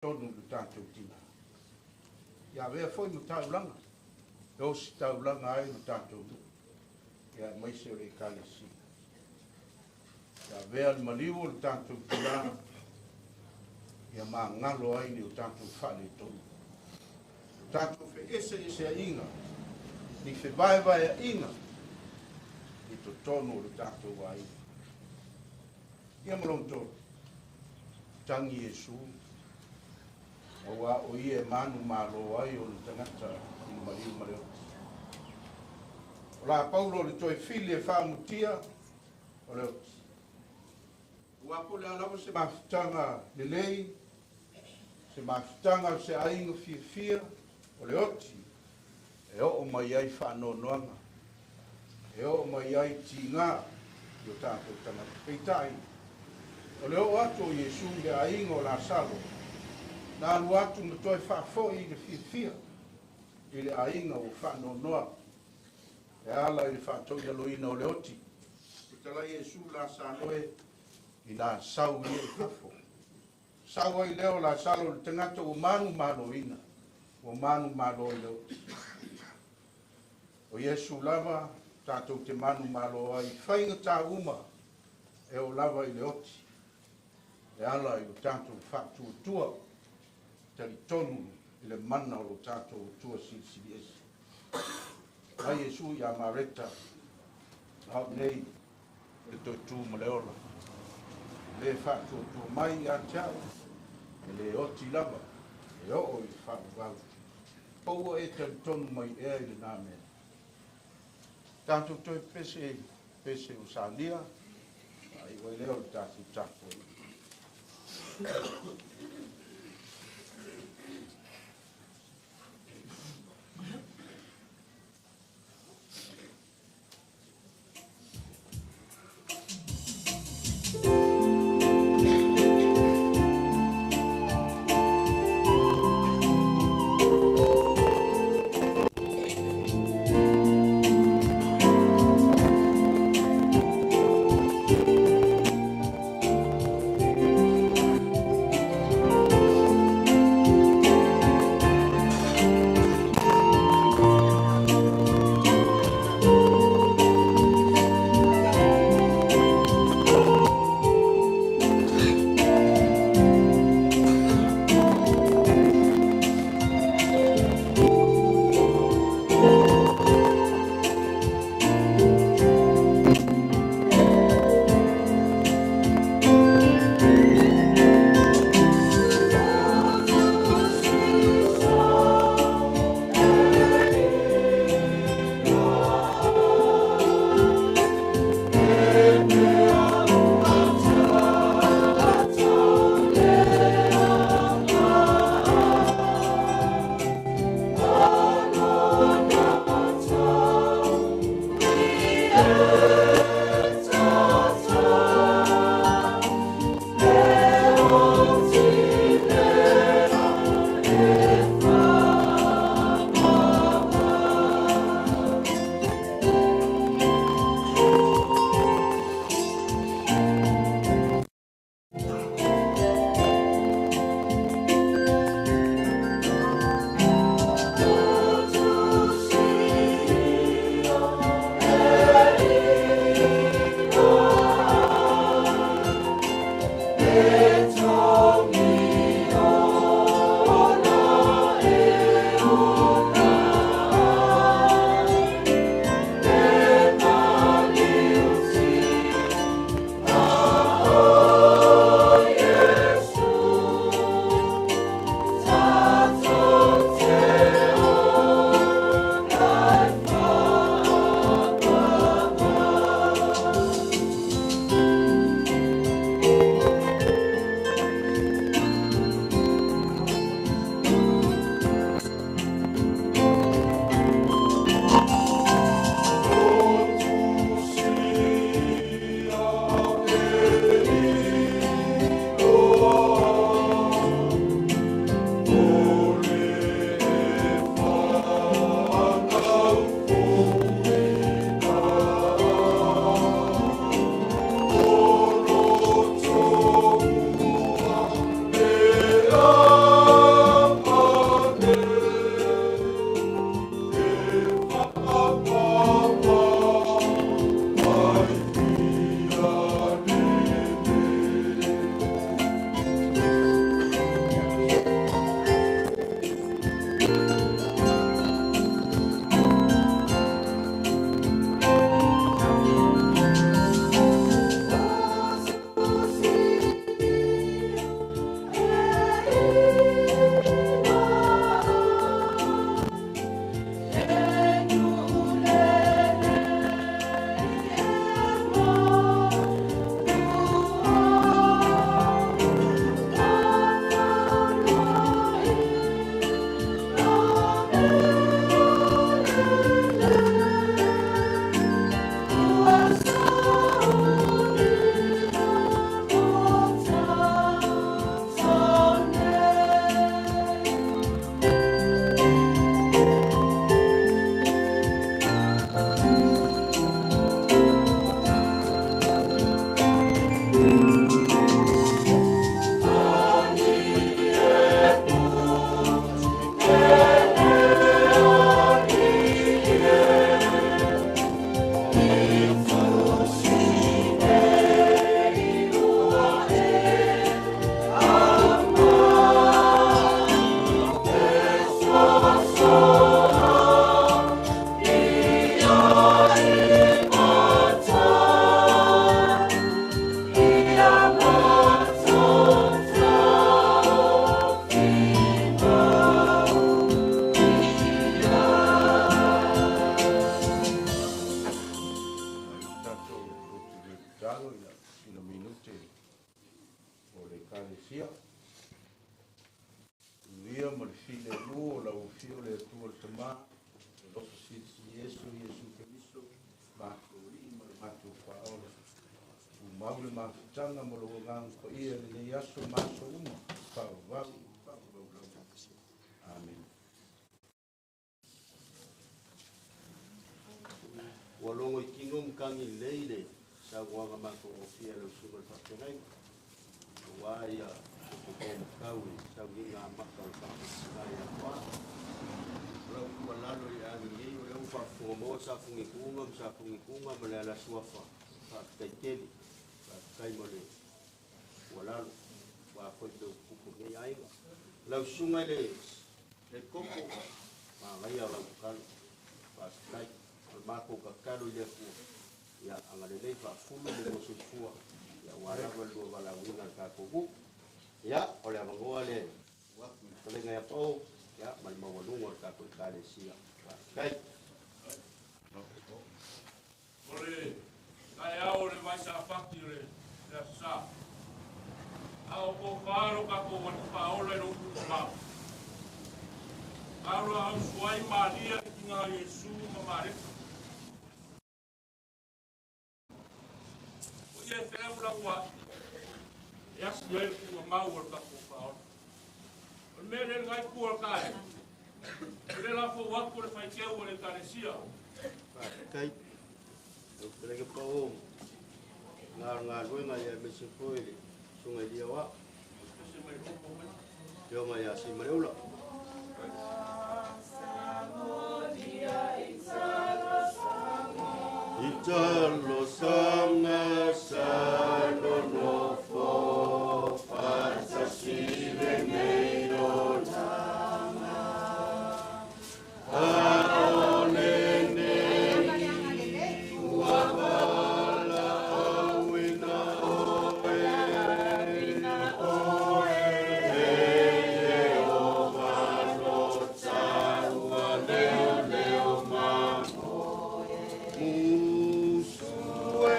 Tonu i lo tatou tina. Ia avea foi ma taulaga e ositaulaga ai lo tatou nuu, ia aemaise o le Ekalesia. Ia avea le maliu o le tatou tina ia magalo ai ni o tatou faaletonu, o tatou feeseeseaiga, ni fevaevaeaiga i totonu o le tatou aiga. Ia ma lona tolu, tagi Iesu, aua o ia e manumalo ai ona tagata i le maliu ma le oti. O la Paulo le toe fili e faamutia o le oti. Aua po o le a lava se mafutaga lelei, se mafutaga o se aiga fiafia, o le oti e oo mai ai faanoanoaga, e oo mai ai tiga i o tatou tagata. Peitai, o le oo atu o Iesu i le aiga o Lasalo, na alu atu ma toe faafoi i le fiafia i le aiga ua faanoanoa e ala i le faatoilaloina o le oti. Fetalai Iesu Lasalo e, ina sau ia i fafo. Sau ai lea o Lasalo le tagata ua manumaloina, ua manumalo i le oti. O Iesu lava tatou te manumalo ai i faigata uma e oo lava i le oti, e ala i lo tatou faatuatua, talitonu i le mana o lo tatou Atua Silisili Ese. Mai Iesu ia Mareta, au nei o le toe tu ma le ola. Le faatuatua mai ia te au, e le oti lava, e oo i le faavavau. Po ua e talitonu mai ea i lena mea. Tatou toe pese pese o salia, ai ua lea o le tatou tapuaiga. paia ma le filemu o lau Afio le Atua le Tama, le alofa silisili ese o Iesu Keriso, matou Alii ma le matou Faaola. Tumau le mafutaga ma lou Agaga Paia i lenei aso ma aso uma, faavavau, faavavau lava. Amene. Ua logo i tino matagi lelei le saunoaga matagofie a lau Susuga i le Faafeagaiga, aua ia se tofo matau i le sauniga amata o le faamatisina ia Toa. O lau tuualalo i le agalelei, o lea ua faafofoga maua sa fugituga ma sa fugituga ma le ala suafa, faafetai tele, faafetai mo le tuualalo, aua foi mea ua tutupu i lenei aiga. Lau Susuga i le Koko, manaia lau tatalo, faafetai. O le matou tatalo i le Atua, ia agalelei faafulu le lua soifua, ia aua lava le lua valaauina o le tatou nuu. Ia, o le avanoa lea ua atu i le fetalaiga ia Pao, ia, ma le maualuga o le tatou Ekalesia. Faafetai. O le taeao o le vaisafati o le Aso Sa. A o tofa lo tatou Alii Faaola i lou tuumamao. Alo a ausuai Maria i tiga o Iesu ma Mareta. O ia e felaulau e asi ai le tuugamau o le tatou Faaola. O le mea lea lenai itu o le taeao, o le lafou atu o le faiteu o le Ekalesia. Faafetai. Lau fetalaiga Pao, galuega ia aemaise foi le Susuga i Lia Oa. Afioga ia Simaleula. Italo sanga sa nonofo faatasi lenei olaga. A o lenei ua valaauina oe, e Ieova lo taua leoleo ma musu e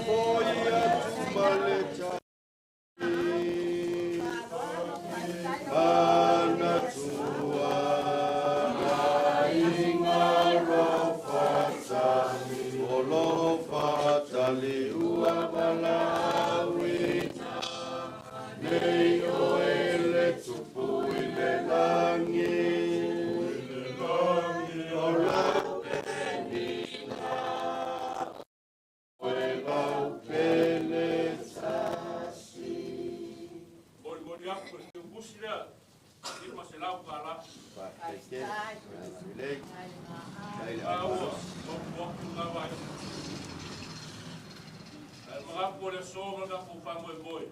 foi atu ma le tai manatua aiga lofatali o lofatali ua valaauina nei oe le tupu i le lagi o lau penina oe lau pele tasi. Molimoli atu le teutusi lea, $500. Faafetai tele. Lelei. Tai le A ua avamalosi. maopu atu lena vaega. Ae manatu o le aso ma le tatou faamoemoe,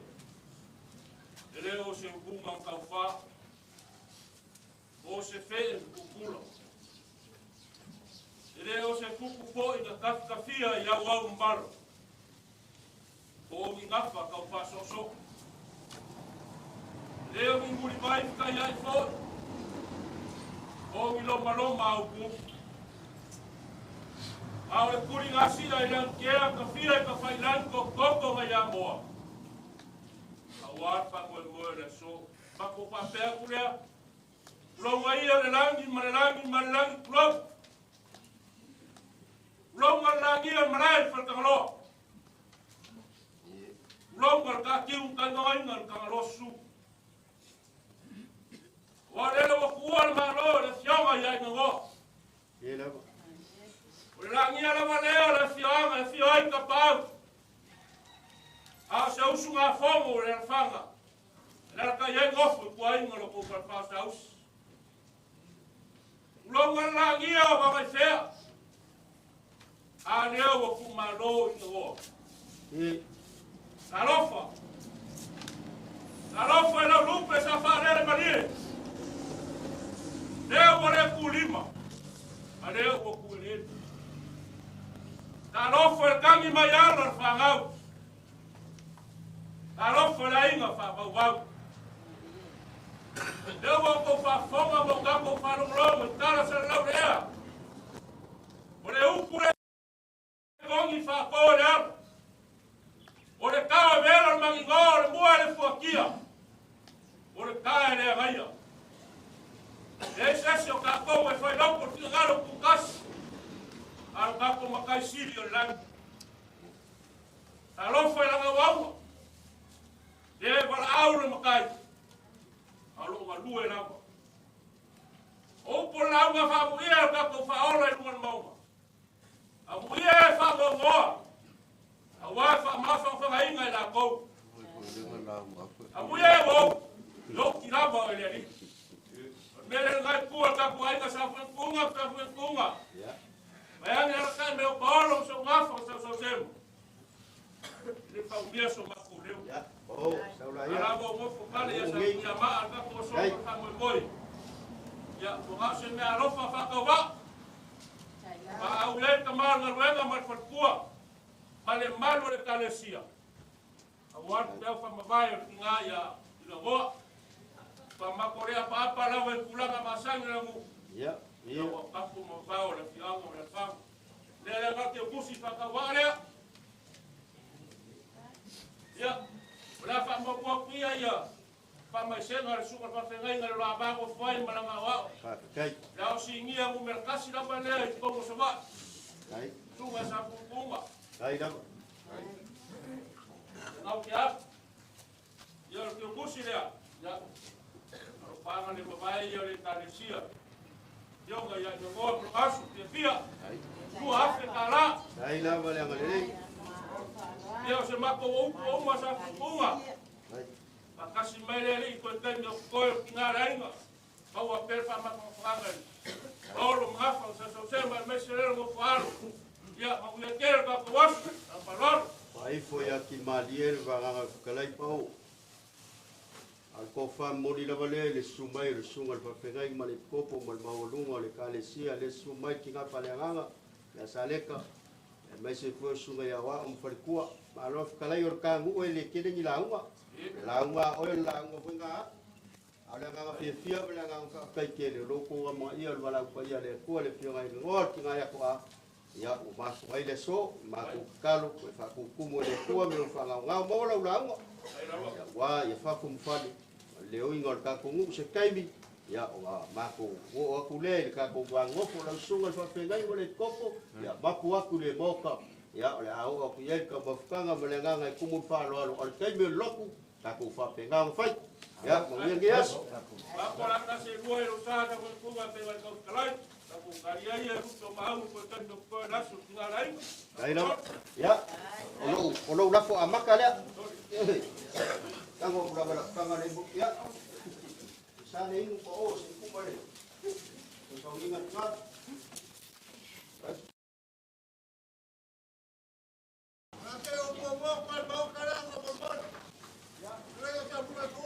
e le o se upuga na taufa, po o se fee na pupula. E le o se tupu foi na tafitafia i auau mamalo, po o ni gafa tau faasoosoo. E le o ni mulivai fetaiai foi, po o ni lomaloma aupuupu. A o le tuligasia i lagitea tafia i tafailagi totoko nai Amoa. Aua le faamoemoe o le aso. Matou faapea atu lea, tulouga ia le lagi ma le lagi ma le lagi, tulou. Tulouga le lagia o le malae i le Faletagaloa. Tulouga le taatiu taigagaina i le Tagaloa susu. Aua o lele ua tuua le Malo i le afioga ia Aiganoa. Ie lava. O le lagia lava lea o le afioaga e afio ai Tapaau. A o se usugafono o le alafaga, e alalatai ai nofo i tuaiga o lo tou falefa o Saausi. Tulouga le lagia o Gagaifea, a lea ua tuumalo i Gagoa. Ie. Talofa! Talofa i lau lupe sa faalele malie. Lea ua le tulima, a lea ua tuelele. Talofa i le tagi mai ala o le fanau. Talofa i le aiga faavauvau. Lea ua outou faafofoga ma o tatou faalogologo i tala salalau le ea. O le upu le togi faato i le alo. O le tao e vela o le magigoa o le mua e le fuatia. O le ta e le agaia. E se o ka kou e fai laupo finagalo kukasi. A lo kako makai sili o le lagi. Talofa i langa wauga. Le wala au le makai. A lo nga lue lava. O po lauga wha muia o kako whaola i lunga maunga. A muia e wha ngongoa. A wā wha mawha whangainga i la kou. A muia e wau. Lo ki lava o le ali. Mele ngai pua ka ku ainga sa fu kunga sa fu kunga. Mai ange ala kai me o paolo so ngafa sa so semo. Le fa umia so maku leu. Oh, saula ia. Ala mo mo fu pale ia sa ia ma al ka ko so ka mo moi. Ya, mo ga se me alofa fa ka wa. Ma au le ka ma na ruenga ma fa pua. Ma le malu le kalesia. A wa te fa mavae o tinga ia i la goa. Pa makorea pa pa la we kulanga masangi la mu. Ya. Ia wa papu mo vao le fianga le fam. Le le ga te kusi fa ka wa le. Ia. La fa mo po pia ia. Fa mai senga le suka fa fengai le la ba ko fai malanga wa. Fa kai. La o singia mu merkasi la pa le ko mo so va. Kai. Suka sa pu punga. Kai da. Au kia. Ia te kusi le. Ia. Panga le mamae ia le talesia. Ioga ia te moa proasu te fia. Tua afe ka la. Ai lava le angalelei. Ia o se mako o upu o uma sa fukunga. Pakasi mai le ali koe kai mea koe o ki ngā rainga. Pau a perfa maka mawhanga. Paolo mgafa o sa sausema me se lero mo whaaro. Ia makuia kere ka kawasu. A paloro. Paifo ia ki malie le vaganga fukalai pao. Al ko fa moli lava le le sumai le sunga le fafengai ma le kopo ma le maualuga o le kalesia le sumai ki ngā faleagaga ia saleka e mai se fue sunga ia wa o mfalikua ma lo fukalai o le kagu'u e le kele ni lauga le lauga oe le lauga foi ga a le agaga fiafia ma le agaga fa'afetaitele o lou kou amaia o le valaau paia le Atua le afioga i legoa le tiga ia ko'a ia ua maso ai le aso matou tatalo e fa'akukumu e le Atua me lou fa'agaogao maua lau lauga ia ua ia fafo ma fale le oinga o le tatou nu'u se taimi ia o a matou o'o atu lea i le tatou vagofo lau susuga le fa'afeagai ma le koko ia mapu atu le maota ia o le a o'o atu i ai le taumafutaga ma le agaga e tumu le fa'aloalo o le taimi o le lotu tatou fa'apega ma fai ia manuia lenei aso. Pakola se lua e lo sa sa kunga pe wai kau kalai. Taku karia ia ruto mau ko tando ko nasu tinga lai. Ai lava ia o lou lafo amaka lea. Tango kula bala tanga le ia. Sa le inu ko o se kuma le. Ko sa inga tla. Ate o po mo pa mo kala ko mo. Ya, le ka pula ku.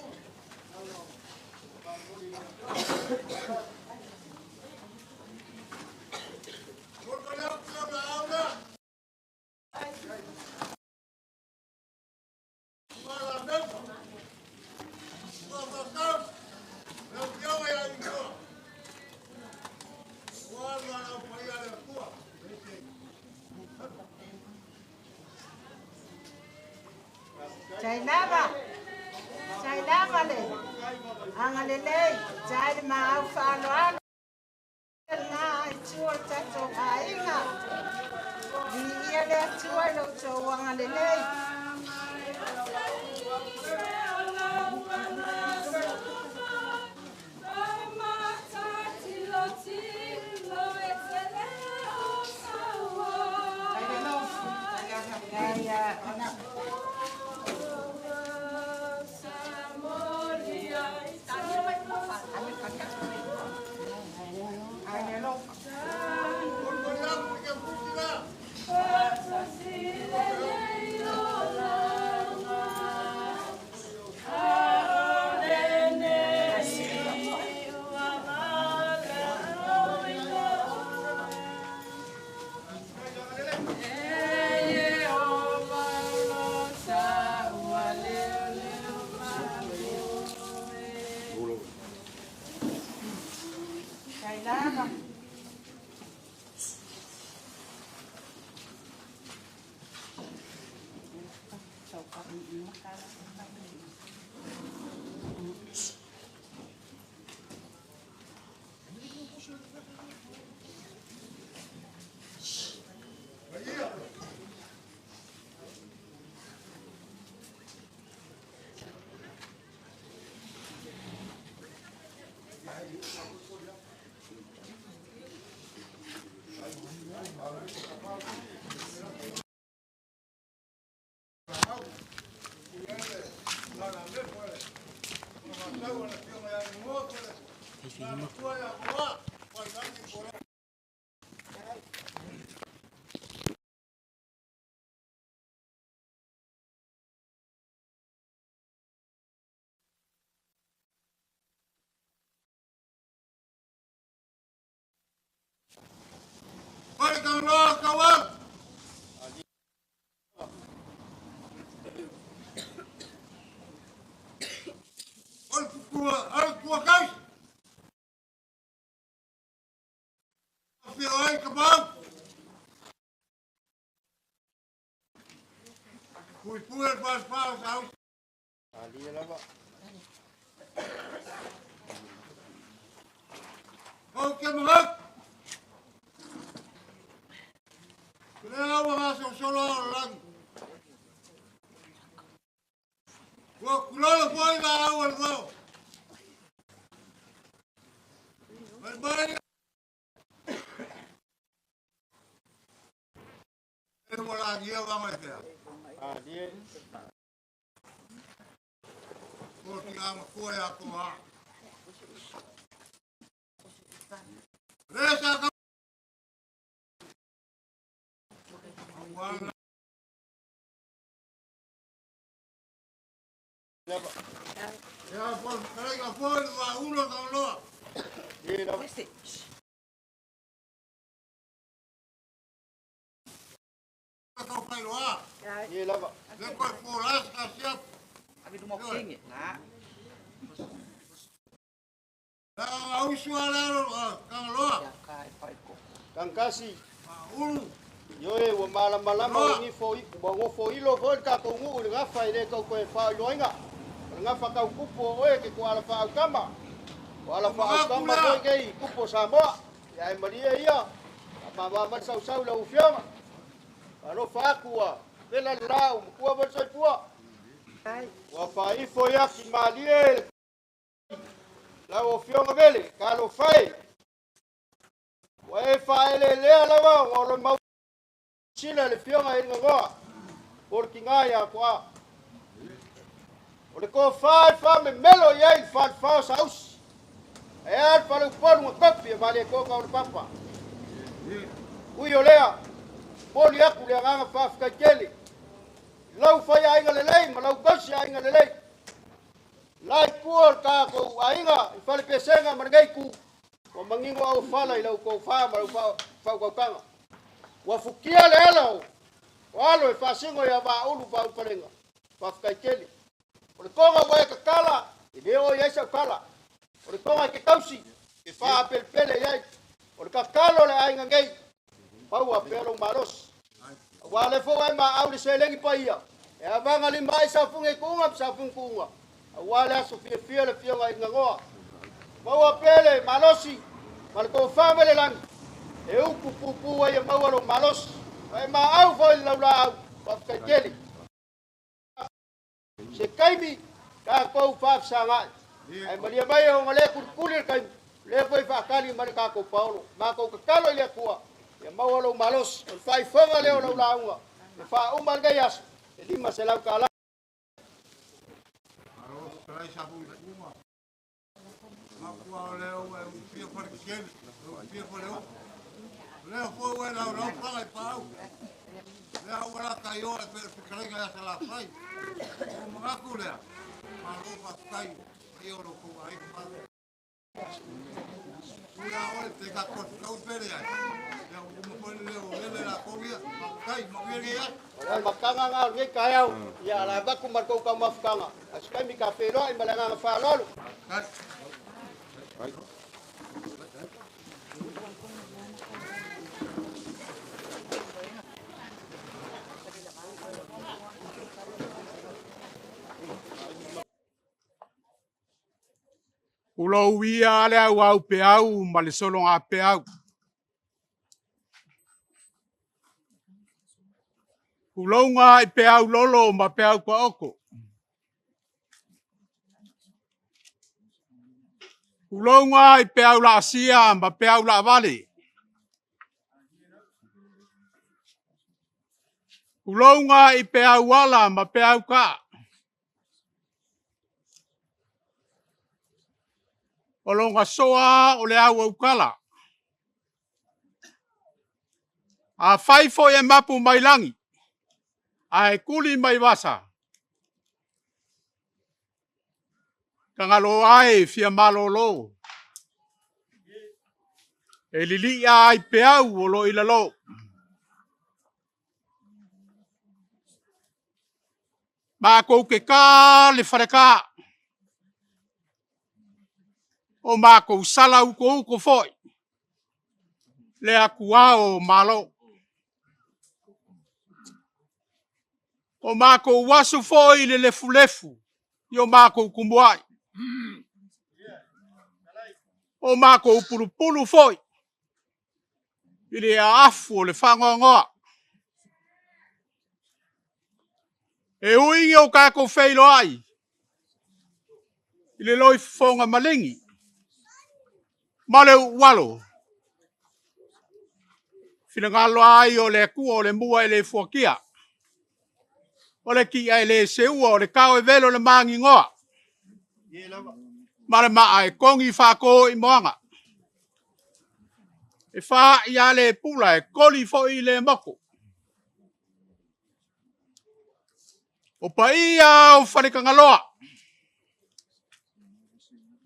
Chailava le, angalelei, chai mau faloalo, na tua tato ainga, ia le tua lo to angalelei. Tangkasi. Ioe ua malamalama ua gifo ua gofoilo foi le tatou nuu i le gafa e le tau toe faailoaina. O le gafa tau kupu o oe ke koala faautama. O ala faautama foi nei kupu o Samoa. Ia ae malie ia, faamama le sausau i lau Afioga. Alofa atu ua vela le la ua matua foi le soifua. Ua faaifo i aki malie lau Afioga Vele, talofa e. Ua e faaeleelea lava ua o le mau sila le Afioga i le Gagoa po le Tiga ia Toa. O le tofa e faamemelo i ai le falefa o Saausi. Ae a le faleupolu na tofi e Malietoa o le Papa. Ui o lea, momoli atu le agaga faafetai tele i lau faiaiga lelei ma lau tausiaiga lelei. La i tua o le tatou aiga i Falepesega ma lenei itu, ua manino auofala i lau tofa ma lau faautautaga. Ua futia le ala o alo e faasino ia Vaaulu Faaulufalega. Faafetai tele. O le toga ua e tatala, e le oo i ai sau tala. O le toga e te tausi, e faapelepele i ai. O le tatalo a le aiga nei, maua pea lou malosi. Aua lea foi ua e maau le seleni paia, e avagalima ai Safune i tuuga ma Safune tuuga, aua le aso fiafia le Afioga i le Ganoa. Maua pea le malosi ma le tofa mai le lagi, e upu puupuu ai e maua lou malosi. Ua e maau foi le laulaau, faafetai tele. Se taimi tatou faafesagai. Ae malie mai ona lea kulikuli le taimi, lea foi faatali mai le tatou paolo. Matou tatalo i le Atua, ia maua lou malosi. O le faaifoga lea o lau lauga, e faauma lenei aso, e $500. Malo, fetalai Safu i Uma. Makua o lea ua e ufia fale kekele, e ufia fale o. Lea foi ua e laulau paga i paau. Lea ua la kai oa e pe fetalaiga ia Salafai. O manatu lea, malo faafetai i o lo kou aiga malo. Ua oe te ka kau pele ai. Ia uma foi le leo lele la kou ia. Faafetai, manuia lenei aso. O le amataga lena o lenei taeao, ia o le a avatu ma le tou taumafataga, a o se taimi ta feiloai ma le agaga faaaloalo. Ulou ia le auau peau ma le sologa peau. Ulouga i peau lolo ma peau taoto. Ulouga i peau laasia ma peau laavale. Ulouga i peau ala ma peau kaa. O loga soa o le au aukala. A fai foi e mapu mai lagi, ae kuli mai vasa. Tagalo ai fia malolo. E lilia ai peau o lo i lalo. Makou ke ka le faleka. O makou sala uko uko foi. Le akua o malo. O makou asu foi le lefulefu i o makou kumuai. O makou pulupulu foi i le aafu o le faanoanoa. E ui o kākou feiloai i le loifofoga maligi ma le ualo finagalo ai o le Atua o le mua e le fuatia. O le kia e le seua o le kao e velo le magigoa. Ma le maa e kogi whako i moanga. E wha i a le pula e koli fo i le moko. O paia o Falekagaloa.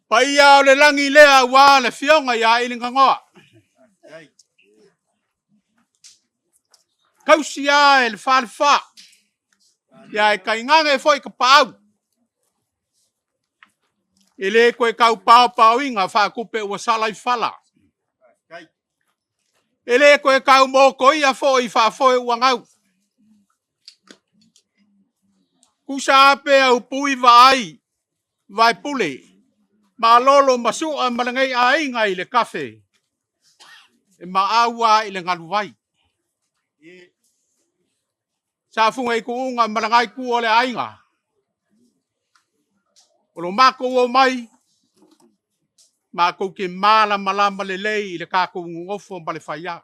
Paia o le langi lea ua le fionga ia i lingagoa. Kausi a e le whale wha. Ia e kaingange foi ka paau. E le koe kau pao pao inga whaakupe ua sala i fala. E le koe kau moko ia foi whaafoe ua ngau. Kusa ape au pui vaai, vai pule. Ma lolo masua malangai a inga i le kafe. E maaua i le ngaluwai. Sa funga i kuunga malangai ku o le ainga. O lo mako o mai, mākou ke mala malama le lei i le kākou ngofo ma le whaia.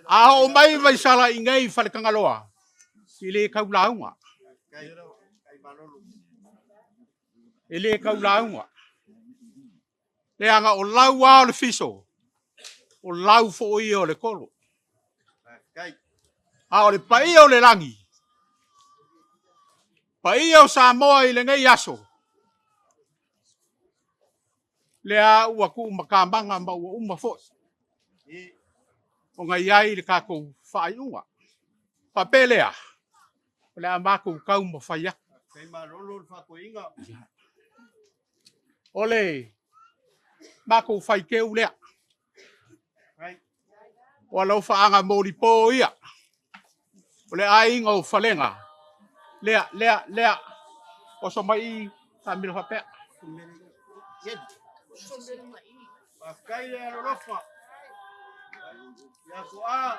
A o mai vai sala i ngei Falekagaloa, i le kau launga. E le kau launga. Le anga o lau o le fiso, o lau fo i o le kolo. A o le paia o le langi, paia o Samoa i le nei aso, le a ua ku makamanga ma ua uma foi. O ngai ai le kākou whaaiunga. Papelea, o le a mākou kau ma whai aku. O le mākou whai ke ulea. O alo whaanga mōri pō ia. O le ainga o whalenga. Lea, lea, lea. O so mai i tā mira whapea. Whakai le alolofa. Ia ko a.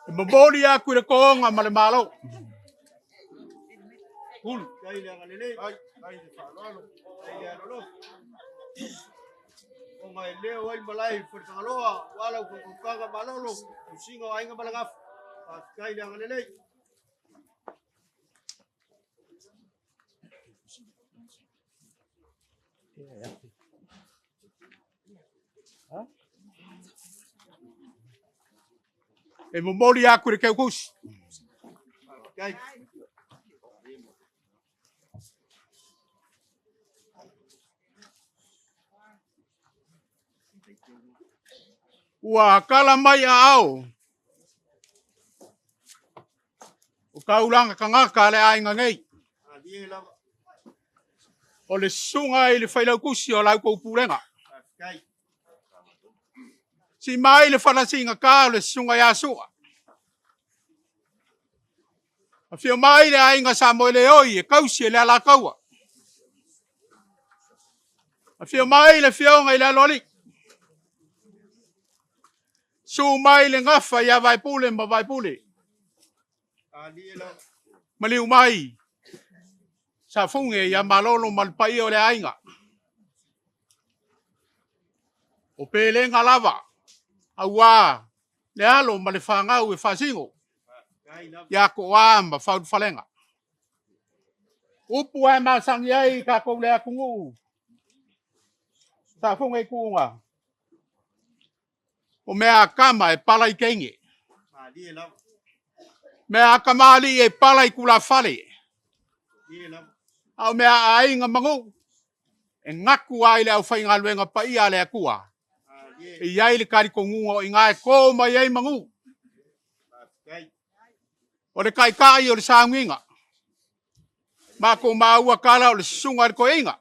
E momoli aku i le koonga ma le malo. Hulu, kai le agalelei, kai le whaaloalo, kai le alolofa. O ngai leo ai malai Falekagaloa, wala ukakaukaga malolo, usinga o ainga malagafu. Kai le agalelei. E momoli aku i le keukusi. Ua kala mai aao o kaulanga kangaka a le aiga nei. O le susuga i le failautusi o la outou pulega. Si mai le falasiga o le susuga ia Sua. Afio mai le aiga Samoeleoi e kausi e le Alataua. Afio mai le afioga i le Aloalii. Susu mai le gafa ia Vaepule ma Vaepule. Maliu mai Safuge ia Malolo ma le paia o le aiga. O pelega lava, auā le alo ma le fanau e faasino ia Toa ma Faulufalega. Upu ae masani ai tatou le atunuu Safuga i Tuuga, o mea a tama e pala i teine, mea a tamalii e pala i tulafale, a o mea a aiga ma nuu e gatu ai le aufaigaluega paia a le Atua. E i ai le talitonuga o i ina e to mai ai manu. O le taitai o le sauniga. Matou maua tala o le susuga i le toeaina.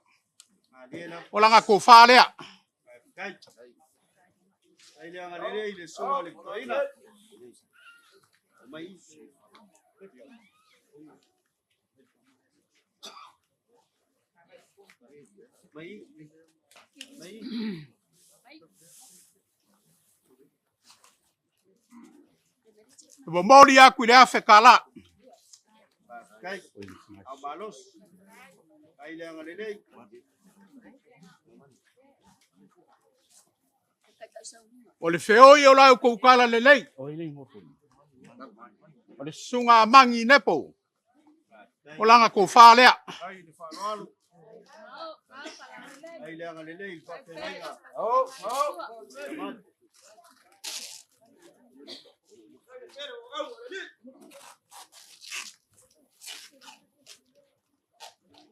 O lana tofa lea. E momoli aku i le $1,000. O le feoi o la outou tala lelei. O le susuga a Magi Nepo. O lana tofa lea.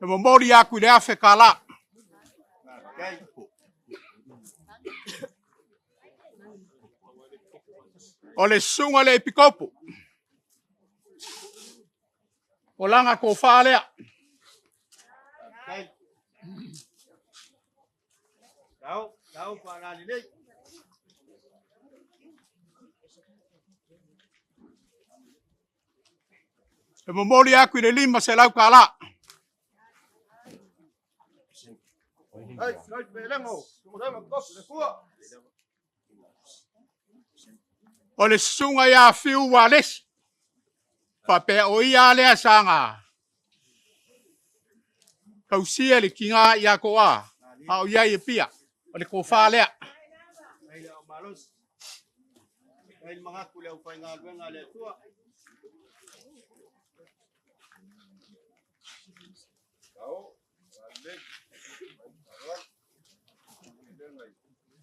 E momoli aku i le $1,000. O le susuga i le Epikopo. O lana tofa lea. E momoli aku i le $500. O le susuga ia Fiu Walesi, faapea o ia lea sa tausia le tiga ia Toa, a o iai e pia, o le tofa lea.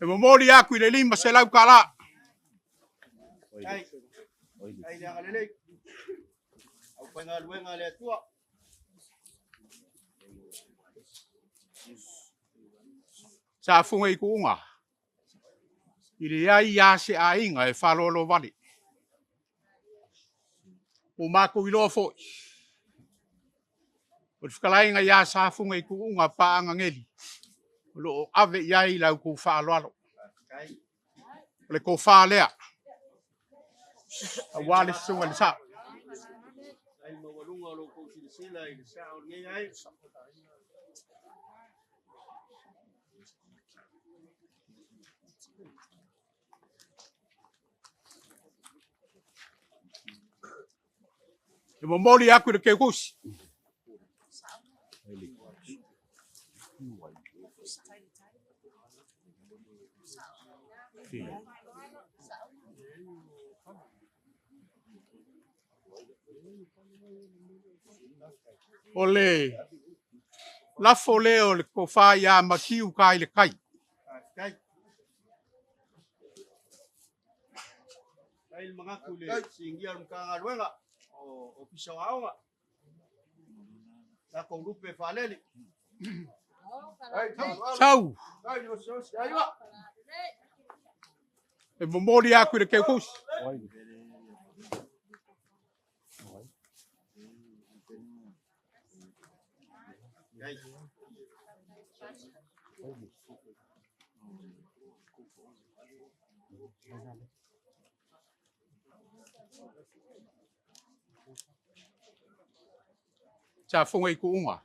E momoli aku i le $500. Sa fuga i kuuga. I leai lava se aiga e faalolo vale. Ua matou iloa foi, o le fetalaiga ia Safuga i Tuuga Paaga Ngeli, o lo o ave i ai la outou faaaloalo. O le tofa lea, aua le susuga i le sao. E momoli aku i le keukusi. O le lafo lea o le tofa ia Matiu ka i le tai. Ai le manatu i le sigia o le Matagaluega o Ofisa o Aoga. Tatou lupe e faalele. Sau. E momoli aku i le keukusi. Sa fonga i kuunga.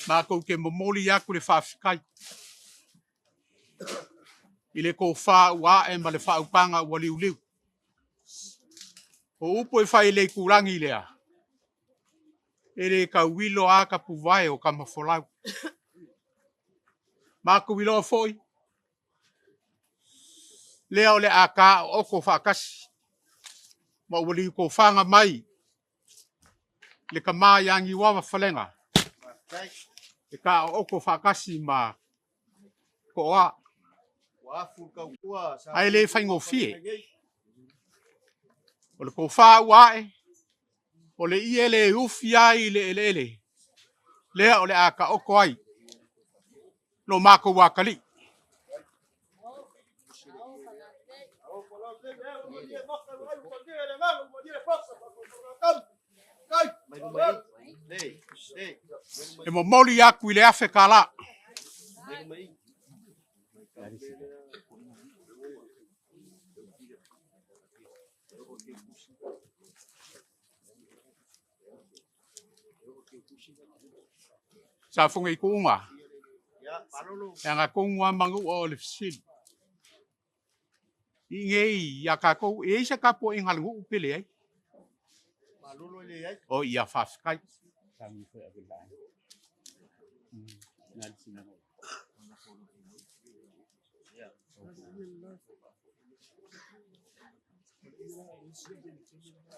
Mākou ke momoli aku le faafetai i le tofa ua ae ma le faautaga ua liuliu. O upu e fai i le itulagi lea, e le tauilo a tapuvae o Tamafolau. Matou iloa foi, lea o le a taooto faatasi, ma ua liutofaga mai le tama ia Niuava Falega, e taooto faatasi ma Toa. Ae le faigofie. O le tofa ua ae, o le ie le ufi ai i le eleele, lea o le a taoto ai lo matou atalii. E momoli aku i le $1,000. Sa fonga i kuunga. E aga tonu a manua o le fesili. I nei ia tatou, e i ai se tapuaiga a le nuu pe leai? O ia faafetai.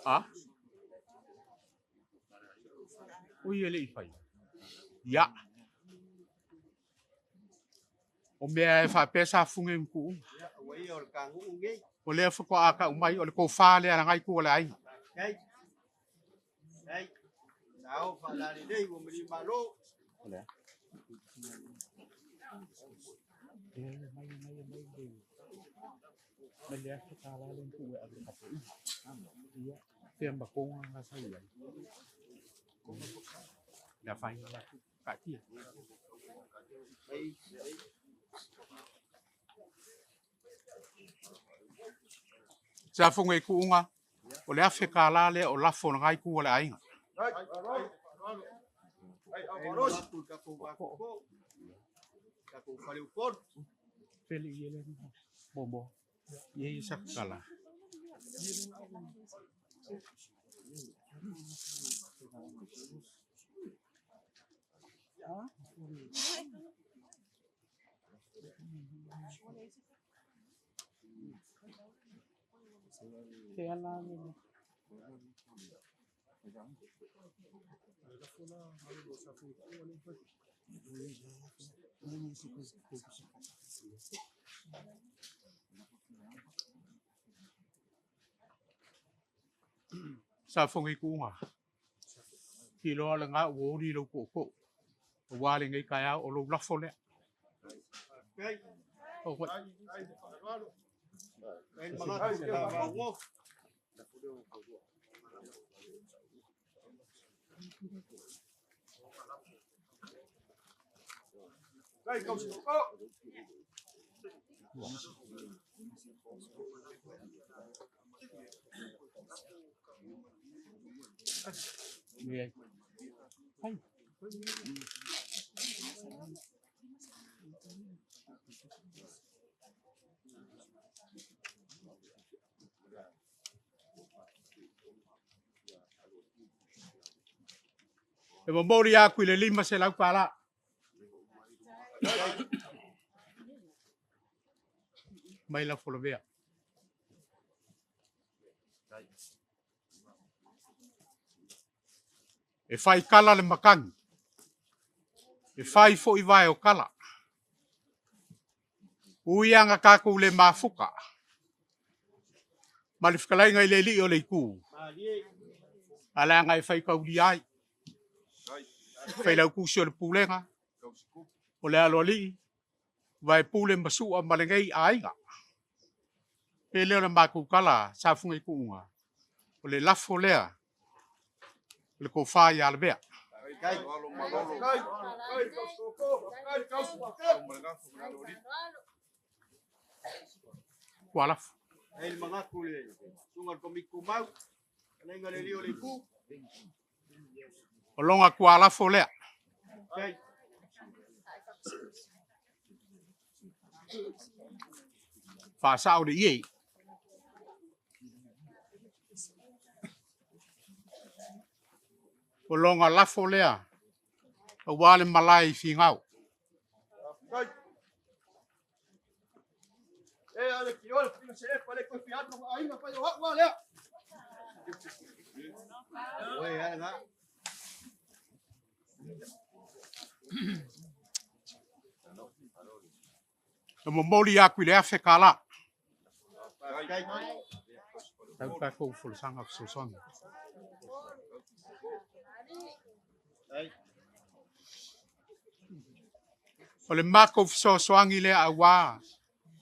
A? Ui e le i fai. Ia. O mea e faapea sa funge ma tuuga. O lea faatoa tau mai o le tofa lea a lena itu o le aiga. Sa fonge i kuunga, o le $1,000 lea o lafo o lena itu o le aiga. Sa fonge i kuunga. Iloa lena ua oli lou tootoo. Aua lenei taeao o lou lafo lea. E momoli aku i le $500. Mai la folovea. E fai kala le makani. E fai foi vae o kala. Ui anga kākou le mafuka. Ma le fetalaiga i le alii o le itu, a leaga e faitaulia ai. Failautusi o le Pulega, o le Aloalii, Vaepule ma Sua ma lenei aiga. Pe lea o le matou tala safuga i tuuga, o le lafo lea o le tofa ia Lavea. Ua lafo. Ei le manatu le susuga i le Komiti Tumau, fetalaiga i le alii o le itu. O lona tualafo lea. Faasao le ie. O lona lafo lea, aua le malae i Finao. E momoli aku i le $1,000. Tau tatou folasaga fesoasoani. O le matou fesoasoani lea aua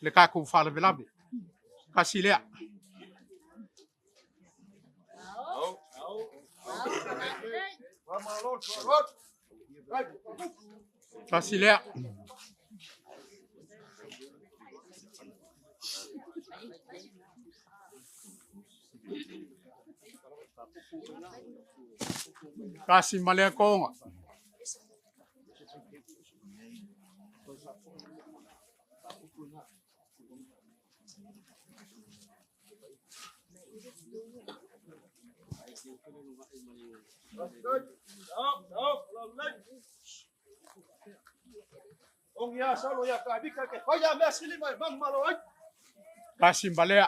le tatou faalavelave. Tasi lea. Tasi lea. Tasi ma lea toga. Tasi ma lea.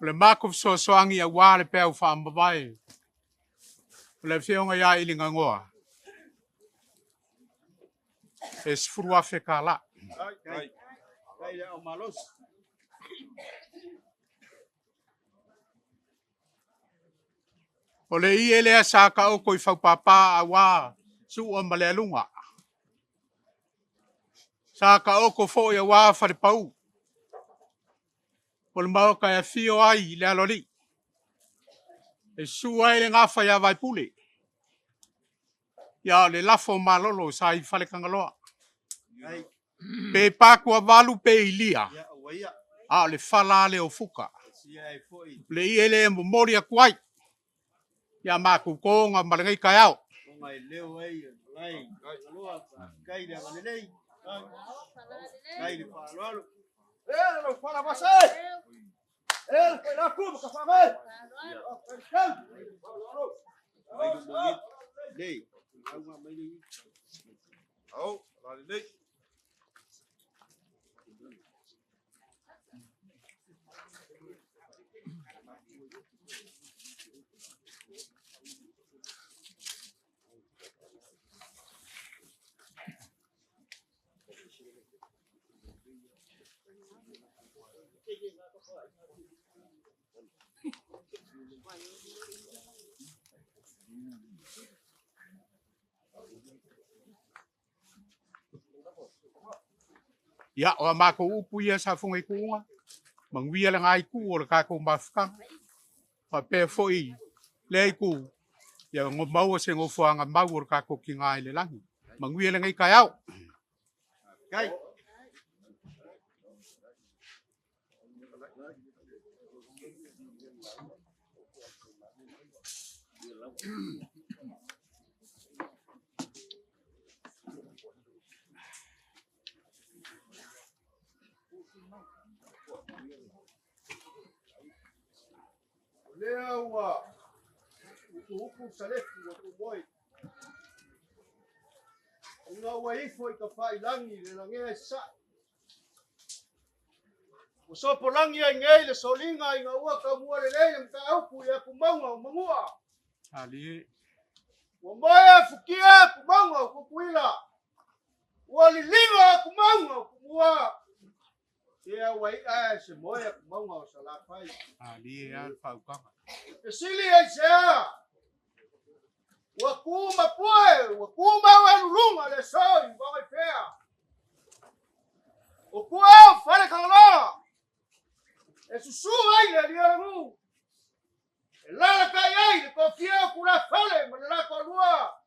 O le matou fesoasoani aua le peau faamavae o le afioga ia Iligagoa e $10,000. O le ie lea sa taoto i faupapa aua Sua ma le Aluga. Sa taoto foi aua Falepau. O le maota e afio ai le Aloalii. E susu ai le gafa ia Vaepule. Ia o le lafo malolo sa i Faletagaloa. Pe patuavalu pe ilia, a o le fala ale o fuka. O le ie lea e momoli atu ai ia matou toga ma lenei taeao. Ia, o a matou upu ia sa foga i tuuga, manuia le ngai tu o le tatou mafutaga. Faapea foi lea itu, ia maua se nofoaga mau o le tatou tiga i le lagi. Manuia lenei taeao. O lea ua utuutu salefu ua tumoe. Una ua ifo i ka failangi le lagea e sa'i. Ua sopolangi ai nei le soliga ina ua taumua lelei le mataupu i atumauga o Manua. Ali. Ua moe afukia atumauga o Tutuila. Ua liliga atumauga o Tumua. Ia ua i'a e se moe atumauga o Salafai. Ali e al faukaga. Fesili ai sea. Ua tu mapue, ua tu mau e luluga le aso i Vagaifea. O tua o fale kagaloa. E susu ai le alia le nuu. E lalakai ai le toafia o tulafale ma le la toalua.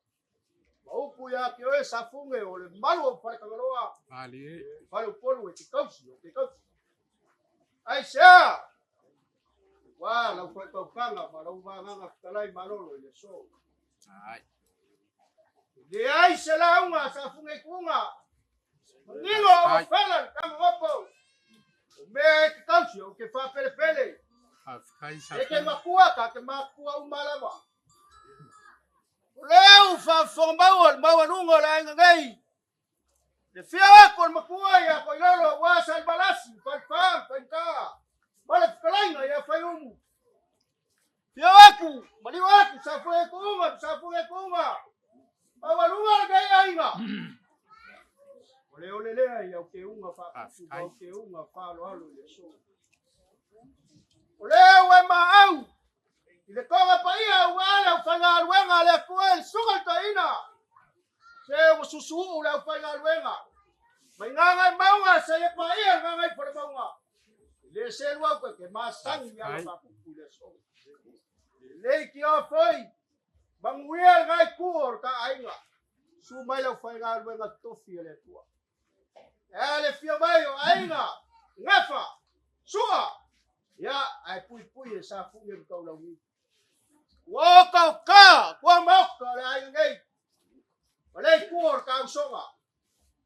Ma upu ia te oe Safuge o le malu o fale kagaloa. Ali. Fale upolu e te kausi o te kausi. Ai sea. Ua lau faitaukaga ma lau vagaga fetalai malolo i le aso. Ai. Leai se lauga a Safuge i Tuuga. Manino o Ai. fala le tamaopo. O mea e te kausi o ke faapelepele. Faafetai E ke Safuga. makua ka ke makua uma lava. O lea faafofoga maua le maualuga o le aiga nei. Le fia aku o le makua ia Koilolo aua Salevalasi, Falefa, Faigata, ma le fetalaiga ia Faiumu. Fia aku, maliu aku, Safuga Tuuga, Safuga Tuuga. Maualuga lenei aiga. O le ole lea i au keuga faaputu ma au keuga faaaloalo i le aso. O lea ua e maau i le toga paia aua le aufaigaluega a le Atua i le susuga i le toeaina. Se ua susuuu le aufaigaluega. Mai Gagaemauga seia paia le Gagaifolemauga. E le selu au ke masani i ala faaputu i le aso. Lelei tioa foi, manuia le ngai tu o le ta aiga. Su mai le aufaigaluega tofi a le Atua. E a le fia mai o aiga, gafa, sua, ia, ae puipui e Safuge ma Taulauniu. Ua oka oka, ua maoka le aiga nei. Ma le itu o le tausoga.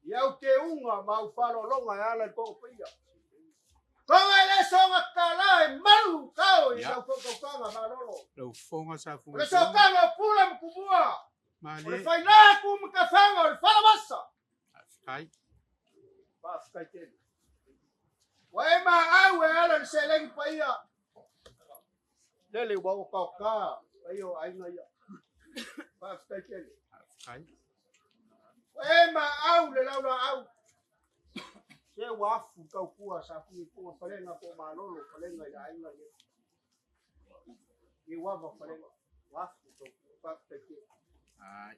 I au teuga ma au faaaloaloga e ala i le toga paia. Toga e le soga tala e malu tao i Ia. lau fautautaga malolo. Lau fofoga O Safuga le i Tuuga. sokaga o pule ma tumua. O le Malie. faila ku ma kafaga o le falamasa. Faafetai. Faafetai tele. Ua e maau e ala i le seleni paia. Lele ua oka oka paia o aiga ia. Faafetai tele. Faafetai. Ua e maau le laulaau. Se ua afu taukua Safuga i Tuuga falega po o malolo falega i le aiga ia. I uava falega. Ua afu taukua. Faafetai tele. Ai.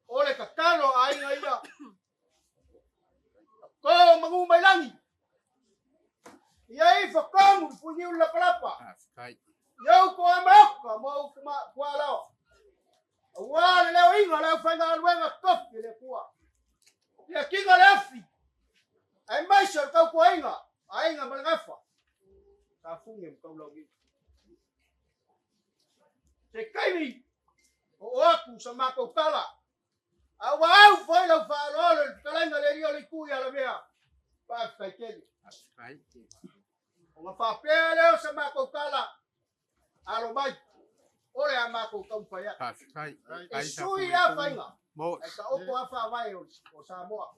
O le tatalo a aiga ia. Ko magu mai lagi. Ia ifo komu le fuiniu le lapalapa. Faafetai. Ia upu a maoka mo upu ma kualao. Aua le leoiga o le aufaigaluega tofi e le Atua. Ia kiga le afi. Aemaise o le tautuaina, aiga ma le gafa. Safuge ma Taulauniu. Se taimi, oo atu sa matou tala. A ua au foi lau faaaloalo i le fetalaiga le alii o le itu i Alamea. Faafetai tele. Faafetai. Ona faapea lea o sa matou tala, alo mai, o le a matou taumafai atu. Faafetai. E Faafetai sui Safuga i lava Tuuga. faiga, Mo. ae taoto lava faavae o Samoa.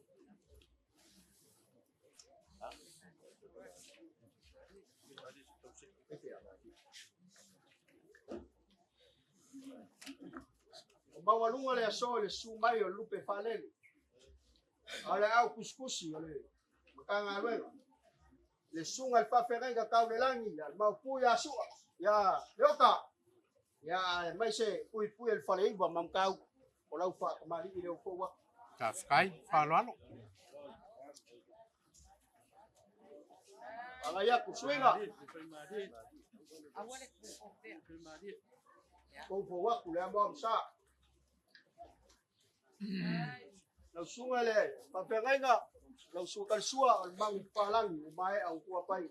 O maualuga le aso i le susu mai o le lupe faalele. A o le au kusikusi o le Matagaluega. Le susuga i le faafeagaiga tau le lagi, ia le Maopu ia Sua, ia Leota. Ia aemaise puipui e le Faleiva ma Matautu o lau faatamalii lea ua fou atu. Faafetai. Faaaloalo. Agai atu suiga. Foufou atu le amoa ma sa. Lau susuga i le faafeagaiga, lau susuga Talisua o le magu papalagi ua maea ua tuapai.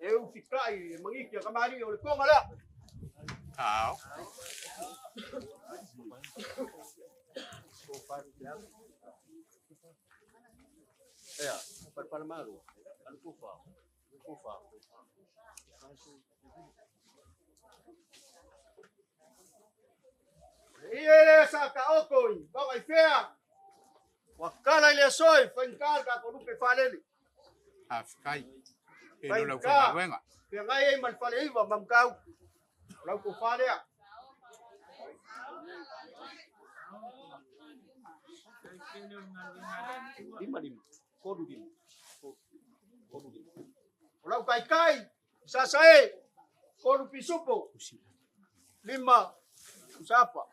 E ufitai e magiki a kamali'i o le toga lea. Ao. Ea, Palepalemalu, Alukufa, Kufa. Ia le sa ka oko i, baga i fea. Wakala i le soi, whaingkar ka korupe whalele. Afkai. E lo lau whaigaluega. Pea ngai ei mal whale iwa, mamkau. Lau ko whalea. Lima lima, koru lima. Koru lima. O lau kai kai, sasa e, koru pisupo. Lima, usapa.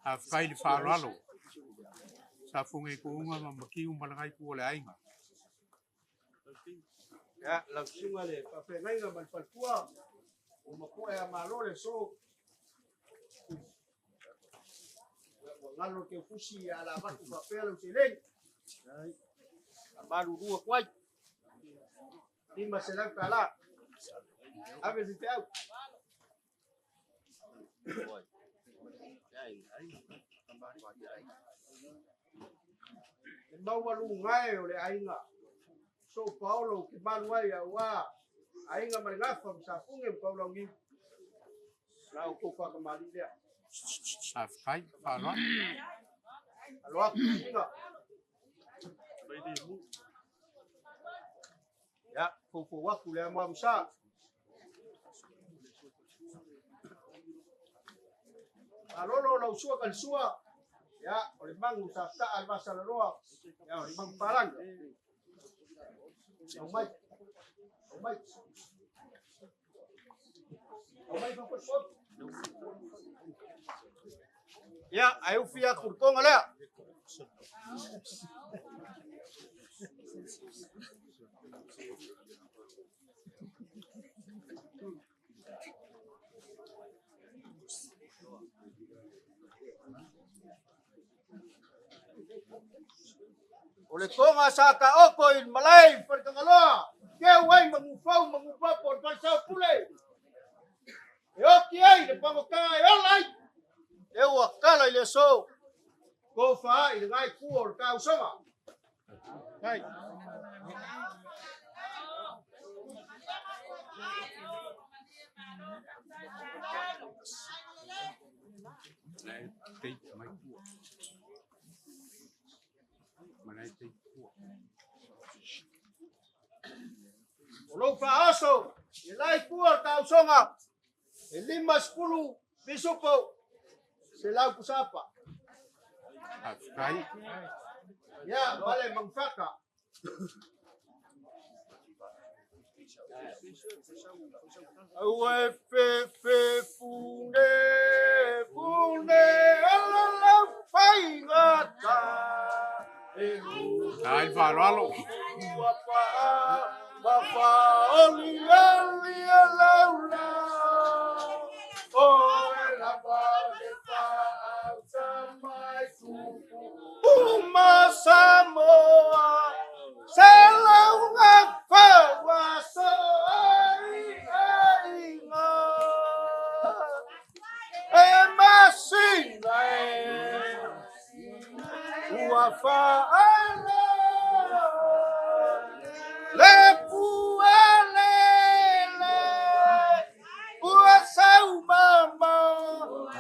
Afkai le whaaloalo. Sa funga i kuunga ma makiu malangai ku o le aiga. Ya, lau sunga le whawhengainga ma le whalpua. O makoe a malo le so. Ua ngalo ke fusi a la vatu whapea lau seleni. A malu rua kwai. Lima se lau tala. Ave se te au. E maua lungae o le aiga. So Paolo ke malu ai a ua aiga ma le gafa ma safuge ma kaulaugiu. Lau kou whakamali lea. Afkai, whaaloalo. Alo aku inga. Ya, fofo waku le amoa msa. Alolo lau sua kal sua. Ya, o le mangu sa ta al vasa la roa. Ya, o le mangu parang. Au mai. Au mai. Au mai fa fo. Ya, ai u fia kurkonga lea. O le tonga sa ka oko i malai wharekangaloa. Ke wai mangufau mangupapo o le falesau pule. E oki ai le pangokanga e ola ai. E ua kala i le so. Ko whaa i le ngai kua o le kausoga. Hai. Lai te mai kua. Malai te kua. O lou whaaso, i lai kua o le kausoga. E 50 pisupo. Se lau kusapa. Afkai. Ya, male mangfaka. Aue fe fe fune fune ala lau whaingata. E Ai whaaloalo. ua pa ma wha oli ali alau la. O e la pa le pa au sa mai tupu. Uma Samoa. Se lau ngā whawa so ai ai ngā. E masina e. Ua whaala. Le puelele. Ua saumama.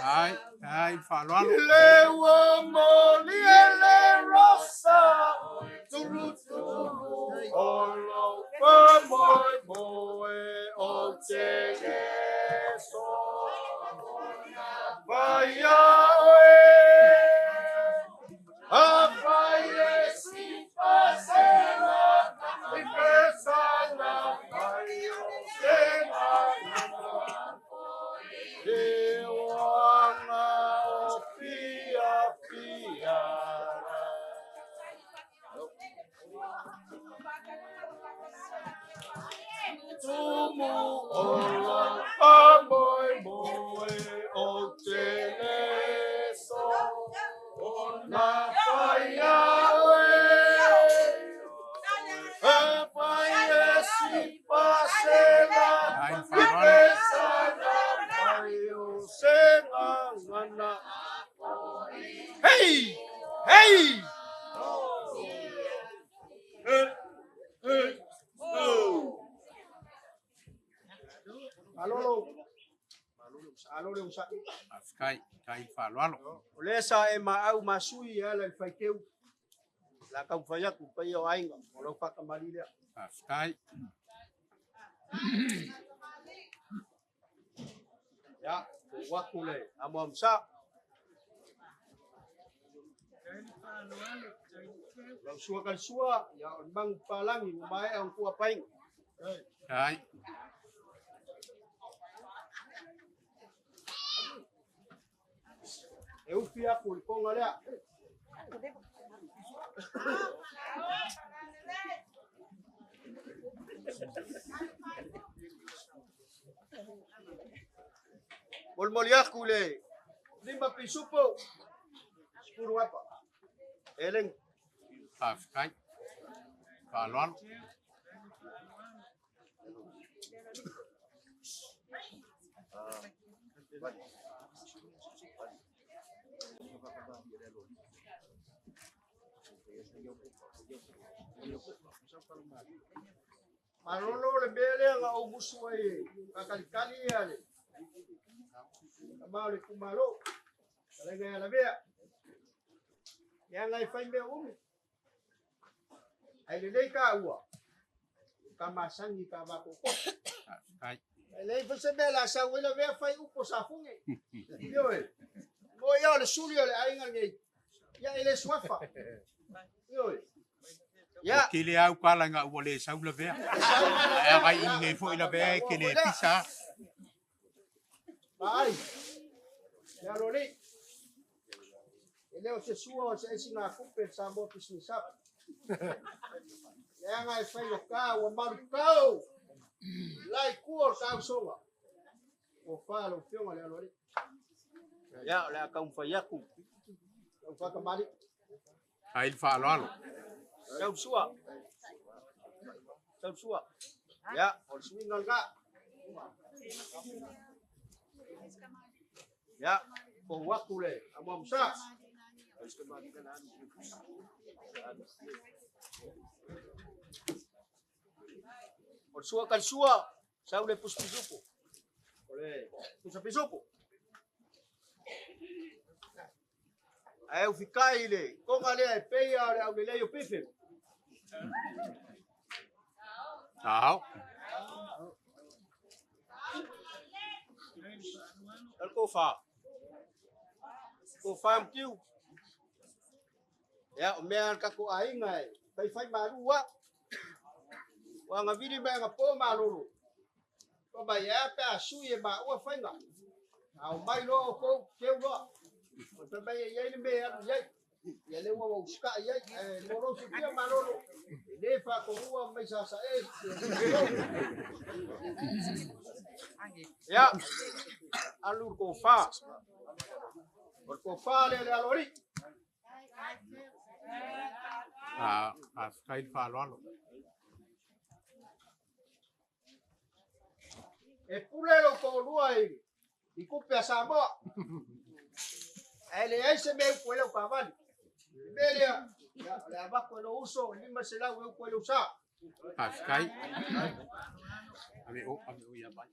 Ai, ai whaaloalo. Le ua moli e le rosa. Turu turu. Olo pa moe moe o te so. Vai oe. A vai e si pasela. I pesala. Vai o se Te oanga o fia fia. Tumu olo a moe moe o te leso. Na whaia oe. E vai e si pasela. Ai I whaaloalo. pesala mai o se ngangana. Hey! Hey! Hey! Hey! Oh! Malolo. Malo le onosai. Faafetai, faafetai le faaaloalo. O lea sa e maau masui e ala i le faiteu. La taumafai atu i paia o aiga o lau faakamali lea. Faafetai. Ia, tuu atu le amoamusa. Lau sua kalisua, ia o le magu papalagi ua maea ona tuuapaina. Faafetai. E ufi atu le koga lea. Molimoli atu le lima pisupo, 10 apa. Eleng. Faafetai. Faaaloalo. Malolo le mea lea na ou musu ai e faatalitali ia le tama o le itumalo, fetalaiga ia Lavea. Leaga e fai mea umi. Ae lelei taua, o ta masani i ta vatototo. Faafetai. Ae leai foi se mea la sau ai Lavea fai upu o Safune. Ioe. Mo ia o le suli o le aiga lenei. Ia e le suafa. Ioe. Ia. Ua tele lava tala ina ua le sau Lavea. Ae agai i nei foi Lavea e te le pisa lava. Vaai. Le alo alii. E le o se sua o se esigatupe le Samoa Business Hub. Leaga e faigata ua malutau la i tua o le tausoga. Ua fa lau afioga le alo alii. Ia, o le a taumafai atu. Lau faakamali. Ai le faaaloalo. Sau sua. Sau sua. Ia, o le suiga lena. Ia, pou atu le amuamusa. O le sua kalisua, sau le pusupisupu. O le pusapisupu. Ae ufikai i le koga lea e pei lava o le aulelei o pife. Ao. O le tofa. Tofa Mutiu. Ia, o mea a le tatou aiga e faifai malu lava. Ua agavili mai agapo malolo. Fai mai, e a pe a sui e maua faiga. A omai loa outou, teu loa. Fai mai e i ai le mea e alu i ai. Ia lea ua ou usitai i ai. Ae mo lou silafia malolo, e le faatonuga mai Sasae. Ia, alu le tofa. O le tofa lea le aloalii. Faafetai le faaaloalo. E pule lou toalua i tupe a Samoa. Ae leai se mea e utu ai lau taavale. O le mea lea, ia, o le a avatu e lou uso e 500 e utu ai lou sa. Faafetai. Ave o, ave o ia mai.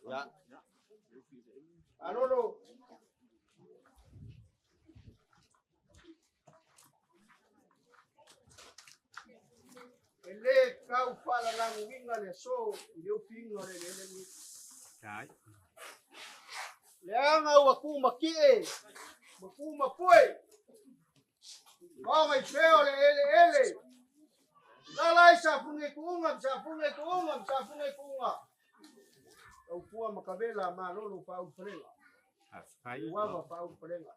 Ia. Alolo. E le tau faalalaguina le aso i le ufiina o le eleele lenei. Ai. Leaga ua tu matie ma tu mapue. Maoga i fea o le eleele. Lala ai Safune i Tuuga ma Safune i Tuuga ma Safune i Tuuga. Taupua ma Kavela malolo faaulufalega. Faafetai. Uava faaulufalega.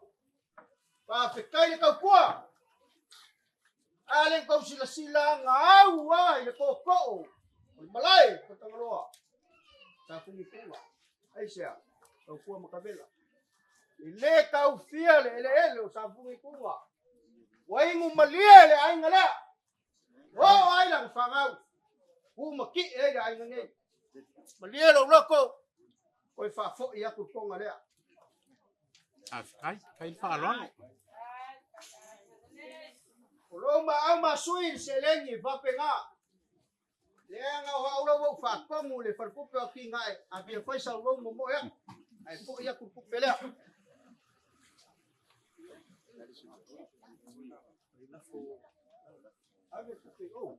Faafetai le taupua. A le tou silasila na au a i le tootoo o le malae o Tagaloa. Safune i Tuuga. Aisea, Taupua ma Kavela. E le taufia le eleele o Safune i Tuuga. Ua inu malie le aiga lea. Oo ai lana fanau. Ku ma ki'e ai le aiga nei. Malie lou loko, koe faafo'i atu le toga lea. Faafetai, fai le faaaloalo. O lou maau masui i le seleni e faapena. Leaga o au lau ua ou faatonu i le faletupe o atinae, a fia fai sau loan momoe atu, ae fo'i atu le tupe lea. Ave le tupe i o.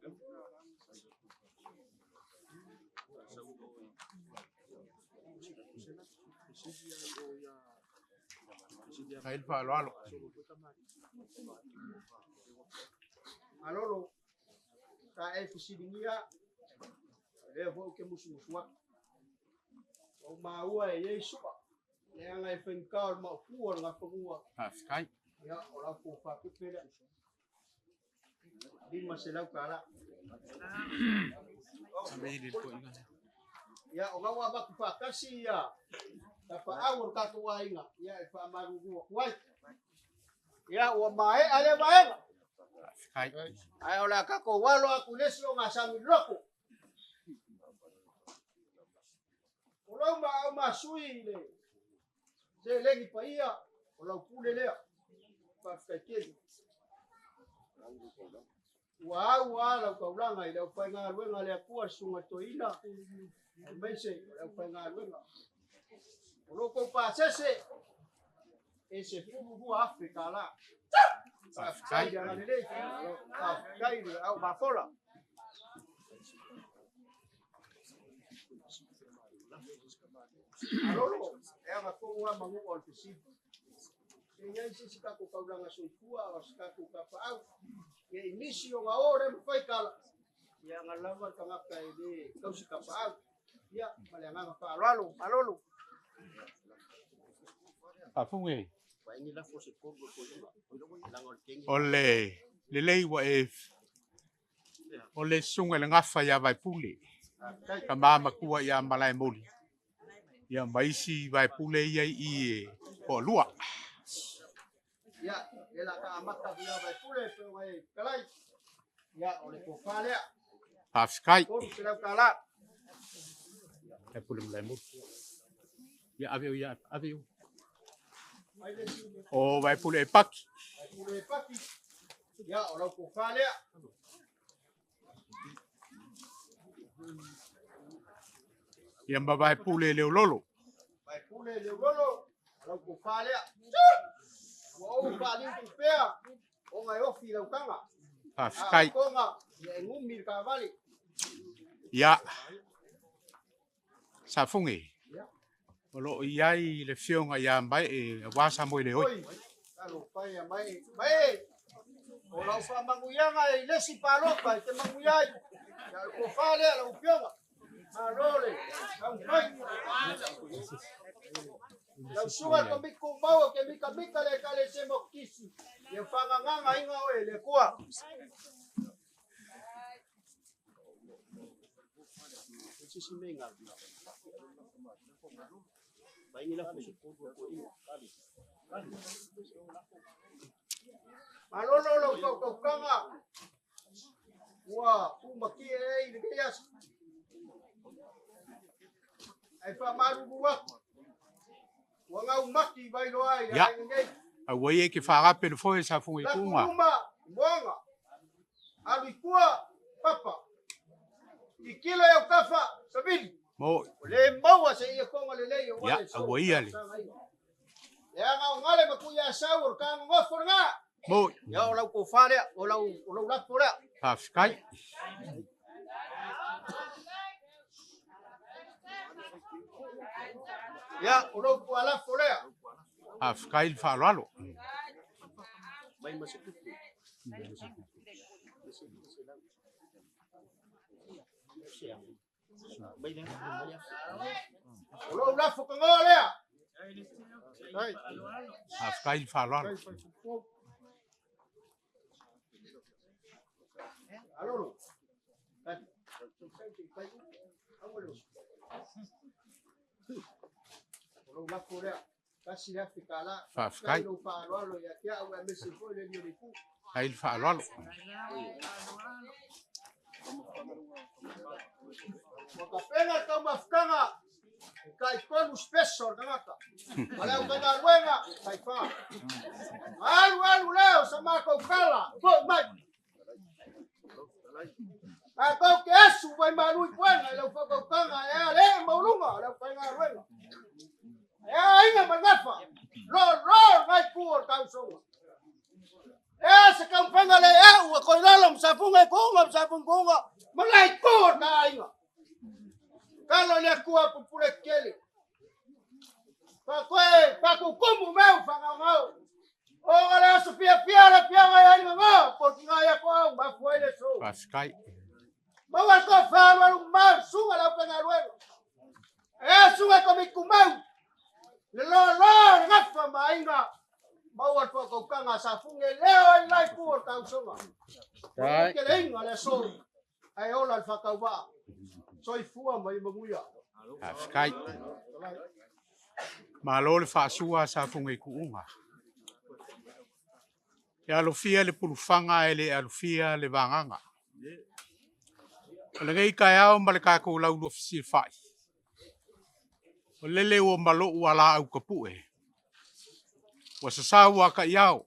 Fai le faaaloalo. Malolo, sa e fesiligia, lea foi ou te musumusu atu. Ua ou maua e i ai sua, leaga e faigata o le maopu o le gafanua. Faafetai. Ia, o lau tofa tupe lea. $500. Ia, o lau avatu faatasi ia tapaau o le tatou aiga, ia e faamalulu atu ai. Ia, ua maea lea vaega. Faafetai. Ae o le a tatou alo atu i le isi ogasami loko. O lau maau masui i le seleni paia, o lau pule lea. Faafetai tele. Ua au lava lau taulaga i le aufaigaluega a le Atua le Susuga Toeaina, aemaise o le aufaigaluega. O lo outou pasese, e $12,000. Faafetai le agalelei, faafetai le au mafola. Alolo, e agatonu lava manu o le fesili. E i ai se isi tatou taulaga soifua o se tatou tapaau. Ia i nisi o ngao le mafai tala. Ia nga lava le tagata e le tausi tapaau. Ia, ma le agaga faaaloalo, malolo. Faafuge. O le lelei ua e o le susuga i le gafa ia Vaepule, tama matua ia Malaemoli, ia ma isi Vaepule ia i i e toalua. Ia, e la ka amata ia Vaepule pe o e kalai. Ia, o le tofa lea. Faafetai. $300. Vaepule Malaemoli. Ia, ave o ia, ave o. O Vaepule e paki. Vaepule e paki. Ia, o lau tofa lea. Ia ma Vaepule Leololo. Vaepule Leololo, o lau tofa lea. Ua ou faaliu tupea, ona e ofi i lau taga. Faafetai. A o toga, ia e gumi le taavale. Ia, Safuge, o loo i ai le fioga ia Mae aua sa moe le oi. Oi, talofa ia Mae. Mae, o lau faamanuiaga i le isi palota e te manuia ai. Ia o le tofa lea lau afioga. Malo le taumafai. Lau susuga le Komiti Tumau o ke mitamita le Ekalesia Mokotisi. Ia faagagaga aiga oe le Atua. Malolo lau fautaukaga ua umatie ai i lenei aso. Ae faamalulu atu, ua gaumati vailoa ai le Ia. aiga nei. Aua ia ke faagape le foe Safuge i Laku kuga. luma, moaga, alu i tua, papa. Titilo i autafa, savili. Mo. O le maua se ia toga lelei o Ia, wale so. aua ia le. Leaga o ngale ma kui asau o le kagogofo lena. Mo. Ia o lau tofa lea, o lau lafo lea. Faafetai. Ia, o lau tualafo lea. Faafetai le faaaloalo. O lou lafo kagoa lea. Faafetai le faaaloalo. Alolo. O lou lafo lea. Tasi le afe tala. Faafetai. Lou faaaloalo ia te au aemaise foi le alii o le itu. Faafetai le faaaloalo. Ua tapena le taumafaga. special le tagata. Ma le aufaigaluega, taifa. Alu alu lea o sa matou tala, foi mai. Matou te asu vai malu i puega i lau faatautaga e a le ee maualuga o le aufaigaluega. E a aiga ma le gafa, loaloa lena itu o le tausoga. E a se taumafaiga le eau a Koilalo ma Safuga i Kuuga ma Safuga i Kuuga ma lena itu o le ta aiga. Tatalo i le Atua pupule tetele. Faatoe faatutumu meu faagaogao. Ona le aso fiafia le afioga ia Aligagā po o le tina ia Toau mafua ai le aso. Faafetai. Maua le tofa alualu mamao i susuga le aufaigaluega. E a susuga i komiti tumau, le loaloa o le gafa ma aiga, maua le faautautaga a Safune leo ai le la itu o le tausoga. Ua teleiga le aso ae ola le faatauvaa. Soifua ma ia manuia. Faafetai. Malo le faasua Safune i Kuuga. E alofia le pulufaga ae le alofia le vagaga. O lenei taeao ma le tatou laulua fesilafai, o lele ua malou alaau tapue, ua sasau a taiao,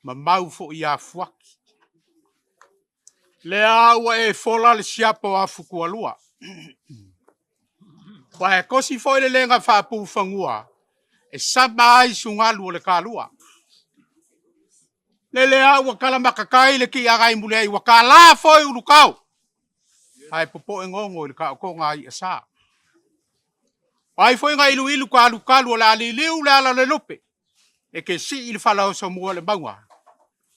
ma mau foi ia fuaki. Lea ua e fola le siapo o afu tualua. Ua e tosi foi le lega faapufanua e sama ai sugalu o le talua. Lele a ua talamatatai le tiaga i muliai ua tala foi ulutao ae popoe gogo i le taotoga a i'a sa. O ai foi na iluilu talutalu o le a liliu le ala o le lupe e te sii i le falaoso mua o le mauga,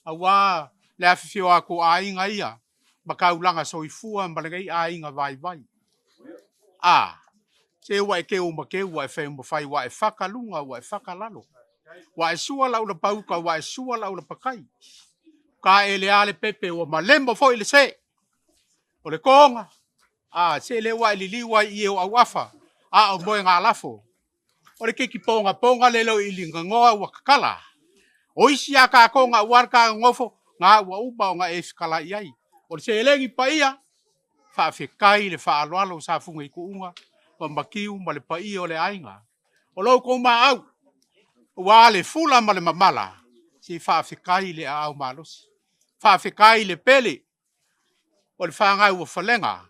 aua le afifio atu o aiga ia ma taulaga soifua ma lenei aiga vaivai. A, se ua e teu ma teu, ua e fai ma fai, ua e fata luga, ua e fata lalo, ua e sua lau lapauta, ua e sua lau lapatai, ka ele a le pepe, ua malemo foi le se. O le toga, a, se le ua e liliu ai i e o auafa, a o moega lafo, O le keiki pogapoga le leo i liganoa ua tatala. O isi a tatou na ua le ta nonofo, na ua uma ona e fetalai i ai. O le seleni paia, faafetai le faaaloalo o Safune i Tuuga ma Matiu ma le paia o le aiga. O lo outou maau, ua le fula ma le mamala, se faafetai le aao malosi. Faafetai le pele o le fanau a Falega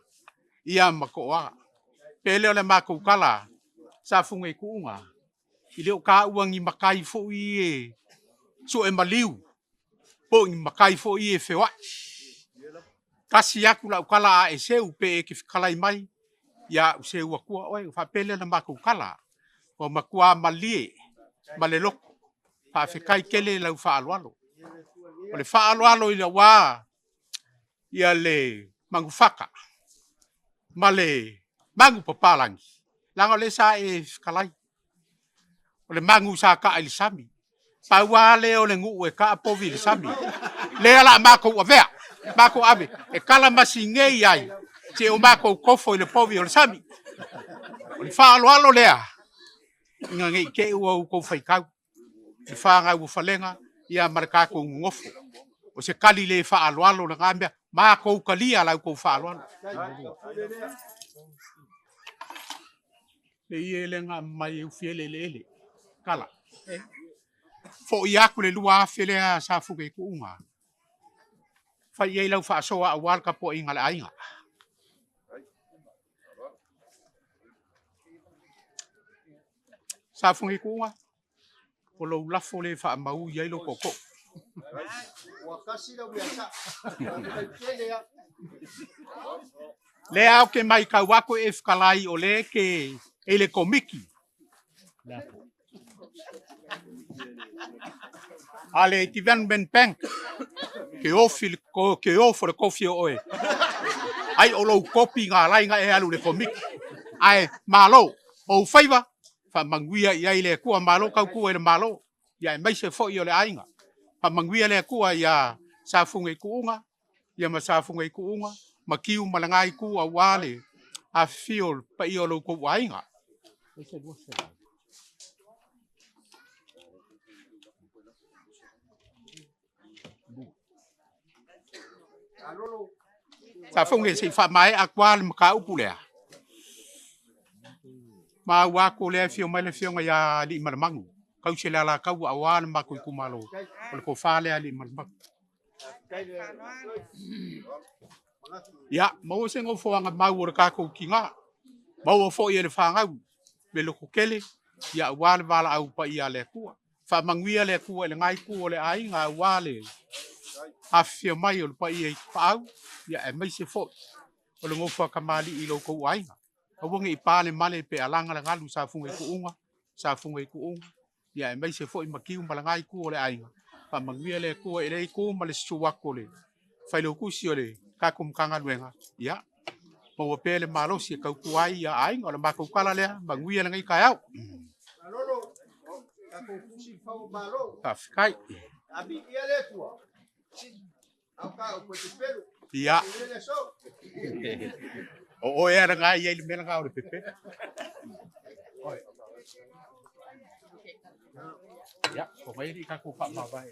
ia ma Toa. Pele o le matou tala Safune i Tuuga, i le o taua ni matai foi e sue maliu, po o ni matai foi e feoai. Tasi atu lau tala a e seu pe e te fetalai mai, ia u seu atua oe. Faapele o le matou tala, ua matua malie ma le loto. Faafetai tele lau faaaloalo. O le faaaloalo i aua ia le manufata ma le manu papalagi, leaga o lea sa e fetalai, o le manu sa taa i le sami. Pau lava lea o le nuu e taa povi i le sami. Lea la matou avea, matou ave, e kalamasi nei ai, se o matou tofo i le povi o le sami. O le faaaloalo lea, ina ne i te i ua outou faitau. Le fanau o Falega ia ma le tatou nonofo. O se tali le faaaloalo lena mea, matou talia la outou faaaloalo. Le ie le nga mai e ufi ele ele ele. Kala. Foi atu le 2000 lea sa fuke i kuuga. Fai ai lau faasoa aua le tapuaiga a le aiga. Sa fuke i kuuga. O lou lafo le faamau i ai lou tootoo. Ua tasi lau mea sa. Tele a. Lea ou te matau atu e fetalai o lea ke e le komiti. A le Development Bank ke ofi le ke ofo le kofi o oe. Ai o lou kopi ngā lai nga e alu le komiti. Ae malo, o faiva Faamanuia i ai le Atua, malo tautua i le Malo, ia aemaise foi o le aiga. Faamanuia le Atua ia Safune i Tuuga, ia ma Safune i Tuuga, Matiu ma lena itu aua le afifio o le paia o lo outou aiga. Safune se i faamaea atu lava le mataupu lea. Maua atu o lea e afio mai le Afioga ia Aliimalemanu, tausi e le Alataua aua le matou itumalo, o le tofa lea a Aliimalemanu. Ia, maua se nofoaga mau o le tatou tina, maua foi e le fanau le lototele, ia aua le valaau paia a le Atua. Faamanuia le Atua i lena itu o le aiga aua le afifio mai o le paia i Tapaau, ia aemaise foi o le nofo a tamalii i lo outou aiga. Aua ne i pa le male pe alaga le galu safuga i tuuga, safuga i tuuga, ia aemaise foi Matiu ma lena itu o le aiga. Faamanuia le Atua i lea itu ma le susu atu o le failautusi o le tatou Matagaluega, ia maua pea le malosi e tautua ai ia aiga. O le matou tala lea, manuia lenei taeao. Faafetai. Ia, o oe lava lena e i ai le mea lena o le pepelo. Ia, o mai alii tatou faamavae.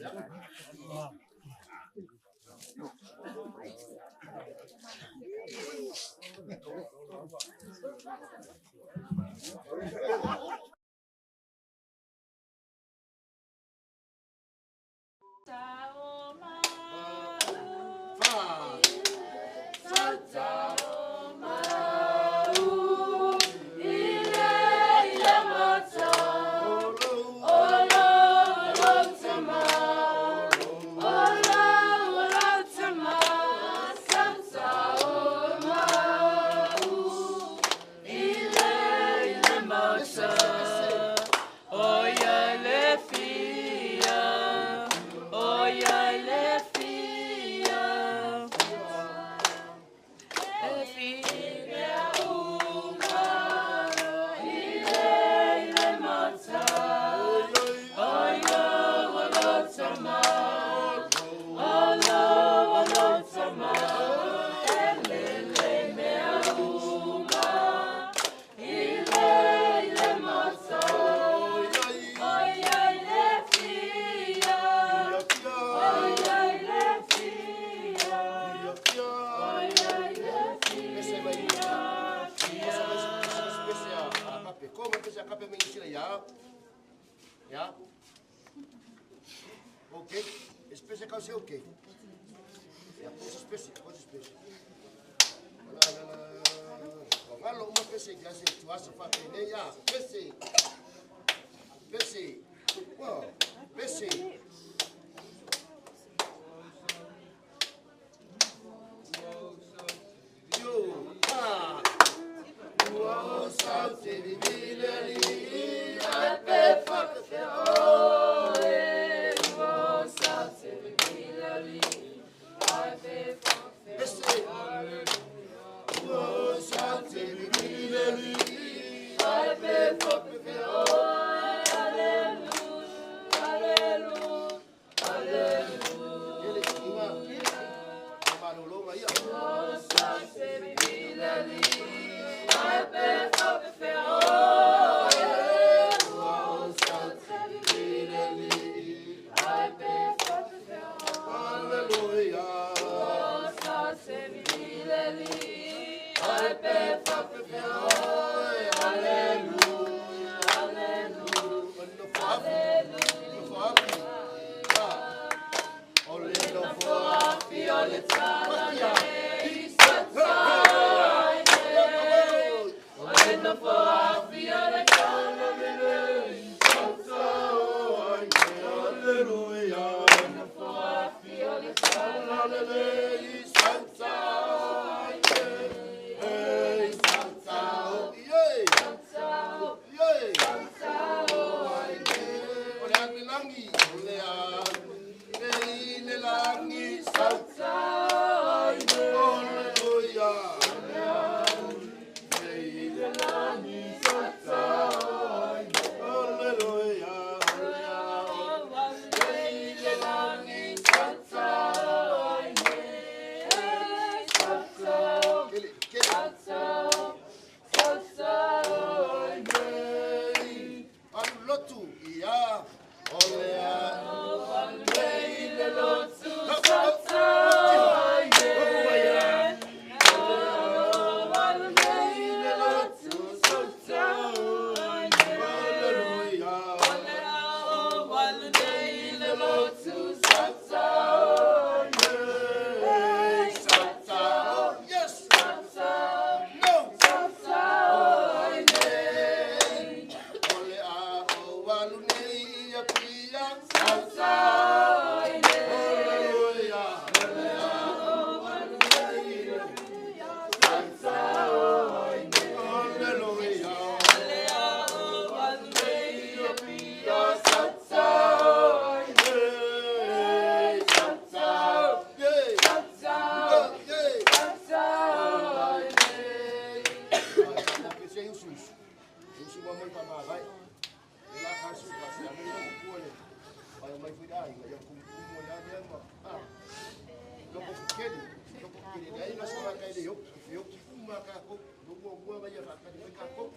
tumuaga ia faatali mai tatou.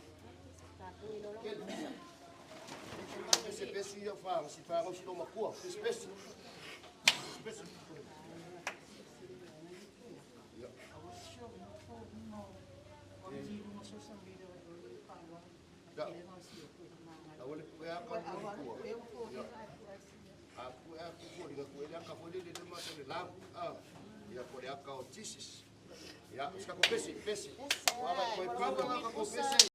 Tele. Pesepese ia fa si fa si lo makua. Pesepese. Pesepese. Ia. Ya. Aua le pue aka o le kua. Ia. A pue aku fo linga ku ele aka fo le le ma le lam. Ah. Ia po le aka o Jesus. Ia, ska ko pesi, pesi. Wa ba ko pa pa ko pesi.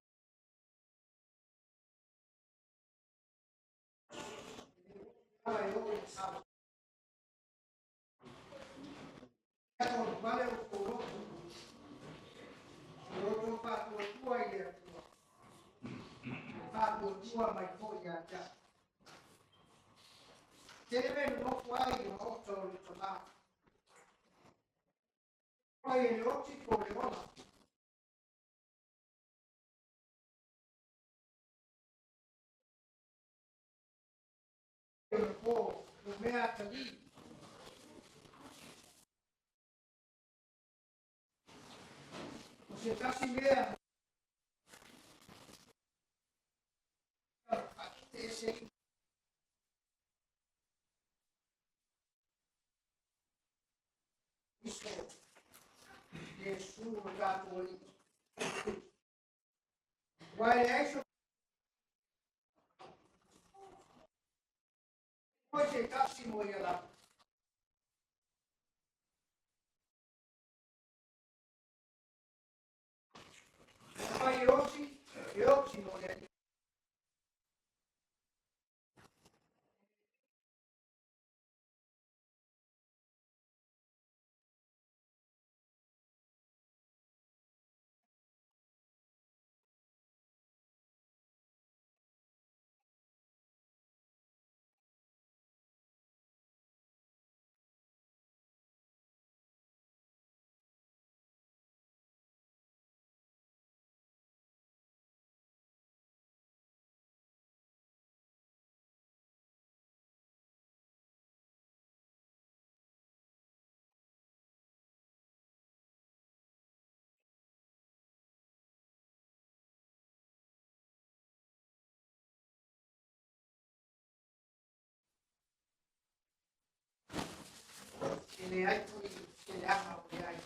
Tua mai foi ia te au. Tele me nofo ai i maota o le tamā. Mai e le oti po le ola. O le po, o mea tali. O se tasi mea ese iso Iesu o tatou Alii. Ua e leai so foi se tasi mo ia lava. Mai e oti, e oti mo le Alii. E le ai foi se le aga o le ai.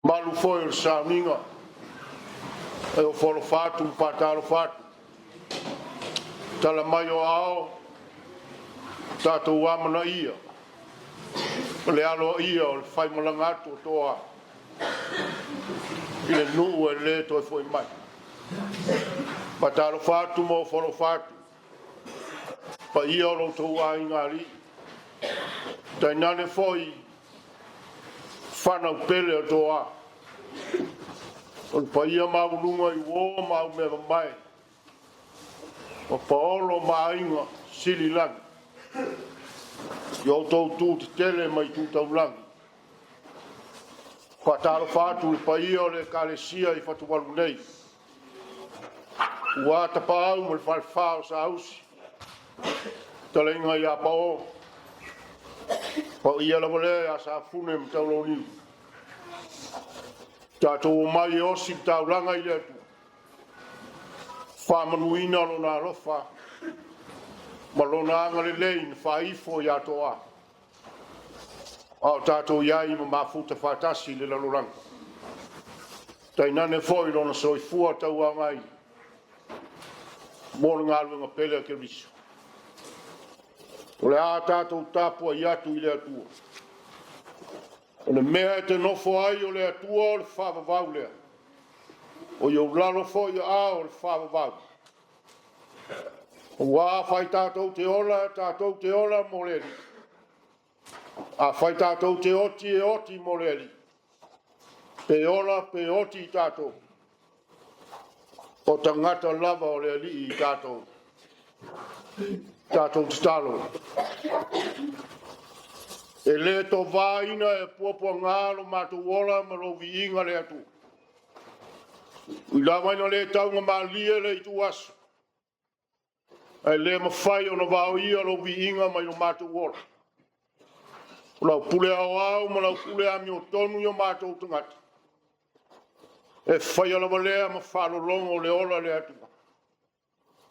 Malu foi o le sauniga e ofo alofa atu ma faatalofa atu. Tala mai o aao, tatou amanaia o le aloaia o le faimalaga atu o Toa i le nuu e le toe foi mai. Faatalofa atu ma ofo alofa atu, paia o lo outou aiga alii, tainane foi fanau pele o Toa, o le paia maualuga i uo ma au mea mamae, o paolo ma aiga sililagi, i outou tu tetele mai tu taulagi. Faatalofa atu i le paia o le Ekalesia i Fatuvalu nei, ua tapaau ma le falefa o Sausi, talaiga ia Pao, paia lava lea ia Safune ma Taulauniu. Tatou omai e osi le taulaga i le Atua, faamanuina lona alofa ma lona agalelei na faaifo ia Toa, a o tatou iai ma mafuta faatasi i le lalolagi. Tainane foi lona soifua tauagaina mo le galuega pele a Keriso. O le a tatou tapuai atu i le Atua. O le mea e te nofo ai o le Atua o le faavavau lea. O i ou lalo foi aao o le faavavau. Ua afai tatou te ola, tatou te ola mo le Alii. Afai tatou te oti, e oti mo le Alii. Pe ola pe oti i tatou, o tagata lava o le Alii i tatou. Tatou tatalo. E le tovaina e puapuaga lo matou ola ma lou viiga le Atua. Ui lava ina le taugamalie le ituaso, ae le mafai ona vaoia lou viiga mai lo matou ola. O lau pule aoao ma lau pule amiotonu i o matou tagata, e faia lava lea ma faalologo o le ola le Atua.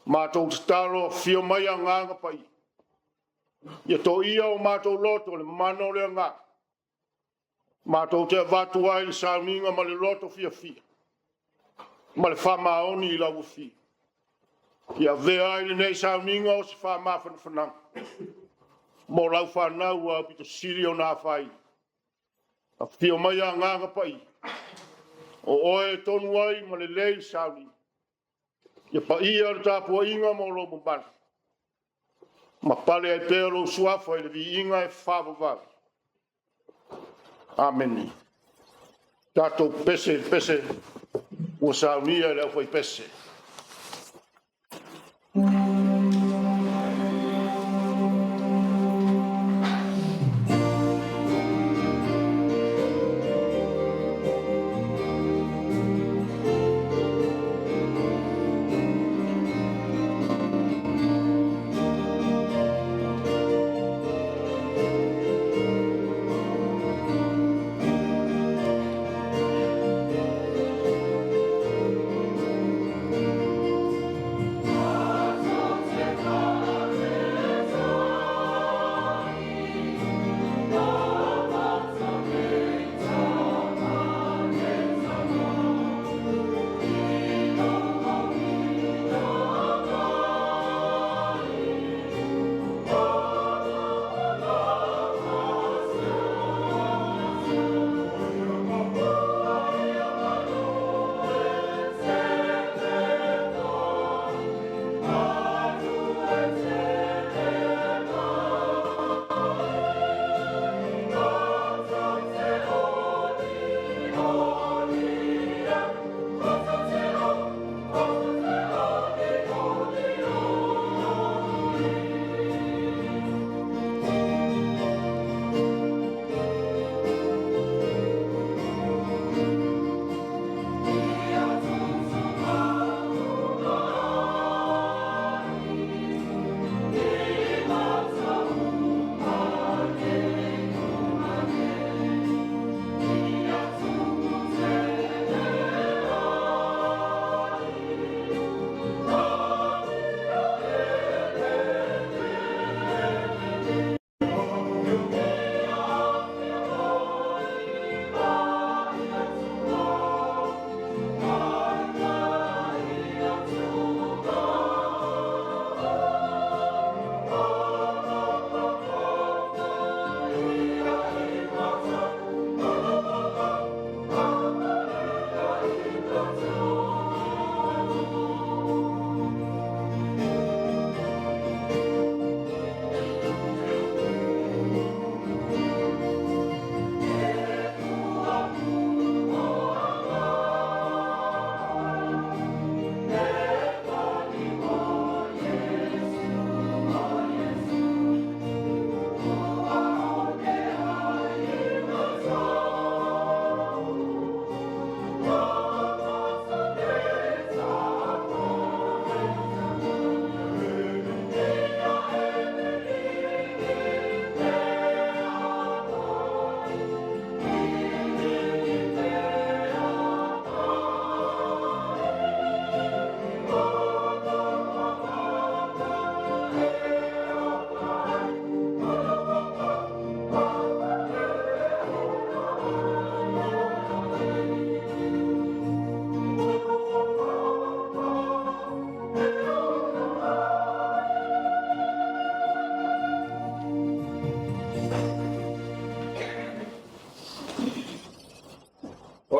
Matou tatalo, afio mai agaga paia, ia toia o matou loto le mana o le agaga. Matou te avatu ai le sauniga ma le loto fiafia, ma le faamaoni i lau afio. Ia avea ai lenei sauniga o se faamafanafanaga mo lau fanau ua aupito sili ona afaina. Afio mai agaga paia, o oe e tonu ai ma lelei le sauniga. Ia paia le tapuaiga mo lou mamalu, ma pale ai pea lou suafa i le viiga e faavavau. Amene. Tatou pese i le pese ua saunia e le aufaipese.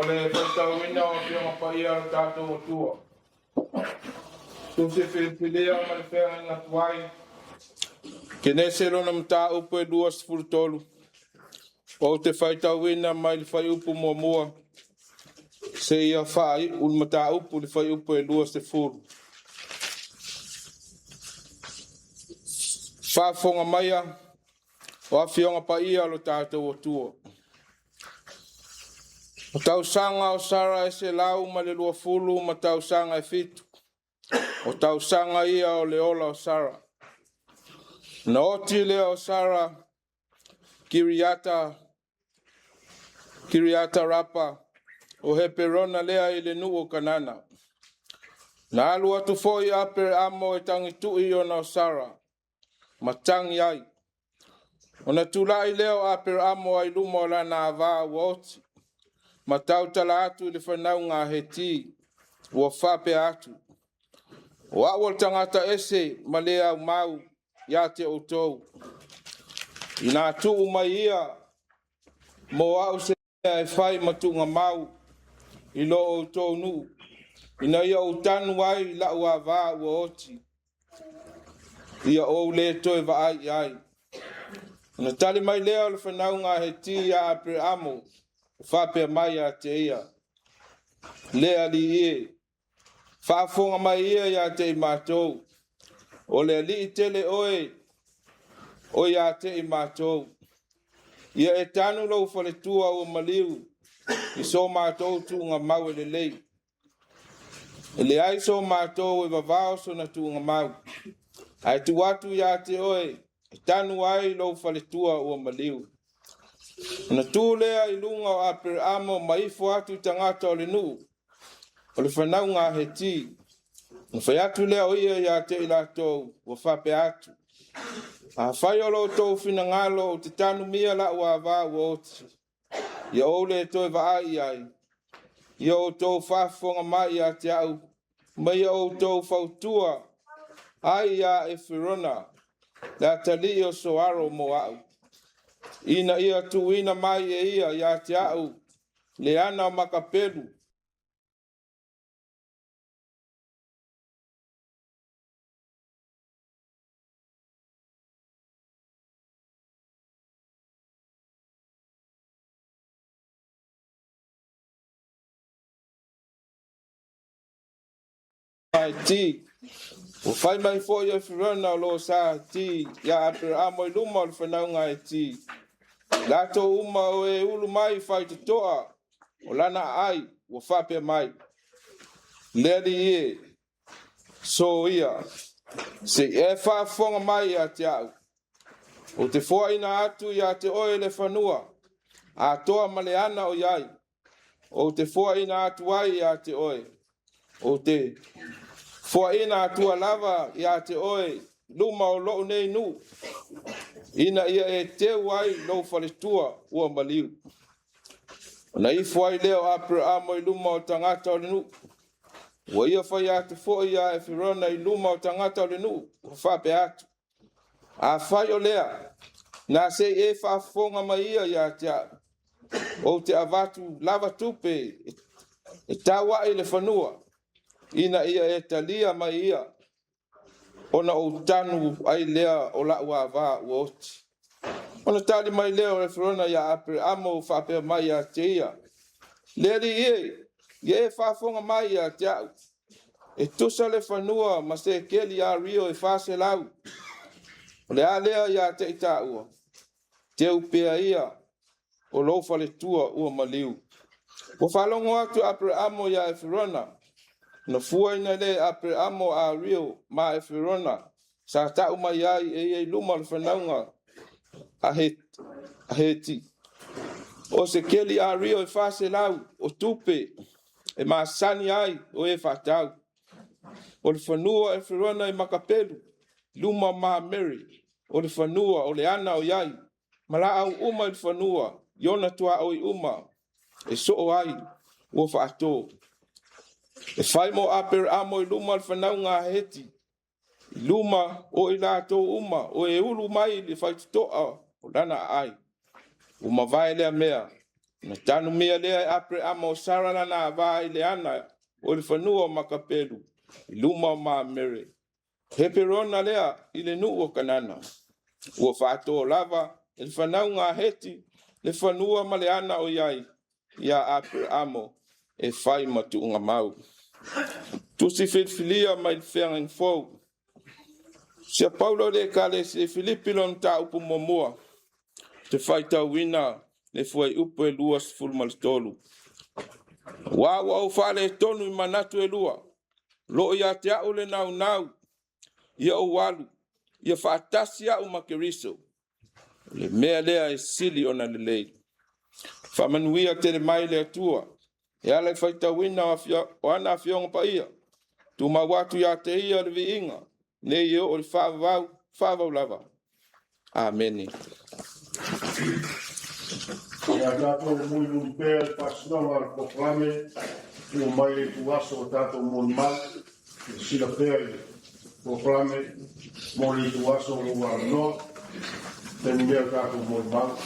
le faitauina o Afioga Paia o le tatou Atua. Tusi filifilia ma le feagaiga tuai. Kenese lona mataupu e 23. Ou te faitauina mai le fuaiupu 1 seia faaiu le mataupu i le fuaiupu e 20. Faafofoga maia o Afioga Paia o lo tatou Atua. O tausaga o Sara e 120 ma tausaga e 7. O tausaga ia o le ola o Sara. Na oti lea o Sara Kiriata Rapa o Heperona lea i le nuu o Kanana. Na alu atu foi Aperamo e tagitui ona o Sara, ma tagi ai. Ona tulai lea o Aperamo ai luma o lana ava ua oti, ma tautala atu i le fanauga a Heti, ua faapea atu, “O au o le tagata ese ma le aumau ia te outou. Ina tuu mai ia mo au se mea e fai ma tuugamau i lo outou nuu, ina ia ou tanu ai lau ava ua oti, ia ou le toe vaai i ai.” Ona tali mai lea o le fanauga a Heti ia Aperamo, faapea mai ia te ia, “Le alii e, faafofoga mai ia ia te i matou, o le alii tele oe o ia te i matou. Ia e tanu lou faletua ua maliu i so matou tuugamau e lelei. E leai so matou e vavao sona tuugamau, ae tuu atu ia te oe e tanu ai lou faletua ua maliu.” Ona tu lea i luga o Aperamo ma ifo atu i tagata o le nuu, o le fanauga a Heti. Ona fai atu lea o ia ia te i latou, ua faapea atu, “Afai o lo outou finagalo ou te tanumia lau ava ua oti, ia ou le toe vaai i ai, ia outou faafofoga mai ia te au, ma ia outou fautua ai ia Eferona, le atalii o Soaro mo au, ina ia tuuina mai e ia ia te au le ana o Makapelu a Heti.” Ua fai mai foi Eferona o lo sa Heti ia Aperamo i luma o le fanauga a Heti, latou uma o e ulu mai faitotoa o lana aai, ua faapea mai, “Le alii e, soia, se i e faafofoga mai ia te au. Ou te foaina atu ia te oe le fanua, atoa ma le ana o i ai. Ou te foaina atu ai ia te oe. Ou te foaina atua lava ia te oe luma o lou nei nuu, ina ia e teu ai lou faletua ua maliu.” Ona ifo ai lea o Aperamo i luma o tagata o le nuu. Ua ia fai atu foi ia Eferona i luma o tagata o le nuu, ua faapea atu, “Afai o lea, na se i e faafofoga mai ia ia te au, ou te avatu lava tupe e tau ai le fanua, ina ia e talia mai ia, ona ou tanu ai lea o lau ava ua oti.” Ona tali mai lea o Eferona ia Aperamo faapea mai ia te ia, “Le alii e, ia e faafofoga mai ia te au, e tusa le fanua ma sekeli ario e 400. O le a lea ia te i taua? Teu pea ia o lou faletua ua maliu.” Ua faalogo atu Aperamo ia Eferona, na fuaina lea e Aperamo ario ma Eferona sa tau mai ai e ia i luma o le fanauga a Heti. O sekeli ario e 400 o tupe e masani ai o e faatau. O le fanua o Eferona i Makapelu, luma o Mamere, o le fanua o le ana o i ai, ma laau uma i le fanua, i ona tuaoi uma, e soo ai ua faato. E fai mo Aperamo i luma o le fanauga a Heti, i luma o i latou uma o e ulu mai i le faitotoa o lana aai. Ua mavae lea mea. Ona tanumia lea e Aperamo o Sara lana ava i le ana o le fanua o Makapelu i luma o Mamere. Heperona lea i le nuu o Kanana. Ua faato lava e le fanauga a Heti le fanua ma le ana o i ai ia Aperamo e fai ma tuugamau. Tusi filifilia mai le Feagaiga Fou. Sia Paulo le Ekalesia i Filipi lona mataupu muamua, te faitauina le fuaiupu e 23. Aua ua ou faaletonu i manatu e lua, o lo o ia te au le naunau ia ou alu, ia faatasi au ma Keriso. O le mea lea e sili ona lelei. Faamanuia tele mai le Atua e ala i faitauina o ana Afioga Paia, tumau atu ia te Ia le viiga, nei e oo i le faavavau, faavavau lava. Amene. Ia tatou mulimuli pea le faasinoga o le polokalame ua mai le ituaso o tatou molimau. Silasila pea i le polokalame mo le ituaso o lou avanoa. Taimi lea o tatou molimau.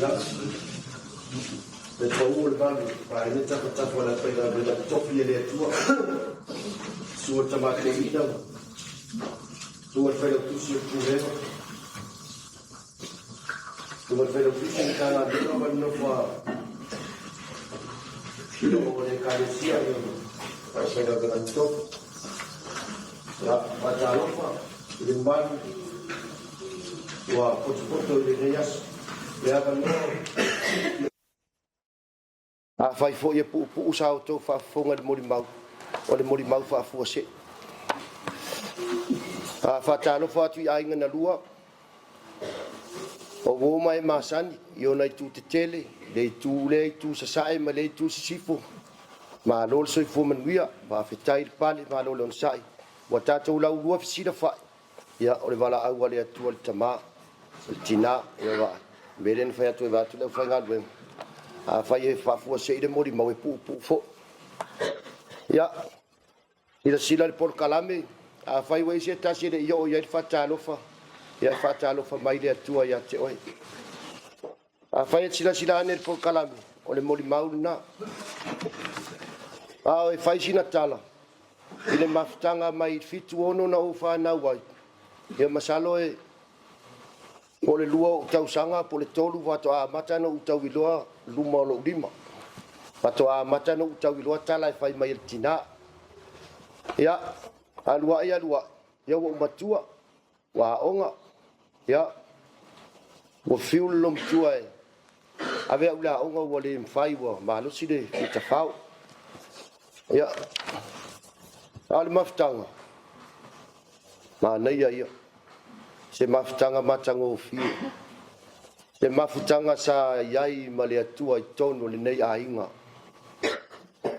Ia, e pau o le valu, paene tafatafa o le aufaigaluega totofi e le Atua. Sua le Tama Toeaina, sua le Failautusi o le Pulega, sua le Failautusi o le Matagaluega ma le nofo a o le Ekalesia, ia ma le aufaigaluega totofi. Ia, faatalofa i le mamalu ua potopoto i lenei aso. Le avanoa. Afai foi e puupuu sa outou faafofoga i le molimau, o le molimau faafuasei. A faatalofa atu i aiga na lua, o uo ma e masani i ona itu tetele, le itu lea itu sasae ma le itu sisifo, malo le soifua manuia, faafetai le pale, malo le onosai. Ua tatou laulua fesilafai, ia o le valaau a le Atua i le tama, o le tina, ia vaai. O le mea lea na fai atu ai vaeatu le aufaigaluega, afai e faafuasei le molimau, e puupuu foi. Ia, silasila i le polokalame, afai ua i ai se tasi e le i oo i ai le faatalofa, ia e faatalofa mai le Atua ia te oe. Afai e silasila ane i le polokalame, o le molimau lena. A o e fai sina tala i le mafutaga mai le 76 na ou fanau ai, ia masalo e po o le 2 ou tausaga po o le 3 faatoa amata ona ou tauiloa luma o lou lima. Faatoa amata ona ou tauiloa tala e fai mai e le tina. Ia, alu ai alu ai, ia ua ou matua, ua aoga, ia, ua fiu le loomatua e ave au i le aoga ua le mafai, ua malosi le tafao. Ia, a o le mafutaga, manaia ia, se mafutaga matagofie, se mafutaga sa i ai ma le Atua i totonu o lenei aiga.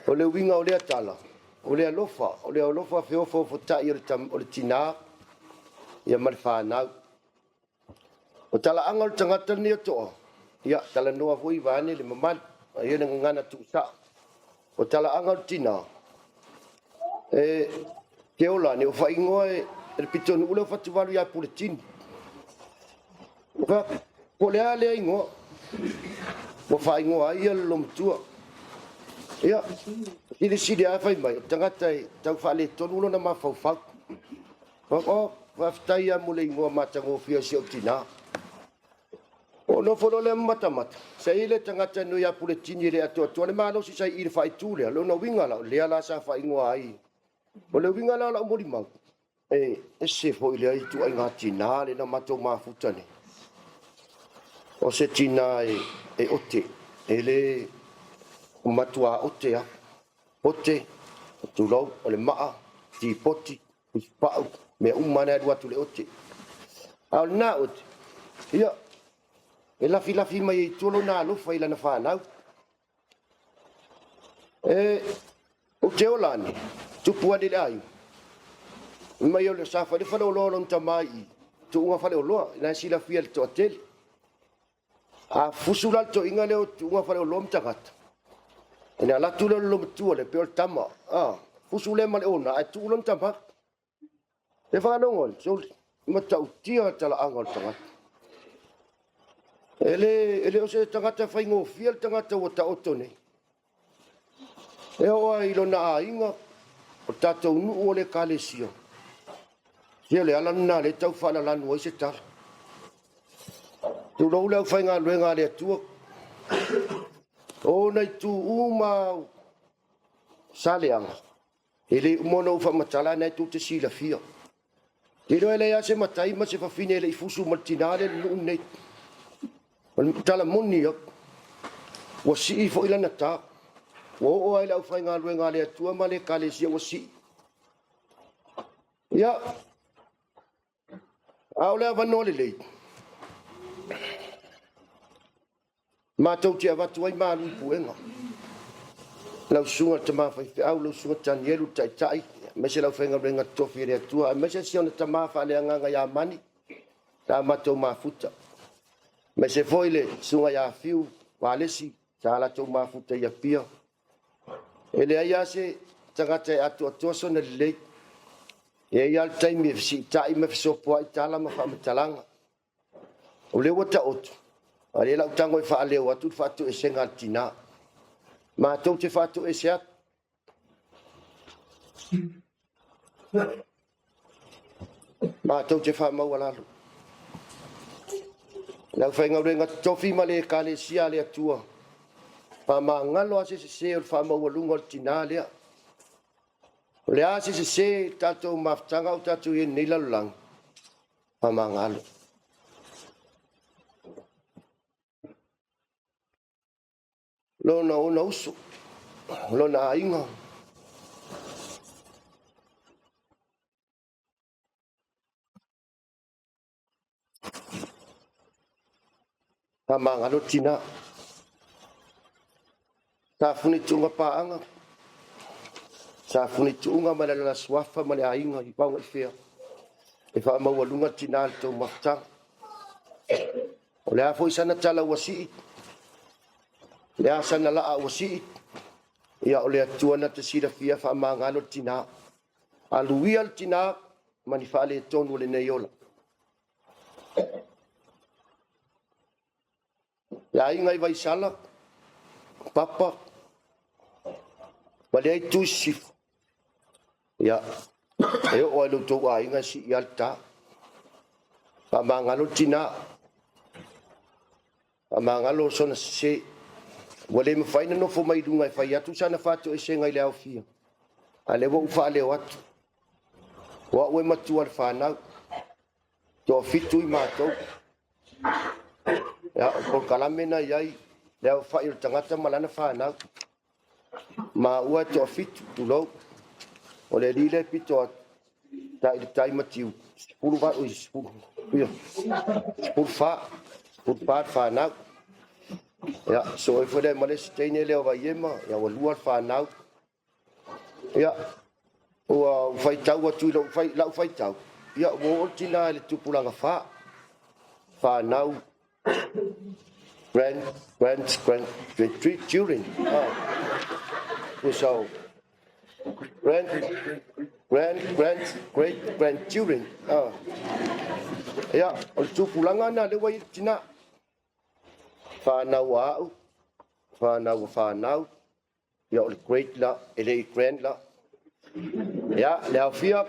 O le uiga o lea tala, o le alofa, o le alofa feofoofotai o le tina ia ma le fanau. O talaaga o le tagata lenei o Toa, ia talanoa foi vaeane le mamalu, a ia le gagana tuusao. O talaaga o le tina, e te ola ane, o faaigoa e le pitonuu lea o Fatuvalu ia Puletini. Po o le a lea igoa ua faaigoa ai ia le loomatua. Ia, silisili lava fai mai, o le tagata e tau faaletonu lona mafaufau. O, faafetai lava mo le igoa matagofie o si ou tina. Ou nofo loa lea ma matamata, sa i ai le tagata nui ia Puletini e le atoatoa le malosi sa i i le faaitu lea, lona uiga la, o lea la sa faaigoa ai. O le uiga la o lau molimau, e ese foi lea ituaiga tina lea na matou mafuta nei. O se tina e ote, e le matua ote lava. Ote, tulou, o le maa, tipoti, pau, Mea uma lava na e alu atu i le ote. A o lena ote, ia, e lafilafi mai ai i tua lona alofa i lana fanau. E, ou te ola ane, tupu ane i le aiga. Mai o le sa fai le faleoloa o lona tama i tuuga faleoloa, na e silafia e le toatele. A fusu la le toeaina lea o tuuga faleoloa ma tagata, ona alu atu lea o le loomatua lea, pei o le tama, a, fusu lea ma le ona ae tuu lona tama. E faalogo ane, sole, e matautia le talaaga o le tagata. E le o se tagata faigofie le tagata ua taoto nei. E oo lava i lona aiga, o le tatou nuu o le Ekalesia, ia o le ala lena o lea e tau faalalanu ai se tala. Tulou le aufaigaluega a le Atua, o ona itu uma lava o Saleaga, e le uma ona ou faamatala, o lena tou te silafia. Ou te iloa e leai lava se matai ma se fafine e le i fusu ma le tina lea i le nuu lenei. O le tala moni lava, ua sii foi lana ta, ua oo lava i le aufaigaluega a le Atua ma le Ekalesia ua sii. Ia, a o le avanoa lelei, matou te avatu ai malu i puega, lau susuga i le tama faifeau, lau susuga Tanielu le Taitai, aemaise le aufaigaluega totofi a le Atua, aemaise si ona tama faaleagaga ia Mani, sa matou mafuta, aemaise foi le susuga ia Fiu Valesi, sa latou mafuta i Apia. E leai lava se tagata e atoatoa sona lelei. E i ai lava le taimi e fesiitai ma fesopoai tala ma faamatalaga. O lea ua taoto, a o lea o le a ou tago e faaleo atu le faatoesega a le tina. Matou te faatoese atu. Matou te faamaualalo. Le aufaigaluega totofi ma le Ekalesia a le Atua, faamagalo lava se sese o le faamaualuga o le tina lea. O le a se sese i le tatou mafutaga a o tatou i ai i lenei lalolagi, faamagalo. Lona ona uso, lona aiga. Faamagalo le tina. Safune tuuga paaga, Safune tuuga ma le alaala Suafa ma le aiga i Vaogaifea, e faamaualuga le tina i le tou mafutaga. O le a foi sana tala ua sii, o le a sana laa ua sii, ia o le Atua na te silafia faamagalo le tina. Alu ia le tina ma ni faaletonu o lenei ola. Le aiga i Vaisala, Papa ma lea itu i sisifo, ia, e oo lava i lo outou aiga e sii lava le ta. Faamagalo le tina, faamagalo sona sese. Ua le mafai ona nofo mai luga e fai atu sana faatoesega i le aofia, a o lea ua ou faaleo atu. O au e matua i le fanau, toafitu i matou. Ia, o polokalame na i ai le aofai o le tagata ma lana fanau. Maua e toafitu, tulou. O le alii lea e pito atu, tai le tai matiu, 18, oi, 14, 14 le fanau. Ia, sosoo ifo lea ma le isi teine lea o Vaiema, ia ua 2 le fanau. Ia, ua ou faitau atu i lau faitau, ia ua oo le tina i le tupulaga fa, fanau, grand, grand, grand, three children. So, grand, grand, grand, great grandchildren. Ia, o le tupulaga lena lea ua i ai le tina. Fanau a au, fanau a fanau, ia o le great la, e le i grand la. Ia, le aofia,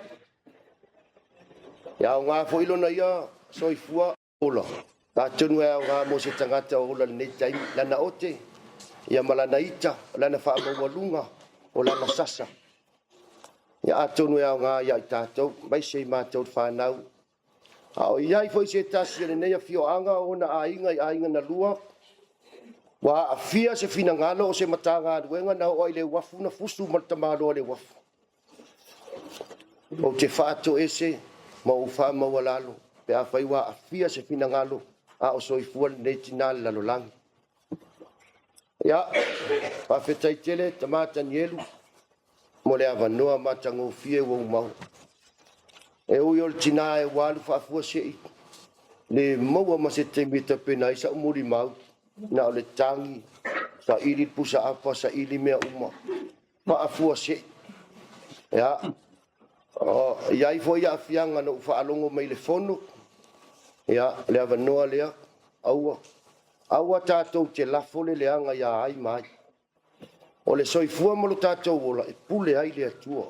e aoga foi lona ia soifua ola. Atonu e aoga mo se tagata o ola i lenei taimi, lana ote, ia ma lana ita, o lana faamaualuga, o lana sasa. Ia atonu e aoga ia i tatou, maise i matou le fanau. A o i ai foi se tasi o lenei afioaga o ona aiga i aiga na lua, ua aafia se finagalo o se Matagaluega na oo ai i le uafu na fusu ma le tamaloa i le uafu. Ou te faatoese ma ou faamaualalo pe afai ua aafia se finagalo a o soifua lenei tina i le lalolagi. Ia, faafetai tele tama Tanielu mo le avanoa matagofie ua ou maua. E ui o le tina e ua alu faafuasei, le maua ma se taimi e tapena ai sau molimau, na o le tagi, saili le pusaapa, saili mea uma, faafuasei. Ia, e i ai foi aafiaga na ou faalogo mai i le fono, ia, o le avanoa lea, aua, aua tatou te lafo le leaga ia ai ma ai. O le soifua ma lo tatou ola, e pule ai le Atua.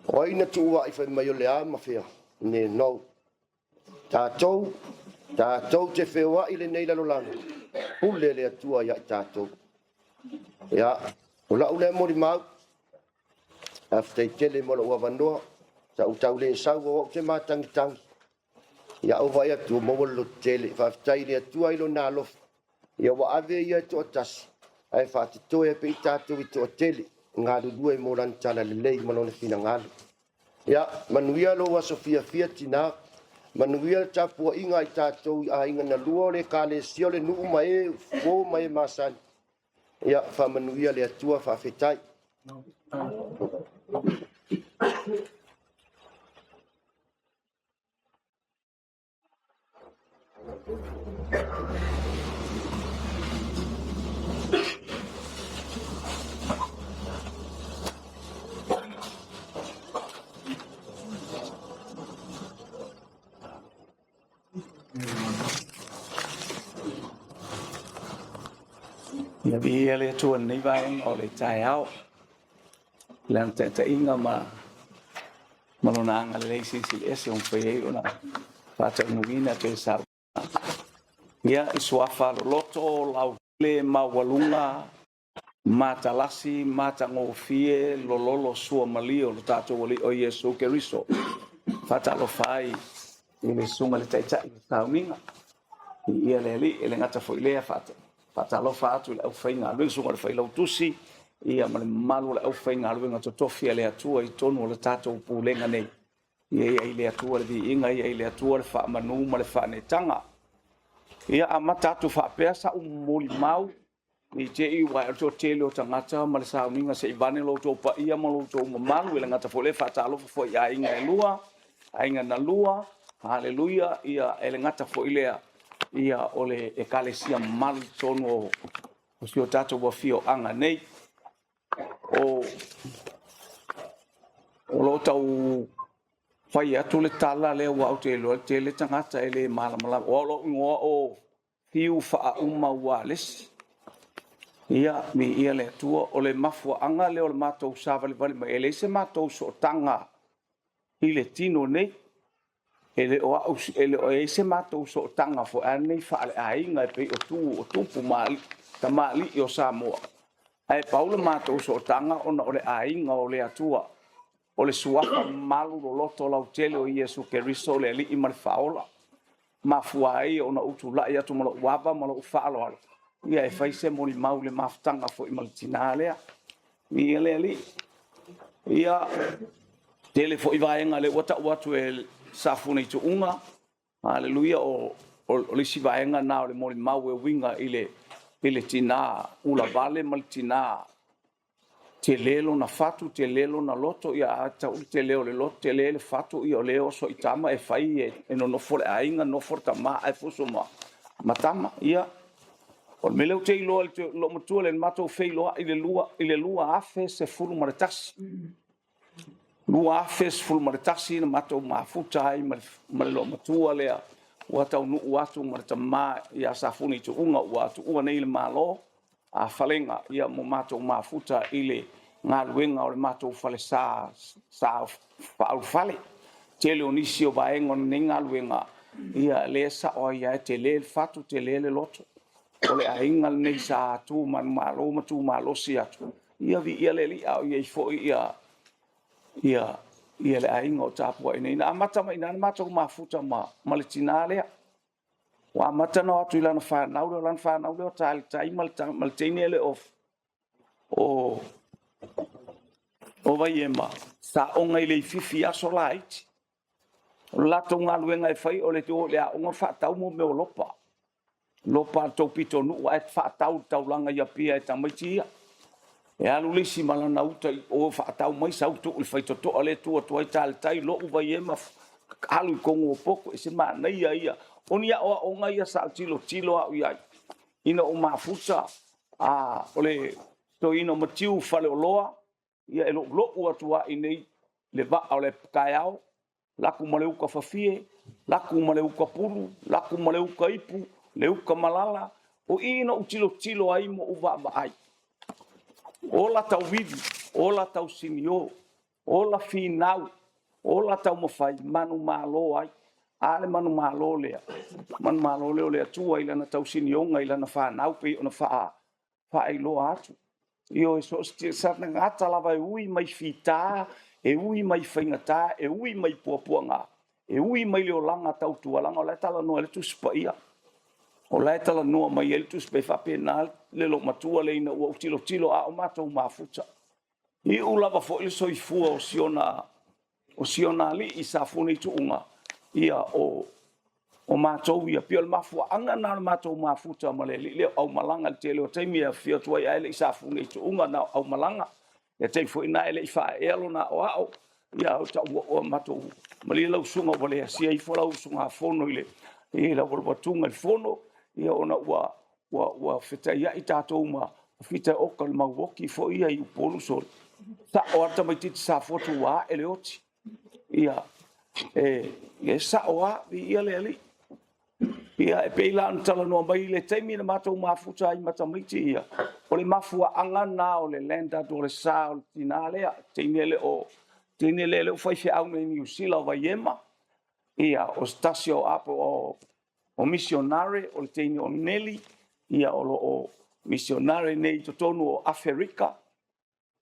O ai na tuuai fai mai o le a ma fea? Ne no. Tatou, tatou te feoai i lenei lalolagi, pule le Atua ia i tatou. Ia, o lau lea molimau, faafetai tele mo lou avanoa, sa ou tau le sau o au ou te matagitagi, ia ou vaai atu ua maua le lototele. Faafetai i le Atua i Lona alofa, ia ua ave Ia e toatasi, ae faatotoe ai pea i tatou e toatele, e galulue mo Lana talalelei ma Lona finagalo. Ia, manuia lou aso fiafia tina, manuia le tapuaiga a i tatou i aiga na lua o le Ekalesia o le nuu ma e fofo ma e masani. Ia, faamanuia le Atua, faafetai. Ia viia le Atua i lenei vaega o le taeao i Lana taitaiga ma Lona agalelei silisili ese ua mafai ai ona faataunuuina toe sau. Ia, i suafa loloto lautele maualuga, matalasi matagofie lololo suamalie o lo tatou Alii o Iesu Keriso. Faatalofa ai i le Susuga i le Taitai o Sauniga, viia le Alii. E le gata foi i lea, faatalofa atu i le aufaigaluega, susuga i le Failautusi ia ma le mamalu o le aufaigaluega totofi a le Atua i totonu o le tatou Pulega nei. Ia i ai le Atua le viiga, ia i ai le Atua le faamanu ma le faaneetaga. Ia amata atu faapea sau molimau ne i te i aua o le toatele o tagata ma le sauniga se i vaeane lo outou paia ma lo outou mamalu. E le gata foi i lea e faatalofa foi i aiga e lua, aiga na lua, haleluia. E le gata foi i lea o le ekalesia mamalu i totonu o si o tatou afioaga nei. O lo o tau fai atu le tala lea aua ou te iloa e tele tagata e le malamalama. O au o lou igoa o Fiu Faauma Ualesi. Ia, viia le Atua. O le mafuaaga lea o le matou savalivali mai, e leai se matou sootaga i le tino nei. E le o i ai se matou sootaga foi a lenei faaleaiga e pei o tu o tupu ma alii, tamalii o Samoa. Ae pau le matou sootaga ona o le aiga o le Atua, o le suafa mamalu loloto lautele o Iesu Keriso o le Alii ma le Faaola. Mafua ai ona ou tulai atu ma lou ava ma lou faaaloalo ia e fai se molimau i le mafutaga foi ma le tina lea. Viia le Alii. Ia, tele foi vaega lea ua tau atu e Safune i Tuuga. Haleluia, o le isi vaega lena o le molimau e uiga i le tina ulavale ma le tina tele lona fatu, tele lona loto, ia a tau le tele o le loto, tele le fatu, ia o lea e oso i tama e fai, e nonofo le aiga, nofo le tama ae fusu ma tama. Ia, o le mea lea ou te iloa i le loomatua lea, na matou feiloai i le 2011. 2011 na matou mafuta ai ma le loomatua lea ua taunuu atu ma le tama ia Safune i Tuuga ua tuua nei le Malo a Falega ma matou mafuta i le galuega o le matou falesa sa faaulufale. Tele o nisi o vaega o lenei galuega, ia lea e sao ai lava, e tele le fatu tele le loto. O le aiga lenei sa tu manumalo ma tu malosi atu, ia viia le Alii a o i ai foi le aiga o tapuai nei. Na amata mai i ina ona matou mafuta ma le tina lea. Ua amata ona o atu i lana fanau lea, o lana fanau lea o Talitai ma le teine lea o Vaiema, sa oga i Leififi i aso laiti. O le latou galuega e fai o le o i le aoga faatau mo mea o lopa. Lopa a le tou pitonuu ae faatau i le taulaga i Apia e tamaiti ia. E alu le isi ma lana uta i o faatau mai sau tuu i le faitotoa lea e tu atu ai taletai lou Vaiema alu i totonu o potu e se manaia ia. O ni aoaoga ia sa ou tilotilo au i ai ina ua mafuta a o le toeaina o Matiu Faleoloa ia e loulou atu lava i inei le vaa o le taeao, laku ma le uta fafie, laku ma le uta pulu, laku ma le uta ipu, le uta malala. O i na ou tilotilo ai ma ou vaavaai. Ola tauivi, ola tausinio, ola finau, ola taumafai, manumalo ai. A le manumalo lea, manumalo lea o le Atua i lana tausinioga i lana fanau pei ona faailoa atu. Ioe, so o se tagata lava e ui mai fita, e ui mai faigata, e ui mai puapuaga, e ui mai le olaga tautualaga, o la e talanoa ai le Tusi Paia. O la e talanoa mai ai le Tusi Paia, e faapena le loomatua lea ina ua ou tilotilo a o matou mafuta. Iu lava foi le soifua o si ona alii Safune i Tuuga, ia o o matou ia, pei o le mafuaaga lena o le matou mafuta ma le alii lea o Aumalaga i le tele o taimi e afifio atu ai ae le i Safune i Tuuga na o Aumalaga. I le taimi foi lena e le i faaeaea lona aoao, ia o tau o matou malie lau susuga ua le asia ifo lau usugafono i le i lau aluatuga i le fono, ia ona ua fetaiai tatou ma fita e oka le mau oti foi ia i Upolu sole. Sao lava le tamaitiiti Safotu ua ae le oti. Ia, e sao lava, viia le Alii. Ia, e pei la ona talanoa mai i le taimi na matou mafuta ai ma tamaiti ia, o le mafuaaga lena o le landlord o le sa o le tina lea, teine le o teine lea lea ua faifeau nei i Niu Sila o Vaiema, ia, o se tasi o apo o misionare, o le teine o Neli, ia, o lo o misionare nei i totonu o Aferika,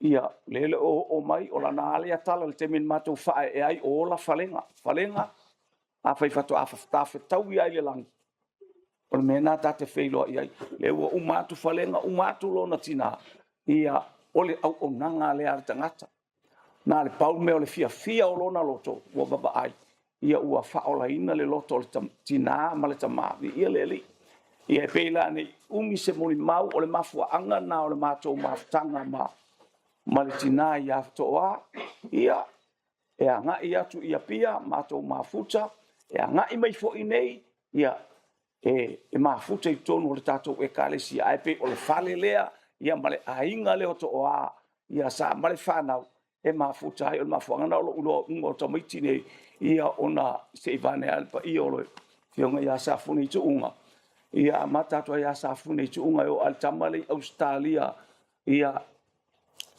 Ia, lea e le o oo mai, o lana lava lea tala i le taimi na matou faaee ai, o ola falega. Falega, afai faatoa ta fetaui lava i le lagi, o le mea lena ta te feiloai ai. Lea ua uma atu falega, uma atu lona tina, ia, o le auaunaga lea a le tagata. Na o le pau le mea o le fiafia o lona loto ua vaavaai, ia ua faaolaina le loto o le tina ma le tama, viia le Alii. Ia e pei la ne i umi se molimau, o le mafuaaga lena o le matou mafutaga ma le tina ia Toa, ia e agai atu i Apia, matou mafuta, e agai mai foi nei, ia e mafuta i totonu o le tatou Ekalesia, ae pei o le fale lea ia ma le aiga lea o Toa, ia sa ma le fanau e mafuta ai. O le mafuaaga lena o lou iloa uma o tamaiti nei, ia ona se i vane lava le paia o le afioga ia Safune i Tuuga, ia amata atu ai ia Safune i Tuuga e oo lava i le tama lea i Ausetalia, ia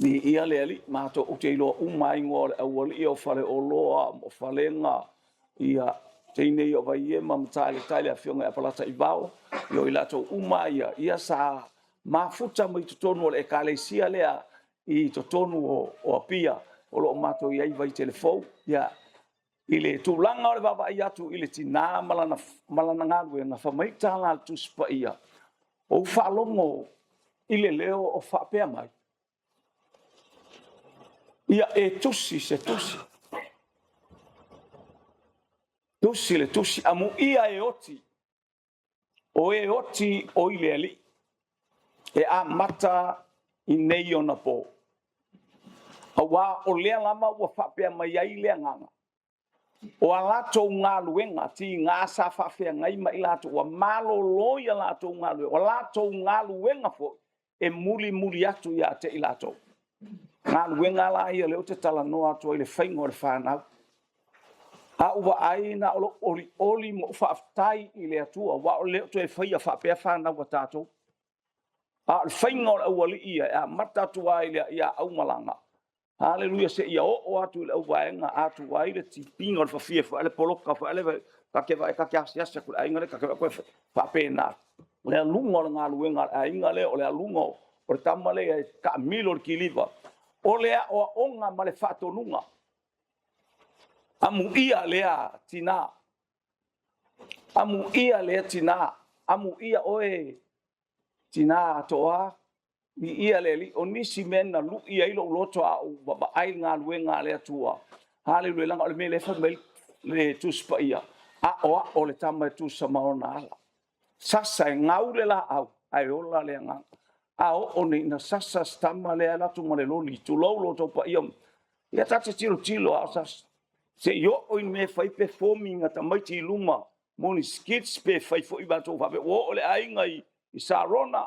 viia le Alii, matou ou te iloa uma lava igoa o le aualii o Faleoloa, o Falega, ia teine ia o Vaiema, Matailetai, le afioga ia Polataivao, ia o i latou uma lava ia, ia sa mafuta mai totonu o le Ekalesia lea i totonu o Apia o lo o matou i ai i Vaitele Fou. Ia, i le tulaga o le vaavaai atu i le tina ma lana galuega, fai mai tala a le Tusi Paia, ou faalogo i le leo o faapea mai, ia e tusi se tusi, tusi le tusi, amuia e oti, O e oti o i le Alii, e amata i nei ona po. Auā o lea lava ua faapea mai ai le Agaga, o a latou galuega tiga sa faafeagai ma i latou, ua malolo i a latou galuega, o a latou galuega foi e mulimuli atu ia te i latou. Galuega la ia lea ou te talanoa atu ai i le faiga o le fanau. A ou vaai na o lou olioli ma ou faafetai i le Atua, aua o le toe faia faapea fanau a tatou. A o le faiga o le aualii ia e amata atu lava ia Aumalaga, Haleluia, seia oo atu i le auvaega atu ai le tipiga o le fafie foi le poloka foi le ta te vaai ta te asiasi atu i le aiga lea ta te vaai atu faapena le aluga o le galuega a le aiga lea o le aluga o le tama lea e taamilo le kiliva o le aoaoga ma le faatonuga. Amuia lea tina, amuia lea tina, amuia oe tina Toa, viia le Alii. O nisi mea na lui ai lou loto a ou vaavaai i le galuega a le Atua. Haleluia, leaga o le mea lea e fai mai le Tusi Paia, aoao le tama e tusa ma ona ala. Sasa e gau le laau, ae ola le agaga. A oo nei ina sasa si tama lea e alu atu ma le loli, tulou lo outou paia, ia ta te tilotilo a o sasa. Se i oo i le mea e fai performing a tamaiti i luma mo ni skits pe fai foi matou faapea ua oo le aiga i Sarona,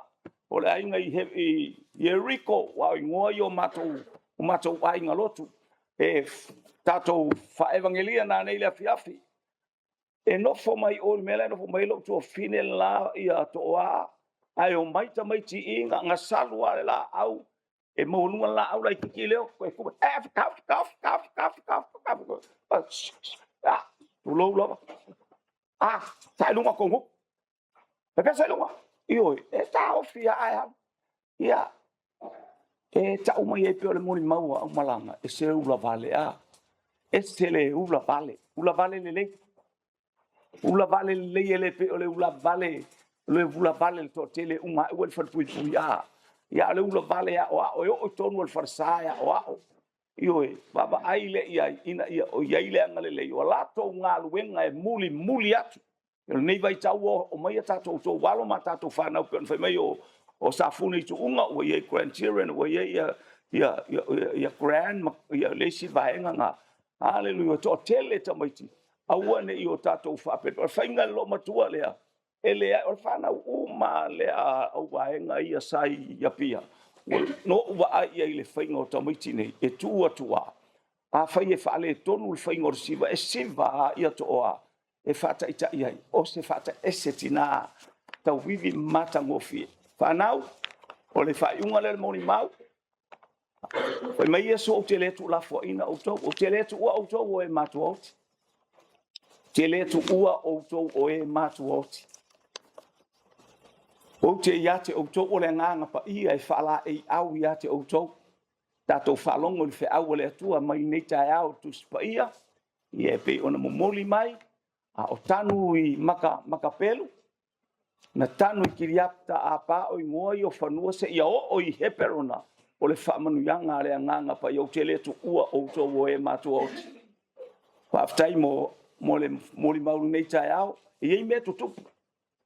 o le aiga i Ieriko, aua o igoa ia o matou aiga lotu. E tatou faaevagelia nanei i le afiafi. E nofo mai o i le mea la e nofo mai ai lou tuafafine le la ia Toa, ae omai tamaiti i i, na salu lava le laau, e maualuga le laau laitiiti lea, tulou lava, a, sae i luga tou gutu, pepesa i luga, ioe, e taofi lava ae alu. Ia, e tau mai ai pea o le molimau a Aumalaga, e ese le ulavale, a, ese le ulavale, ulavale lelei. Ulavale lelei e le pei o le ulavale le ulavale le toatele e uma ane ua i le falepuipui a. Ia a o le ulavale e aoao e oo i totonu o le falesa e aoao. Ioe, vaavaai lea i ai ina ia i ai le agalelei, o a latou galuega e mulimuli atu. O lenei vaitau ua oo mai a tatou alo ma tatou fanau pei ona fai mai o Safune i Tuuga ua i ai grandchildren, ua i ai ia grand ma le isi vaega na. Haleluia, ua toatele tamaiti, aua ne i o tatou faapea, o le faiga e le loomatua lea, e leai, o le fanau uma lava lea a au vaega ia sa i Apia, na ou vaai i ai i le faiga o tamaiti nei, e tu atu lava, afai e faaletonu le faiga o le siva, e siva lava ia Tooa e faataitai ai, o se ese tina tauivi ma matagofie. Fanau, o le faaiuga lea o le molimau, fai mai Iesu ou te le tuulafoaiina outou, ou te le tuua outou o e matuaoti. Ou te le tuua outou o e matuaoti. Ou te ia te outou, o le agaga paia e faalaeiau ia te outou. Tatou faalogo i le feau a le Atua mai lenei taeao i le Tusi Paia, ia e pei ona momoli mai, a o tanu i Makapelu, na tanu i Kiriata Apa o igoa ia o fanua seia oo i Heperona, o le faamanuiaga a le Agaga Paia. Ou te le tuua outou o e matuaoti. Faafetai mo le molimau i lenei taeao. E i ai mea tutupu,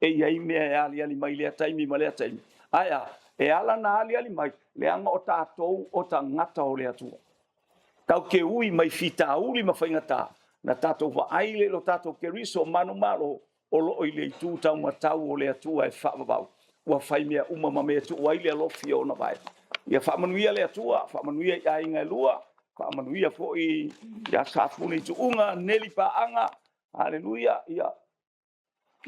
e i ai mea e aliali mai i lea taimi ma lea taimi. Ae a? E ala ona aliali mai, leaga o tatou o tagata o le Atua. Tatou te ui mai fitauli ma faigata, na tatou vaai lea i lo tatou Keriso manumalo, o lo o i le itu taumatau o le Atua e faavavau, ua fai mea uma ma mea e tuu ai le alofi o ona vae. Ia faamanuia le Atua, faamanuia i aiga e lua, faamanuia foi ia Safune i Tuuga, Neli Paaga, haleluia, ia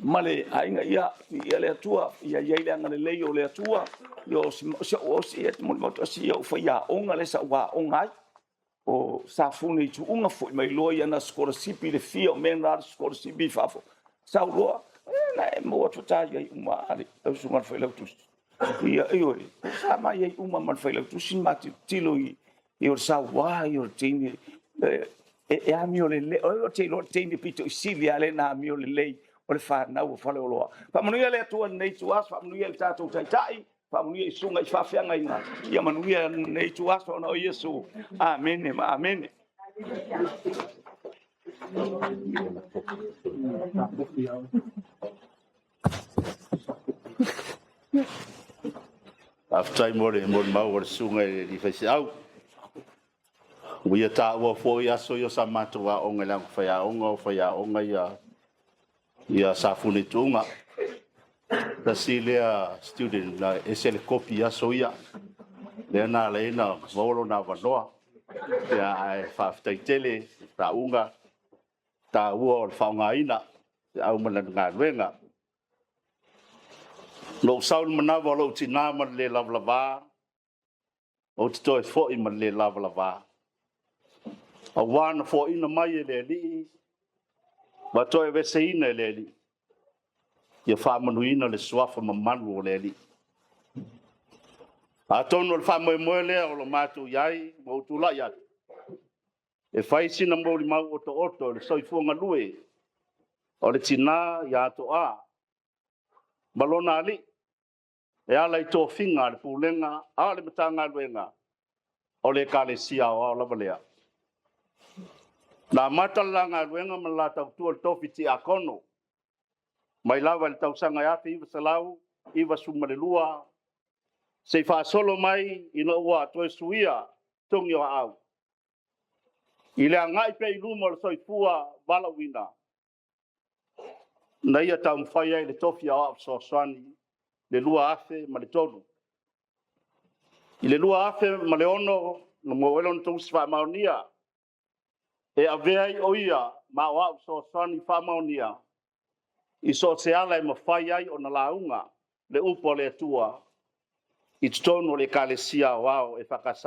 ma le aiga, ia viia le Atua, ia i ai le agalelei o le Atua. Ia o si au si au faiaoga lea sa ou aoga ai, o Safune i Tuuga, foi mai loa i ana sikolasipi i le fia o mea na alu sikolasipi i fafo, sau loa, na e maua atu ta i ai uma lava lau susuga i le Failautusi. Ia, ioe, sa ma i ai uma ma le Failautusi ma tilotilo i o le saua ia o le teine, e amio lelei, o te iloa le teine pito i sili lava lea na amio lelei o le fanau o Faleoloa. Faamanuia le Atua i lenei ituaso, faamanuia i le tatou Taitai, faamanuia i susuga i faafeagaiga, ia manuia lenei ituaso ona o Iesu. Amene ma amene. Faafetai mo le molimau a le susuga i le alii faifeau. Ua ia taua foi aso ia sa matou aoga ai leaga o faiaoga, o faiaoga ia Safune i Tuuga. Tasi lea student na ese le kopi i aso ia, lea na ala ai ona maua lona avanoa. Ia ae faafetai tele i le faauuga taua o le faaaogaina o feau ma galuega. Na ou sau i le manava o lou tina ma le le lavalava, ou te toe foi ma le le lavalava, aua na foaiina mai e le Alii ma toe aveeseina e le Alii. Ia faamanuiina le suafa mamalu o le Alii. Atonu o le faamoemoe lea o lo o matou i ai ma ou tulai atu e fai sina molimau otooto i le soifua galue o le tina ia Toa ma lona alii e ala i tofiga a le Pulega a le Matagaluega o le Ekalesia Aoao lava lea. Na amata le la galuega ma le la tautua i le tofi tiakono mai lava i le tausaga e 1992 seia faasolo mai ina ua toe suia togi o aau i le agai pea i luma o le soifua valaauina na ia taumafai ai i le tofi Aoao Fesoasoani i le 2003. I le 2006 na maua ai lona tusi faamaonia e avea ai o ia ma Aoao Fesoasoani faamaonia i so o se ala e mafai ai ona lauga le upu a le Atua i totonu o le Ekalesia Aoao EFKS.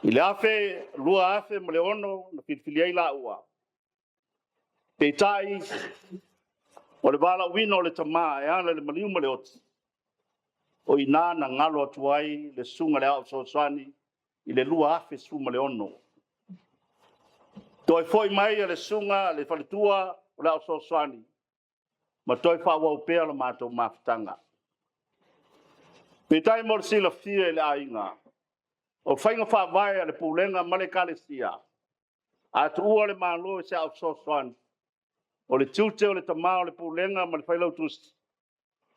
I le 2006 na filifili ai laua, peitai o le valaauina o le tama e ala i le maliu ma le oti, o i ina na galo atu ai le Susuga i le Aoao Fesoasoani i le 2016. Toe foi mai le susuga i le faletua o le Aoao Fesoasoani ma toe faaauau pea le matou mafutaga. Peitai mo le silafia e le aiga, o faiga faavae a le Pulega ma le Ekalesia, a tuua le Malo e se Aoao Fesoasoani, o le tiute o le tama o le Pulega ma le Failautusi,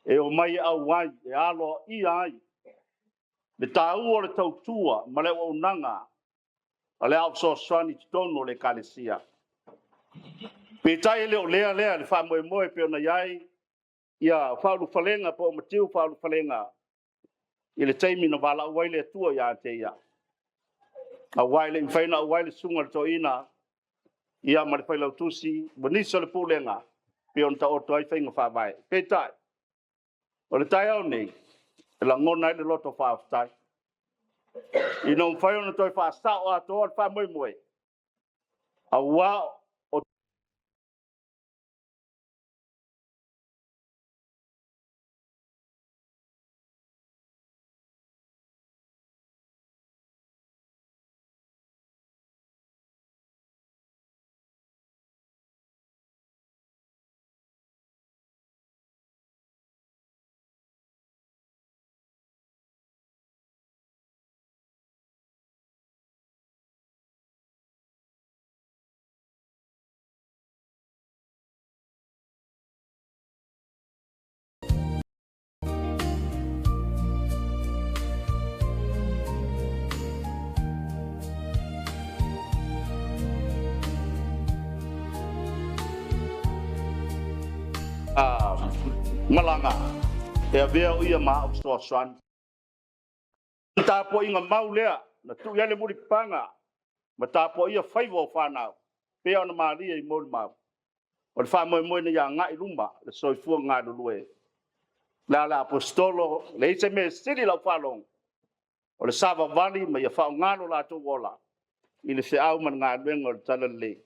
e omai e auai e aloaia ai le taua o le tautua ma le auaunaga a le Aoao Fesoasoani i totonu o le Ekalesia. Peitai e le o lea le faamoemoe e pei ona i ai faaulufalega po o matiu faaulufalega i le taimi na valaau ai le Atua ia te ia, aua e le i mafai ona auai le susuga i le toeaina ma le failautusi ma nisi o le Pulega e pei ona taoto ai faiga faavae. Peitai, o le taeao nei, e lagona ai le loto faafetai, ina ua mafai ona toe faasao atoa le faamoemoe, aua o malaga e avea o ia ma Aoao Fesoasoani. O le tapuaiga mau lea na tuu i ai le mulipapaga ma tapuaia faiva o fanau, e pei ona malie i molimau, o le faamoemoe ina ia agai i luma le soifua galulue. O le ala Aposetolo, e leai se mea e sili i lau faalogo, o le savavali ma ia faaaoga lo latou ola i le feau ma le galuega o le Talalelei.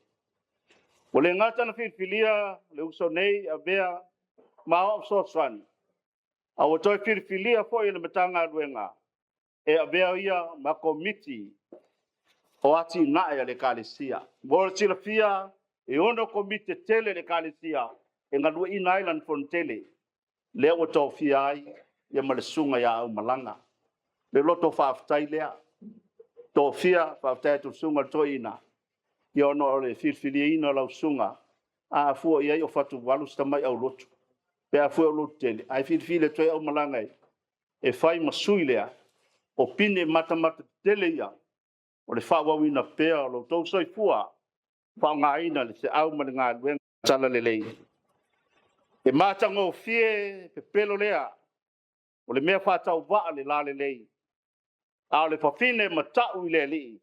Ua le gata ina filifilia le uso nei e avea ma Aoao Fesoasoani, a ua toe filifilia foi e le Matagaluega e avea ia ma Komiti o Atinae a le Ekalesia. Mo le silafia, e 6 Komiti tetele a le Ekalesia e galueaiina ai lana fonotele, lea ua tofia ai ma le Susuga ia Aumalaga. O le loto faafetai lea, toafia, faafetai atu i le susuga i le toeaina, ona o le filifiliina o lau susuga. A fua i ai o Fatuvalu o si tamai aulotu, pe a fua i ai o le lototele, ae filifili atu ai Aumalaga e fai ma sui lea, o pine matamata tetele ia o le faaauauina pea o lo outou soifua faaaogaina i le feau ma le galuega talalelei. E matagofie pepelo lea, o le mea faatauvaa i le lalelei, a o le fafine matau i le alii,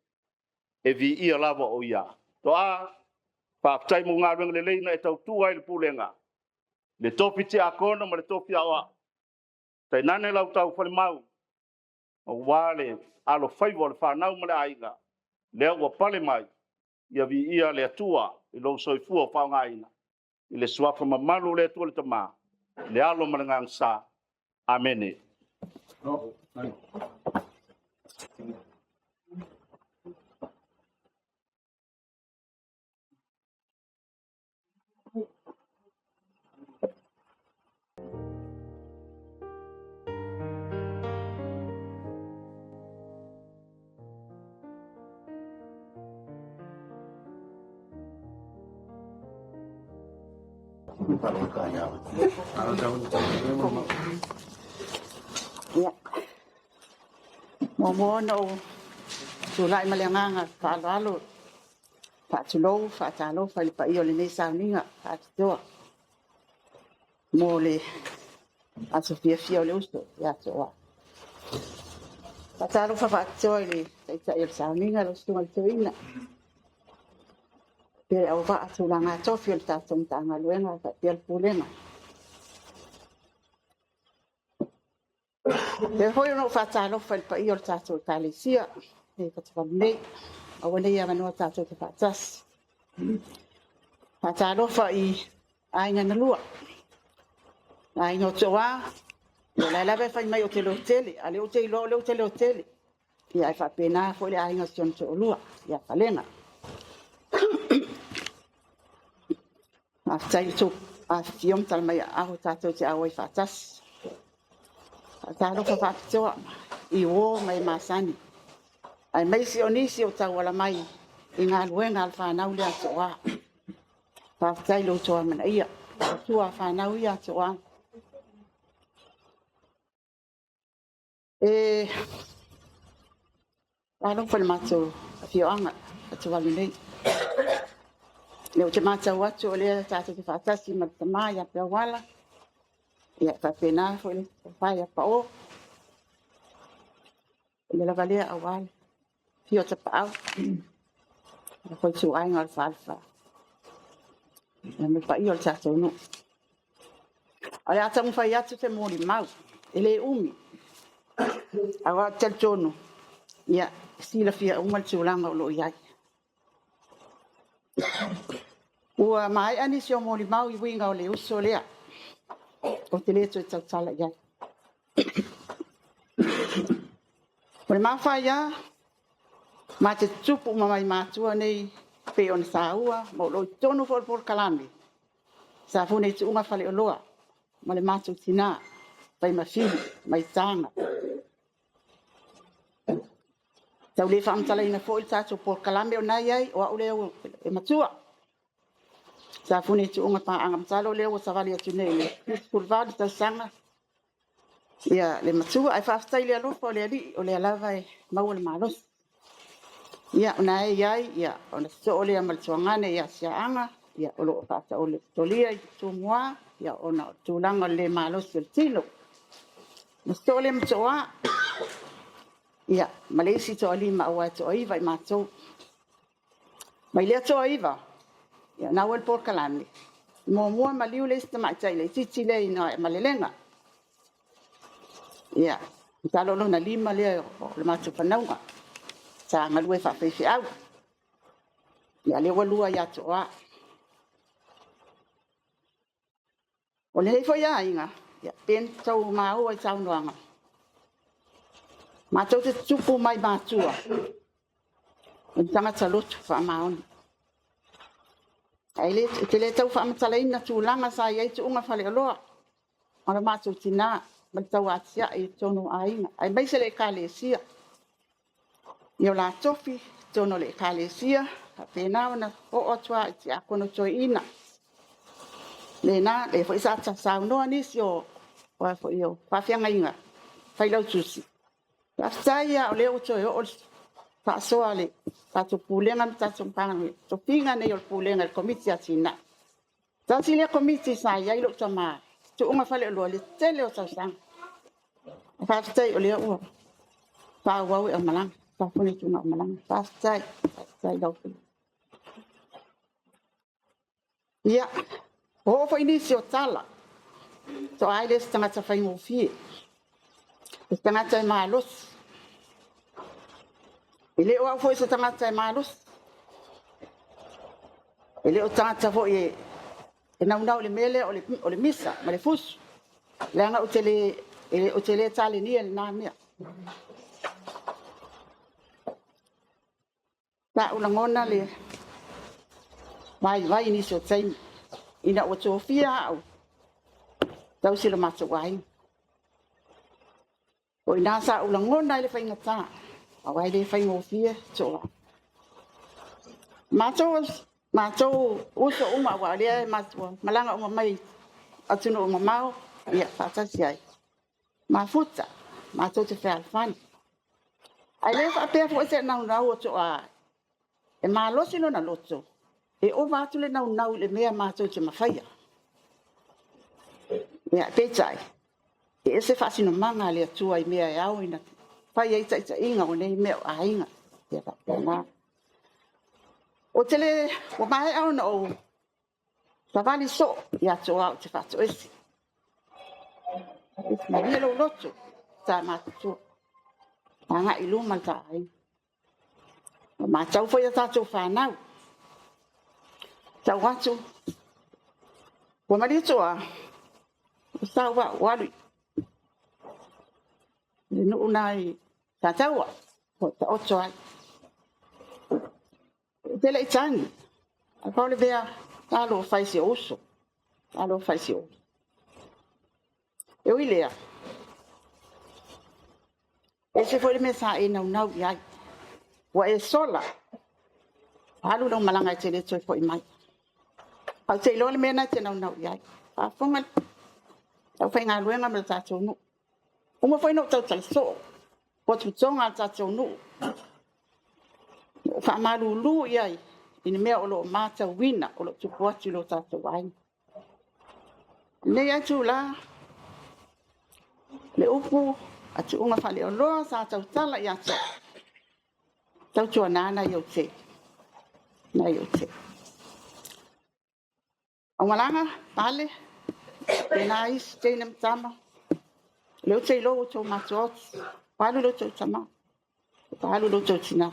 e viia lava o ia. Toa, faafetai mo galuega lelei na e tautua ai i le pulega, i le tofi tiakono ma le tofi aoao, tainane lau taufalemau aua le alofaiva o le fanau ma le aiga, lea ua pale mai, ia viia le Atua i lou soifua faaaogaina, i le suafa mamalu o le Atua le Tama, le Alo ma le Agaga Sa. Amene. Ia. Muamua ona ou tulai ma le agaga faaaloalo e faatulou ma faatalofa i le paia o lenei sauniga faapitoa mo le aso fiafia o le uso ia Tooa. E faatalofa faapitoa i le taitai o le sauniga lau Susuga i le Toeaina, faapea le auvaa o tulaga tofi o le tatou Matagaluega faapea le Pulega. E faapea foi ona ou faatalofa i le paia o le tatou Ekalesia i Fatuvalu nei, ua maua lenei avanoa tatou te faatasi. E faatalofa i aiga na lua, le aiga o Tooa, o la e lava e fai mai ou te lototele, a o lea ou te iloa o lea ou te leotele. Ae faapena foi le aiga o si ona toalua ia Falega. Faafetai i lo outou afifio ma tala mai aao tatou te auai faatasi. E faatalofa faapitoa i uo ma e masani, aemaise o nisi o tauala mai i galuega a le fanau lea a Tooa. Faafetai i lo outou amanaia, o tua o fanau ia a Tooa. E faatalofa i le matou afioaga i Fatuvalu nei. O lea ou te matau atu o lea tatou te faatasi ma le tama ia Piauala, e faapena foi le tofa ia Pao, o le paia lava lea aua le afio o Tapaau ma le ituaiga o le Falefa ma le paia o le tatou nuu. Ae o le a taumafai atu se molimau, e le umi, aua ou te talitonu e silafia uma le tulaga o lo o i ai. Ua maea nisi o molimau i uiga o le uso lea, ou te le toe tautala i ai. O le ma faia, ma te tutupu uma mai matua nei e pei ona saua ma o lo o i totonu foi o le polokalame, Safune i Tuuga Faleoloa ma le matou tina Faimafili mai Taga. E tau le faamatalaina foi le tatou polokalame o lena e i ai, o au lea e matua, Safune i Tuuga Paaga, masalo o lea ua savali atu nei i le 78 tausaga le matua. Ae faafetai i le alofa o le Alii o lea lava e maua le malosi. Ia o lena e i ai, ona sosoo lea ma le tuagane ia Siaaga, o lo o faataotolia i Tumua ona o le tulaga o le le malosi o le tino. Ona sosoo lea ma Tooa ma le isi toalima aua e toa-9 i matou. Mai lea toa-9, o lena ua i le polokalame, muamua maliu le isi tamaitai laitiiti lea e igoa ia Malelega. Ia, masalo o lona 5 lea o le matou fanauga sa galue faafaifeau. Ia o lea ua 2 ia Tooa. O lenei foi aiga, pei ona outou maua i saunoaga, matou te tutupu mai matua, o ni tagata lotu faamaoni. Ae ou te le tau faamatalaina tulaga sa i ai tuuga faleoloa ma lo matou tina ma le tauatiae i totonu o aiga, aemaise le Ekalesia. I o la tofi i totonu o le Ekalesia, faapena ona oo atu lava i tiakono toeaina. O lea foi sa saunoa nisi o faafeagaiga, failautusi, faafetai lava o lea ua toe oo le faasoa a le tatou Pulega ma le tatou Matagaluega i tofiga nei o le Pulega i le Komiti o Atinae. Tasi lea Komiti sa i ai lou tama, Tuuga Faleoloa i le tele o tausaga. Faafetai o lea ua faaauau e Aumalaga, Safune Tuuga Aumalaga. Faafetai, faafetai i lau Afioga. Ia, ua oo foi nisi o tala, Toa e le o se tagata faigofie, o se tagata e malosi. E le o au foi o se tagata e malosi, e le o se tagata foi e naunau i le mea lea o le misa ma le fusu, leaga ou te le talenia i lena mea. Sa ou lagona le vaivai i nisi o taimi, ina ua tofia au e tausi lo matou aiga. O i ina sa ou lagona ai le faigata, aua e le faigofie Tooa. Matou uso uma aua o lea ua malaga uma mai atunuu mamao faatasi ai, mafuta matou te fealofani. Ae le faapea foi se naunau o Toa e malosi lona loto e ova atu le naunau i le mea matou te mafaia. Peitai, e ese faasinomaga a le Atua i mea e ao ona fai ai taitaiga o nei mea o aiga. E faapena. Ua maea ona ou savali soo ia Toa ou te faatoese, malie lou loto ta matutua, agai i luma le ta aiga. Ua matau foi a tatou fanau, tau atu, ua malie Toa, ua sau ua alu i le nuu lena i Sataua o taoto ai. Ou te le i tagi, ae pau le mea, talofa e i si ou uso, talofa i si ou uso. E ui i lea, e ese foi le mea sa e naunau i ai, ua e sola, alu lau malaga e te le toe foi mai. Ae ou te iloa le mea lena e te naunau i ai. A faafofoga le aufaigaluega ma le tatou nuu. Ua uma foi ona ou tautala soo i potopotoga a le tatou nuu. Na ou faamalulu i ai i le mea o lo o matauina o lo o tupu atu i lo tatou aiga. I lenei lava itula, le upu a Tuuga Faleoloa sa tautala ia te au, tautuana nai ou tei. Aumalaga Pale, faapena isi teine ma tama, o lea ou te iloa ua outou matuaoti. Ua alu lo outou tama, ua alu lo outou tina.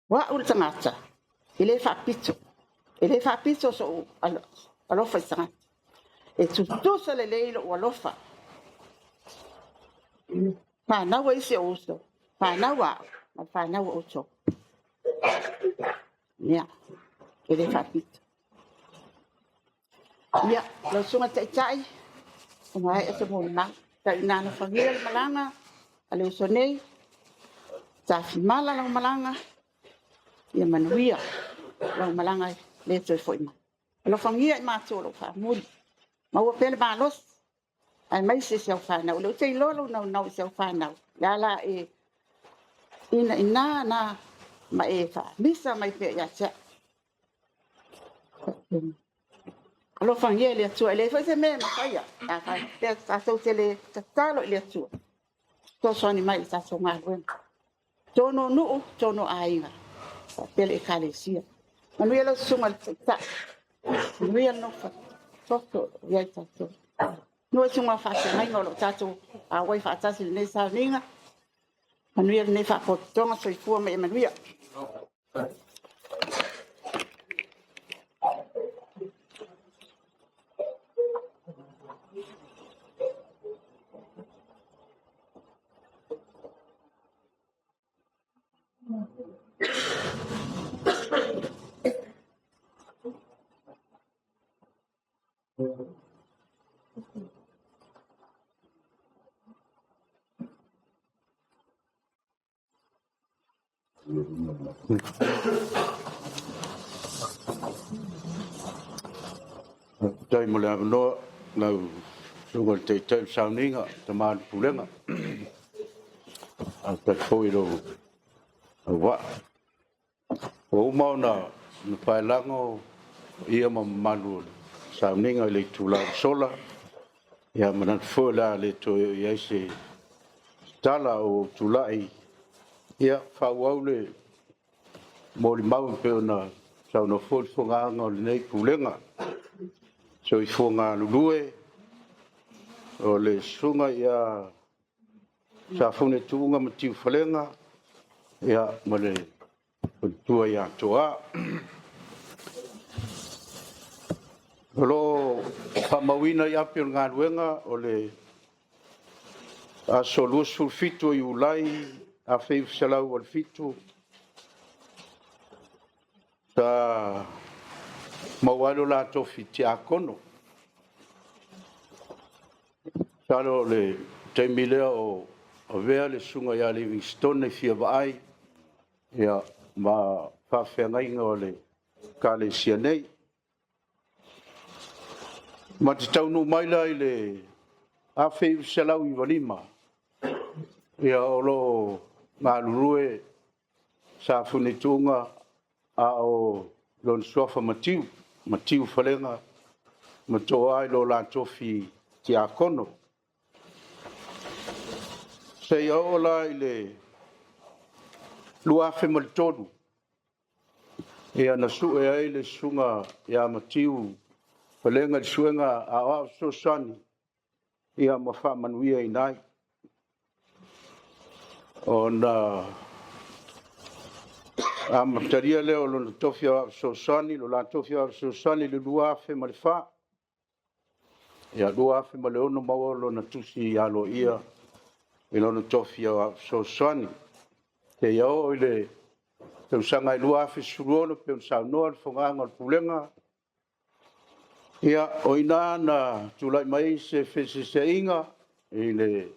O au le tagata e le faapito, e le faapito sou alofa i se tagata. E tutusa lelei lou alofa, fanau ai si ou uso, fanau a au, ma le fanau a outou. Ia, e le faapito. Ia, lau Susuga i le Taitai, ua maea se molimau. Tau ina alofagia le malaga a le uso nei, tafimala lau malaga, ia manuia lau malaga e le toe foi mai. Alofagia i matou o lo o faamuli, maua pea le malosi aemaise si au fanau. O lea ou te iloa lou naunau i si au fanau, o le a la e ina ma e faamisa mai pea ia te au. Alofagia e le Atua, e leai foi se mea e mafaia pe a faapea tatou te le tatalo i le Atua e fesoasoani mai i le tatou galuega, totonu o nuu, totonu o aiga faapea le Ekalesia. Manuia lau Susuga i le Taitai, manuia le nofo a toto o lo o i ai tatou. Manuia susuga i faafeagaiga o lo o tatou auai faatasi i lenei sauniga, manuia lenei faalapotopotoga. Soifua ma ia manuia. Faafetai mo le avanoa lau Susuga i le Taitai o le Sauniga, le Tama o le Pulega. Faafetai foi i lou auvaa. Ua uma ona paelago paia ma mamalu o le sauniga i le itula ua sola. E manatu foi o le a le toe oo i ai se tala. Ae ua ou tulai e faaauau le molimau e pei ona saunoa foi le fofogaaga o lenei Pulega. Soifua galulue o le Susuga ia Safune Tuuga Matiufalega ma le faletua ia Toa. O lo o faamauina i api o le galuega, o le aso 27 o Iulai 1987, sa maua ai lo la tofi tiakono. Masalo o le taimi lea o avea le susuga ia Livingstone e fia vaai ia, ma faafeagaiga o le Ekalesia nei. Ma te taunuu mai la i le 1995, ia o lo o galulue Safune Tuuga a o lona suafa Matiu, Matiu Falega ma Toa i lo la tofi tiakono. Seia oo la i le 2003, ia na sue ai le susuga ia Matiu Falega i le suega Aoao Fesoasoani ia ma faamanuiaina ai. Ona amatalia lea o lona tofi Aoao Fesoasoani, lo la tofi Aoao Fesoasoani i le 2004, ia 2006 maua lona tusi aloaia i lona tofi Aoao Fesoasoani. Seia oo i le tausaga e 2016 pei ona saunoa le Fogaga o le Pulega, ia, o i ina na tulai mai ai se feeseeseaiga i le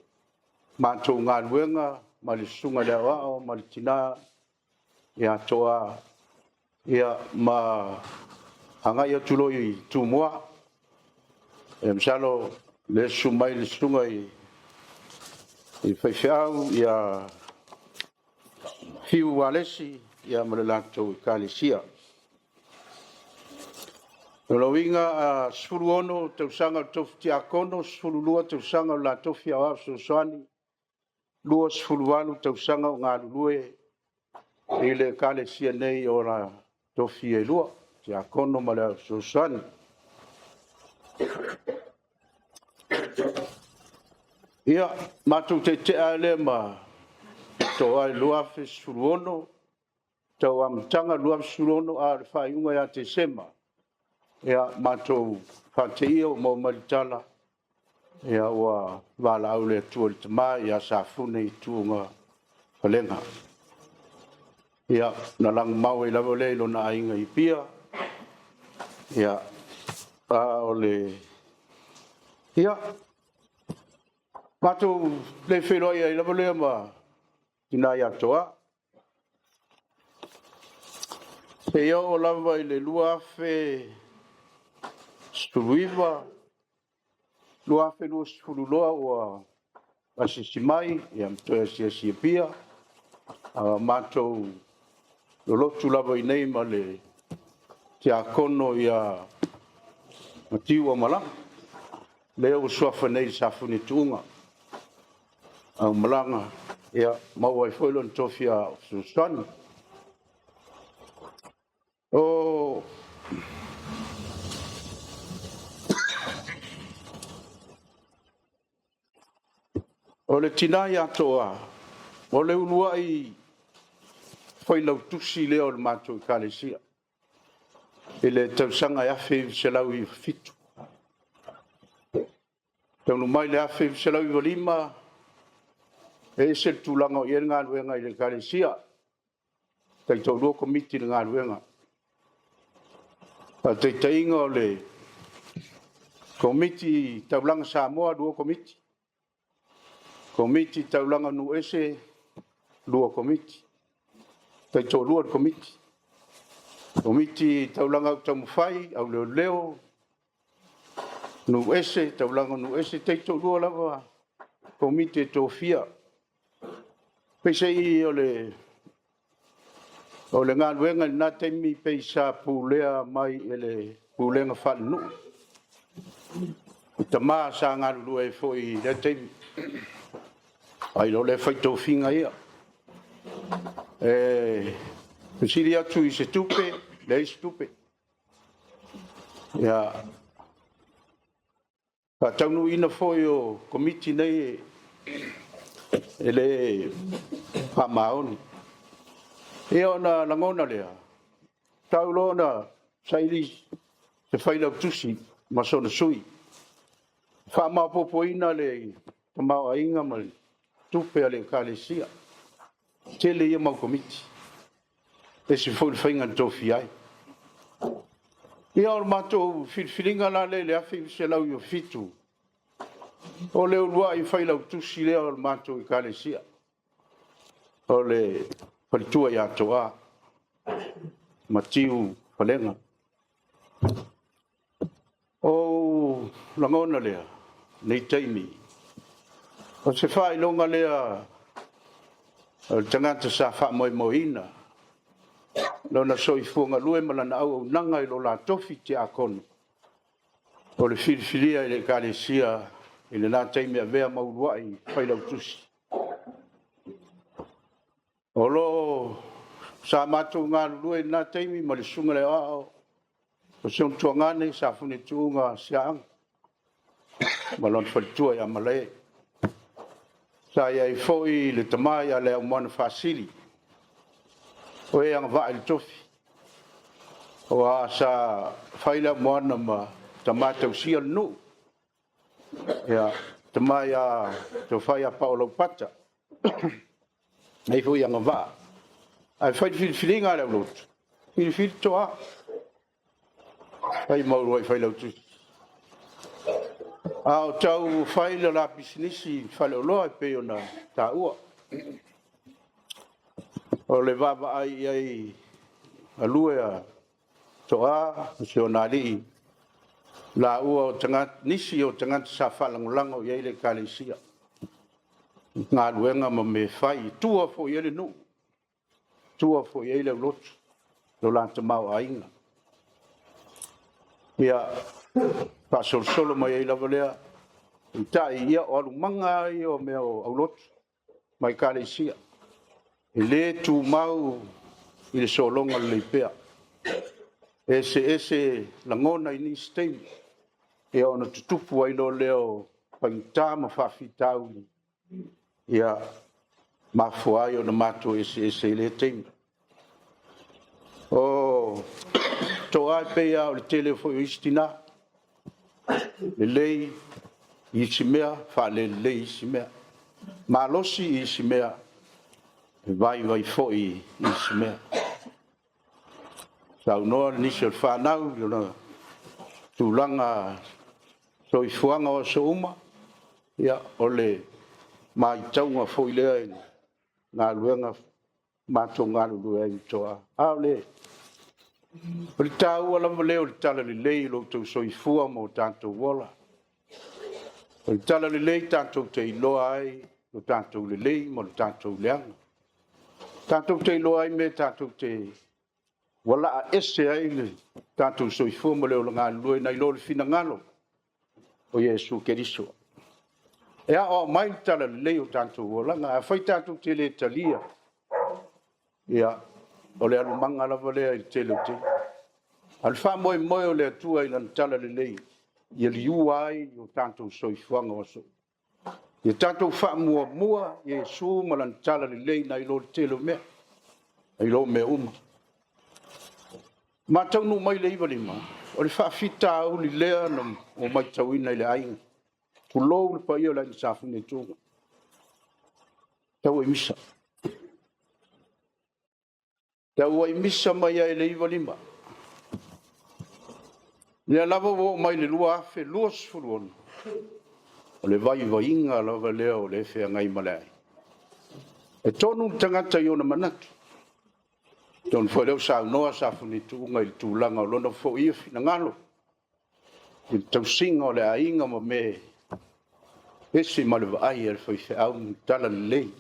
matou galuega ma le susuga i le Aoao ma le tina ia Toa, ia, ma agai atu loa i Tumua. Ia masalo o lea e susu mai le susuga i le faifeau ia Fiu Alesi ma le latou Ekalesia. O lona uiga a 16 tausaga o le tofi tiakono, 12 tausaga o le la tofi Aoao Fesoasoani, 28 tausaga o galulue i le Ekalesia nei o la tofi e lua, tiakono ma le Aoao Fesoasoani. Ia, matou teetea lava lea ma Toa i le 2016, tau amataga o le 2016, a o le faaiuga ia Tesema, ia matou faateia ua maua mai le tala ua valaau le Atua i le tama ia Safune Tuuga Falega. Ia, ona lagomau ai lava lea i lona aiga i Apia. Ia, a o le... Ia, matou le feiloai ai lava lea ma le tina ia Toa. Seia oo lava i le 2019, 2020 loa ua asiasi mai ma toe asiasi i Apia, a o matou lolotu lava i inei ma le tiakono ia Matiu Aumalaga, lea ua suafa nei Safune Tuuga Aumalaga, ia maua ai foi lona tofi fesoasoani. O le tina ia Toa, o le uluai failautusi lea o le matou ekalesia i le tausaga e 1997. E taunuu mai i le 1995, e ese le tulaga o i ai le galuega i le ekalesia, taitoalua komiti i le galuega. Faataitaiga o le Komiti Taulaga Samoa, 2 Komiti, Komiti Taulaga Nuu Ese, 2 Komiti, taitoalua le Komiti, Komiti Taulaga Autaumafai, Auleoleo, Nuu Ese, Taulaga Nuu Ese, taitoalua lava Komiti e tofia. Peiseai o le galuega i lena taimi pei sa pulea mai e le pulega faalenuu, i tama sa galulue ai foi i lea taimi, ae le o lea fai tofiga ia. E fesili atu i se tupe, leai se tupe. Ia, faataunuuina foi o Komiti nei e le faamaoni. Ia ona lagona lea, tau loa ona saili se failautusi ma sona sui, e faamaopoopoina le tamaoaiga ma le tupe a le Ekalesia. Tele ia mau komiti, ese foi le faiga na tofia ai. Ia o le matou filifiliga la lea i le 1997, O le uluai failautusi lea o le matou Ekalesia, o le faletua ia Toa, Matiu Falega. O lagona lea, nei taimi, o se faailoga lea o le tagata sa faamoemoeina lona soifua galue ma lana auaunaga i lo la tofi tiakono, o le filifilia e le Ekalesia i lena taimi e avea ma uluai failautusi. O lo o sa matou galulue i lena taimi ma le susuga i le Aoao o si ona tuagane Safune Tuuga Siaoga ma lona faletua ia Malae. Sa i ai foi le tama ia Leaumoana Faasili, o e agavaa i le tofi, aua sa fai Leaumoana ma tama tausia le nuu, le tama ia Tofa ia Paolo Laupata, e i ai foi agavaa. Ae fai le filifiliga a le aulotu, filifili Toa, fai ma uluai failautusi. A o tau fai le la pisinisi faleoloa e pei ona taua. O le vaavaai i ai i le galue a Toa ma si ona alii, laua o nisi o tagata sa faalagolago i ai le Ekalesia i galuega ma mea e fai, e tua foi i ai le nuu, tua foi i ai le aulotu i lo la tamaoaiga. Ia faasolosolo mai ai lava lea, peitai o alumaga lava ia o mea o aulotu ma Ekalesia, e le tumau i le sologa lelei pea. E eseese lagona i nisi taimi, ia ona tutupu ai loa lea o faigata ma faafitauli, ia mafua ai ona matou eseese i lea taimi. O Toa e pei lava o le tele foi o isi tina, lelei i isi mea, faalelelei i isi mea. Malosi i isi mea, vaivai foi i isi mea. Saunoa nisi o le fanau i lona tulaga soifuaga o aso uma, ia o le matauga foi lea i galuega matou galulue ai ma Toa. A o le taua lava lea o le talalelei i lo outou soifua ma o tatou ola. O le talalelei tatou te iloa ai lo tatou lelei ma lo tatou leaga. Tatou te iloa ai mea tatou te ua laa ese ai lo tatou soifua ma le ola galulue nai lo le finagalo o Iesu Keriso. E aoao mai le talalelei i o tatou olaga. Afai tatou te le talia, ia, o le alumaga lava lea i le tele o taimi. A o le faamoemoe o le Atua i lana talalelei, ia liua ai lo tatou soifuaga o aso uma. Ia tatou faamuamua Iesu ma lana talalelei nai lo le tele o mea, nai lo mea uma. Na ma taunuu mai i le 95, o le faafitauli lea na ou matauina i le aiga, tulou le paia o le Aiga Sa Puleituga, tauai misa. Tauai misa mai lava i le 95, lea lava ua oo mai i le 2026, o le vaivaiga lava lea o lea e feagai ma le aiga. E tonu le tagata i ona manatu. Atonu foi o lea ua saunoa Safune Tuuga i le tulaga o lona foi ia finagalo i le tausiga o le aiga ma mea e ese ma le vaai a le faifeau i le talalelei.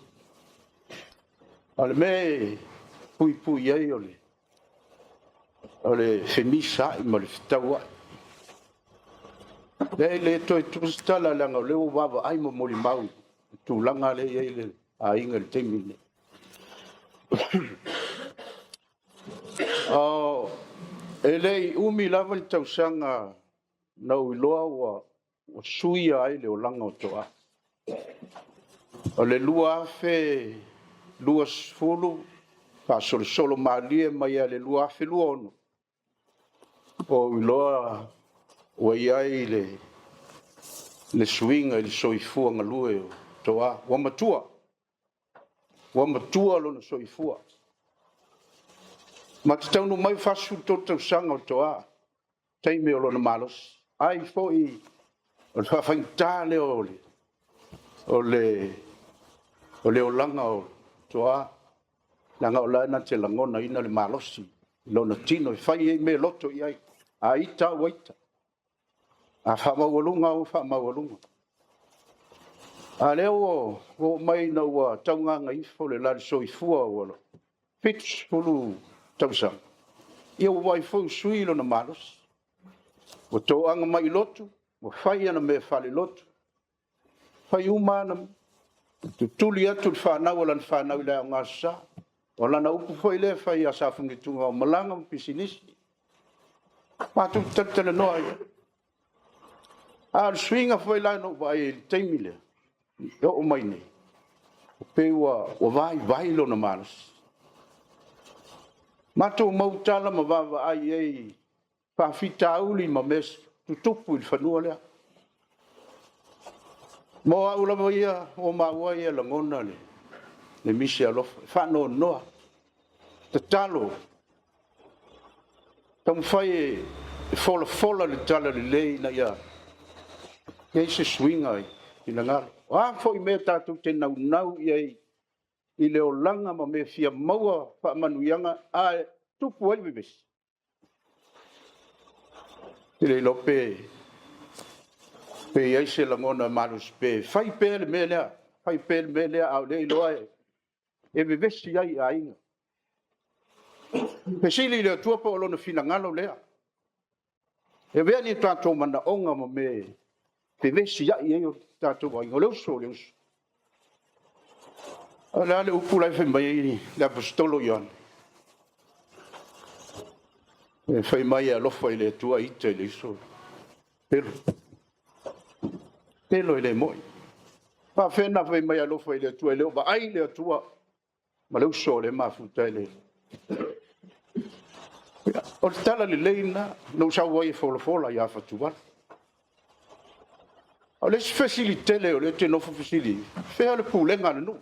A o le mea e puipui ai o le femisaai ma le fetauai. E le toe tuua se tala leaga o lea ua vaavaai ma molimau i le tulaga lea e i ai le aiga i le taimi lenei. E le i umi lava le tausaga na ou iloa ua suia ai le olaga o Toa. O le 2020 faasolosolo malie mai lava i le 2026, ua ou iloa ua i ai le suiga i le soifua galue o Toa, ua matua, ua matua lona soifua. Ma te taunuu mai ua 43 tausaga o Toa, taimi o lona malosi. Ai foi O le faafaigata lea o le o le o le olaga o Toa, leaga o la e na te lagonaina le malosi i lona tino e fai ai mea loto i ai. A ita ua ita. A faamaualuga ua faamaualuga. A lea ua oo mai ina ua taugagaifo le la soifua ua 70 tausaga, ia ua vaai foi ua sui lona malosi. Ua toaga mai i lotu, ua fai ana mea faale-lotu, fai uma ana mea, tutuli atu le fanau a lana fanau i le Aoga Aso Sa. O lana upu foi lea e fai ia Safugetuga o malaga ma pisinisi. Matou te talatalanoa ai lava. A o le suiga foi la na ou vaai ai i le taimi lea, e oo mai nei, e pei ua vaivai lona malosi. Matou mau tala ma vaavaai i ai i faafitauli ma mea tutupu i le fanua lea. Mo au lava ia, o maua ia e lagona le misi alofa, e faanoanoa, tatalo, taumafai e folafola le talalelei ina ia i ai se suiga i finagalo. O a foi mea tatou te naunau i ai i le olaga ma mea e fia maua faamanuiaga ae tupu ai le vevesi, ou te le iloa pe i ai se lagona malosi pea e fai pea le mea lea, fai pea le mea lea a o lea e iloa e vevesi ai aiga. Fesili i le Atua po o Lona finagalo lea. E avea ni o tatou manaoga ma mea e fevesiai ai o tatou aiga, o le uso i le uso. O le a le upu la e fai mai ai le Aposetolo o Ioane? Fai mai e alofa i le Atua ita i le uso. Pelo. Pelo e le moni. E faapefea ona fai mai e alofa i le Atua e le o vaai le Atua ma le uso o lea e mafuta e le. O le tala lelei lena na ou sau ai e folafola ia Fatuvalu. O le isi fesili tele o lea ou te nofo fesili ai, fea le pulega a le nuu?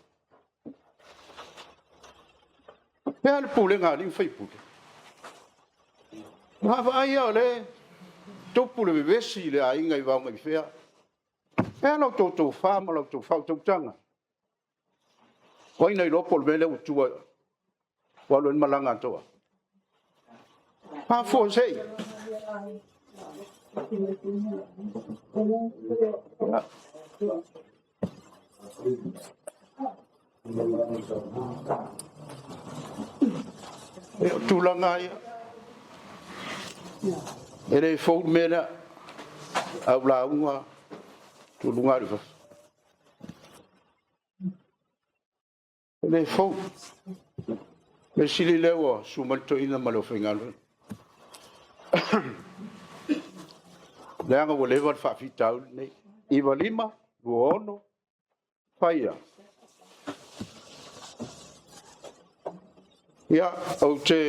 Fea le pulega a alii ma faipule? Vaavaai lava o lea e tupu le vevesi i le aiga i Vaogaifea. Fea la outou tofa ma la outou faautautaga? O ai na iloa po o le mea lea ua tua ua alu ai le malaga a Toa? Faafuasei. O tulaga lava ia, e le fou le mea lea, a ou lauga tuuluga lava i fafo. E le fou. O le mea sili o lea ua susu mai le toeaina ma le aufaigaluega. Leaga ua leva le faafitauli lenei. 95, 26, fai a? Ia, ou te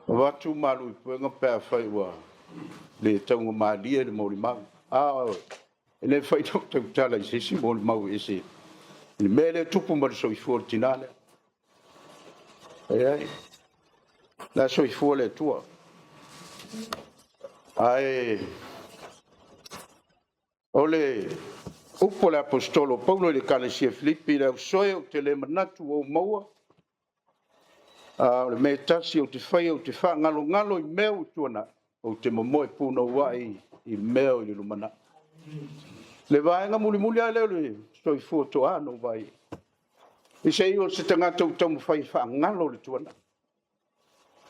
avatu malu i puega pe afai ua le taugamalie le molimau. A e le mafai ona ou tautala i se isi molimau e ese i le mea lea e tupu ma le soifua o le tina lea. Leai, o la e soifua le Atua. Ae o le upu a le Aposetolo o Paulo i le Ekalesia Filipi, le ausoe ou te le manatu ua ou maua, a o le mea e tasi ou te faia, ou te faagalogalo i mea ua tuanai, ou te momoe punouai i mea o i le lumanai. Le vaega mulimuli lava lea o le soifua toa na ou vaai ai. I se i o se tagata ua taumafai e faagalo le tuanai,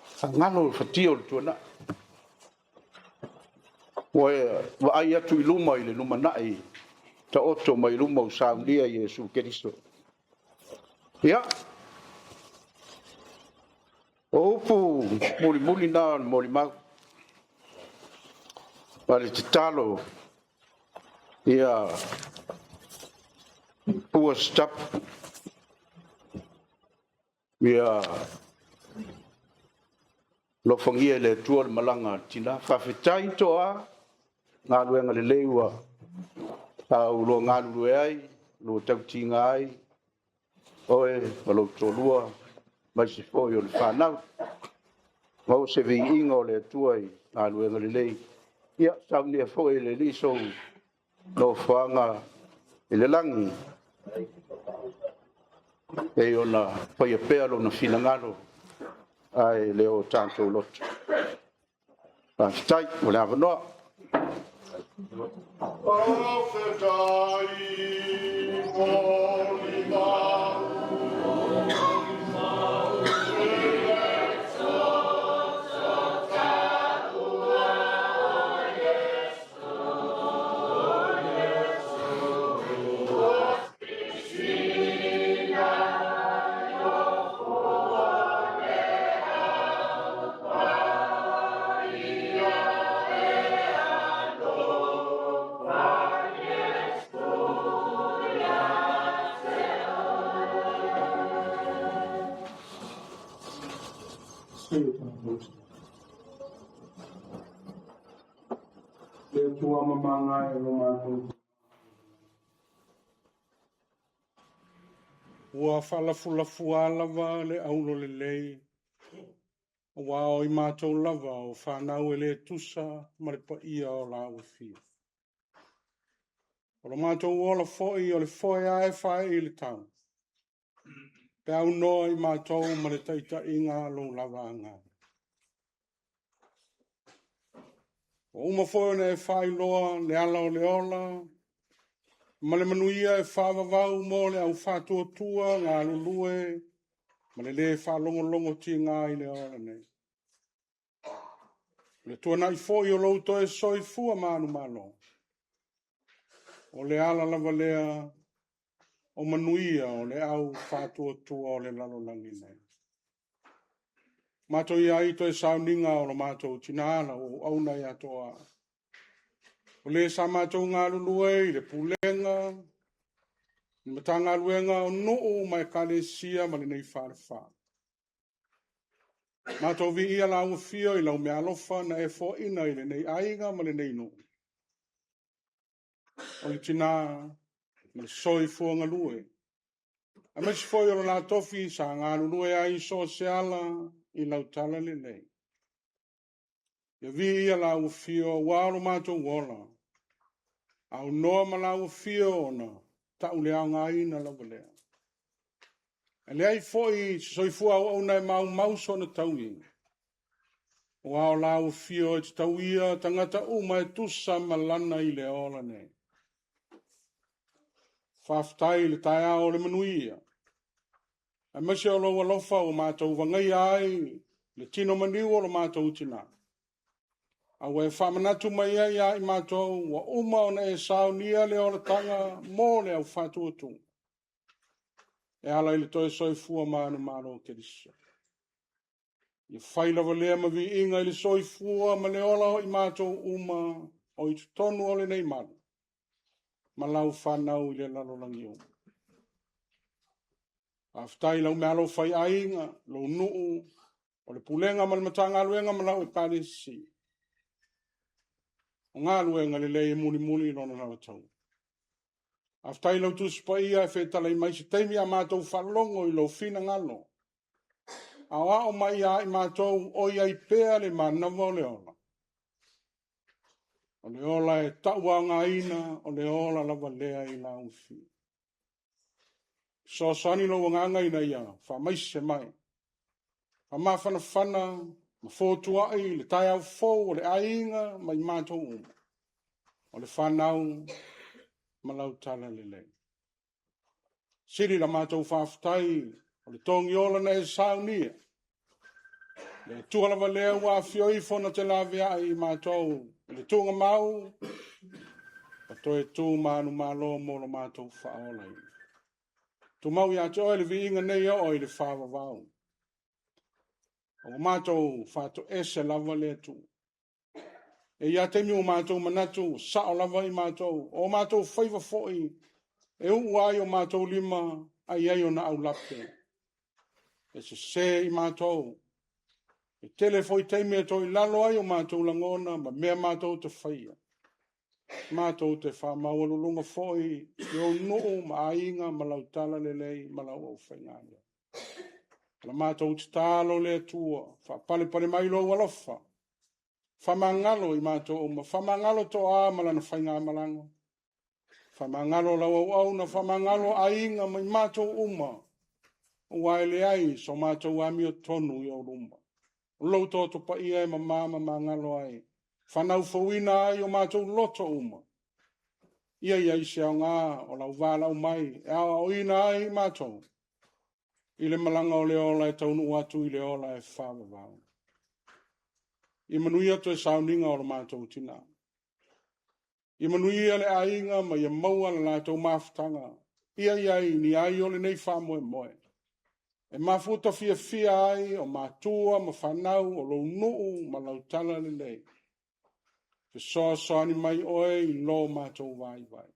faagalo le fatia o le tuanai. Ua vaai atu i luma i le lumanai taoto mai luma ua saunia e Iesu Keriso. Ia, o upu mulimuli na o le molimau, ma le tatalo ia pua se tapu, ia alofagia e le Atua le malaga a le tina. Faafetai toa i galuega lelei ua oulua galulue ai, oulua tautiga ai, oe ma lou toalua. aemaise foi o le fanau. Maua se viiga o le Atua i galuega lelei. Ia, saunia foi e le Alii sou nofoaga i le lagi, pei ona faia pea Lona finagalo ae le o tatou loto. Faafetai mo le avanoa. Le Atua mamagae o lo matou Ua faalafulafua lava le aulo lelei, aua o i matou lava o fanau e le tusa ma le paia o laua afio. O lo matou ola foi o le foe lava e fae i le tau, pe aunoa i matou ma le taitaiga a lou lava Agaga. Ua uma foi ona e faailoa le ala o le ola ma le manuia e faavavau mo le au faatuatua galulue ma le lē faalogologo tiga i le ola nei. O le tuanai foi o lou toe soifua manumalo, o le ala lava lea o manuia o le au faatuatua o le lalolagi nei. Matou i ai toe sauniga o lo matou tina lau auauna ia Toa, o le sa matou galulue i le pulega, le Matagaluega o nuu ma ekalesia ma lenei falefa. Matou viia lau afio i lau meaalofa na e foaina i lenei aiga ma lenei nuu. O le tina ma le soifua galue, aemaise foi o le la tofi sa galulue ai i so o se ala i lau talalelei. Ia viia lau afio aua lo matou ola, aunoa ma lau afio ona tauleaogaina lava lea. E leai foi se soifua auauna e maumau sona tauiga, aua o lau afio e te tauia tagata uma e tusa ma lana i le ola nei. Faafetai i le taeao o le manuia, aemaise o lou alofa ua matou vagaia ai le tino maliu o lo matou tina. A ua e faamanatu mai ai ia i matou ua uma ona e saunia le olataga mo le au faatuatua e ala i le toe soifua manumalo o Keriso. Ia fai lava lea ma viiga i le soifua ma le ola o i matou uma o i totonu o lenei malu ma lau fanau i le lalolagi uma. Faafetai i lau meaalofa i aiga, lou nuu, o le pulega ma le Matagaluega ma lau ekalesia. O galuega lelei e mulimuli i lona lalataua. Faafetai i lau Tusi Paia e fetalai mai se taimi a matou faalogo i lou finagalo. Aoao mai ia i matou o i ai pea le manava o le ola. O le ola e tauaogaina, o le ola lava lea i lau afio. Fesoasoani lou agaga ina ia faamaise mai, faamafanafana ma fotuai le taeao fou o le aiga ma i matou uma, o le fanau ma lau talalelei. Sili la matou faafetai o le togiola na e saunia, le Atua lava lea ua afio ifo na te laveai i matou i le tuugamau ma toe tu manumalo mo lo matou faaolaina. Tumau ia te oe le viiga nei oo i le faavavau. Ua matou faatoese lava le Atua. E i ai taimi ua matou manatu ua sao lava i matou, o matou faiva foi e uu ai o matou lima a i ai ona aulape. E sese i matou. E tele foi taimi e toilalo ai o matou lagona ma mea matou te faia. Matou te faamaualuluga foi i ou nuu ma aiga ma lau talalelei ma lau aufaigaluega. O la matou tatalo le Atua, faapalepale mai lou alofa, faamagalo i matou uma, faamagalo toa ma lana faigamalaga, faamagalo lau auauna, faamagalo aiga ma i matou uma, aua e leai so matou amiotonu i ou luma. O lou toto paia e mama ma magalo ai, faanaufouina ai o matou loto uma. Ia i ai se aoga o lau valaau mai e aoaoina ai i matou i le malaga o le ola e taunuu atu i le ola e faavavau. Ia manuia toe sauniga o lo matou tinā. Ia manuia le aiga ma ia maua le latou mafutaga. Ia i ai ni ai o lenei faamoemoe. E mafuta fiafia ai o matua ma fanau o lou nuu ma lau tala lelei. Fesoasoani mai oe i lo matou vaivai.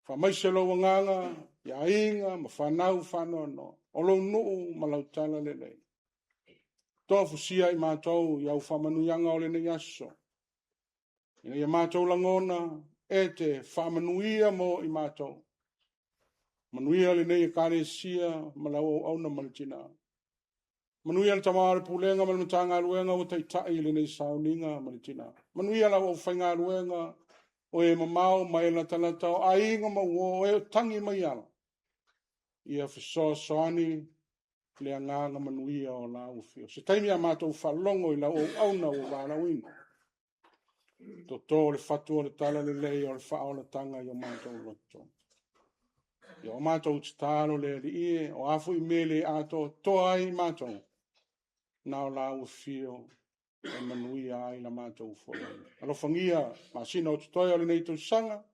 Faamaise lou agaga i aiga ma fanau faanoanoa o lou nuu ma lau tala lelei. Tofusia i matou i au faamanuiaga o lenei aso, ina ia matou lagona e te faamanuia mo i matou. Manuia lenei Ekalesia ma lau auauna ma le tinā. Manuia le tama o le Pulega ma le Matagaluega ua taitai i lenei sauniga ma le tinā. Manuia lau aufaigaluega o e mamao ma e latalata o aiga ma uo o e o tagi mai ala. Ia fesoasoani le agaga manuia o lau afio. Se taimi a matou faalogo i lau auauna ua valaauina. Toto le fatu o le tala lelei o le faaolataga i o matou loto. Ia o matou tatalo le Alii e, o a foi mea le atoatoa ai matou, na o lau afio e manuia ai la matou folauga. Alofagia masina o totoe o lenei tausaga,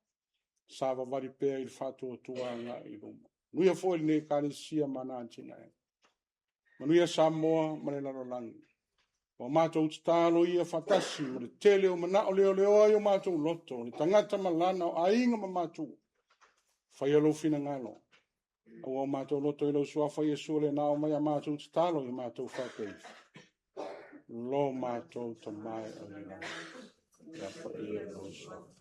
savavali pea i le faatuatua agai i luma. Manuia foi lenei Ekalesia ma ana atinae. Manuia Samoa ma le lalolagi. Ua matou tatalo ia faatasi ma le tele o manao leoleoa i o matou loto, le tagata ma lana, o aiga ma matua. Faia lou finagalo. Aua o matou loto i lau suafa Iesu le na o mai a matou tatalo i matou faapea. Lo matou Tama e oi le lagi. Ia paia lou suafa.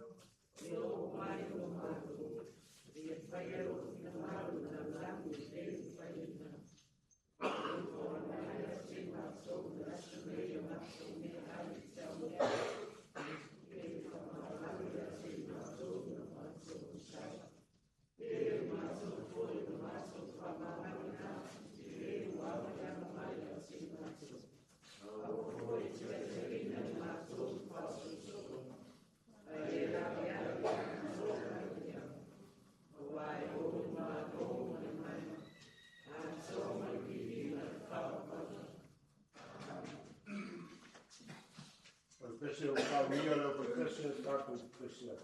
O le pese o saunia lea o le pese tatou pese ai.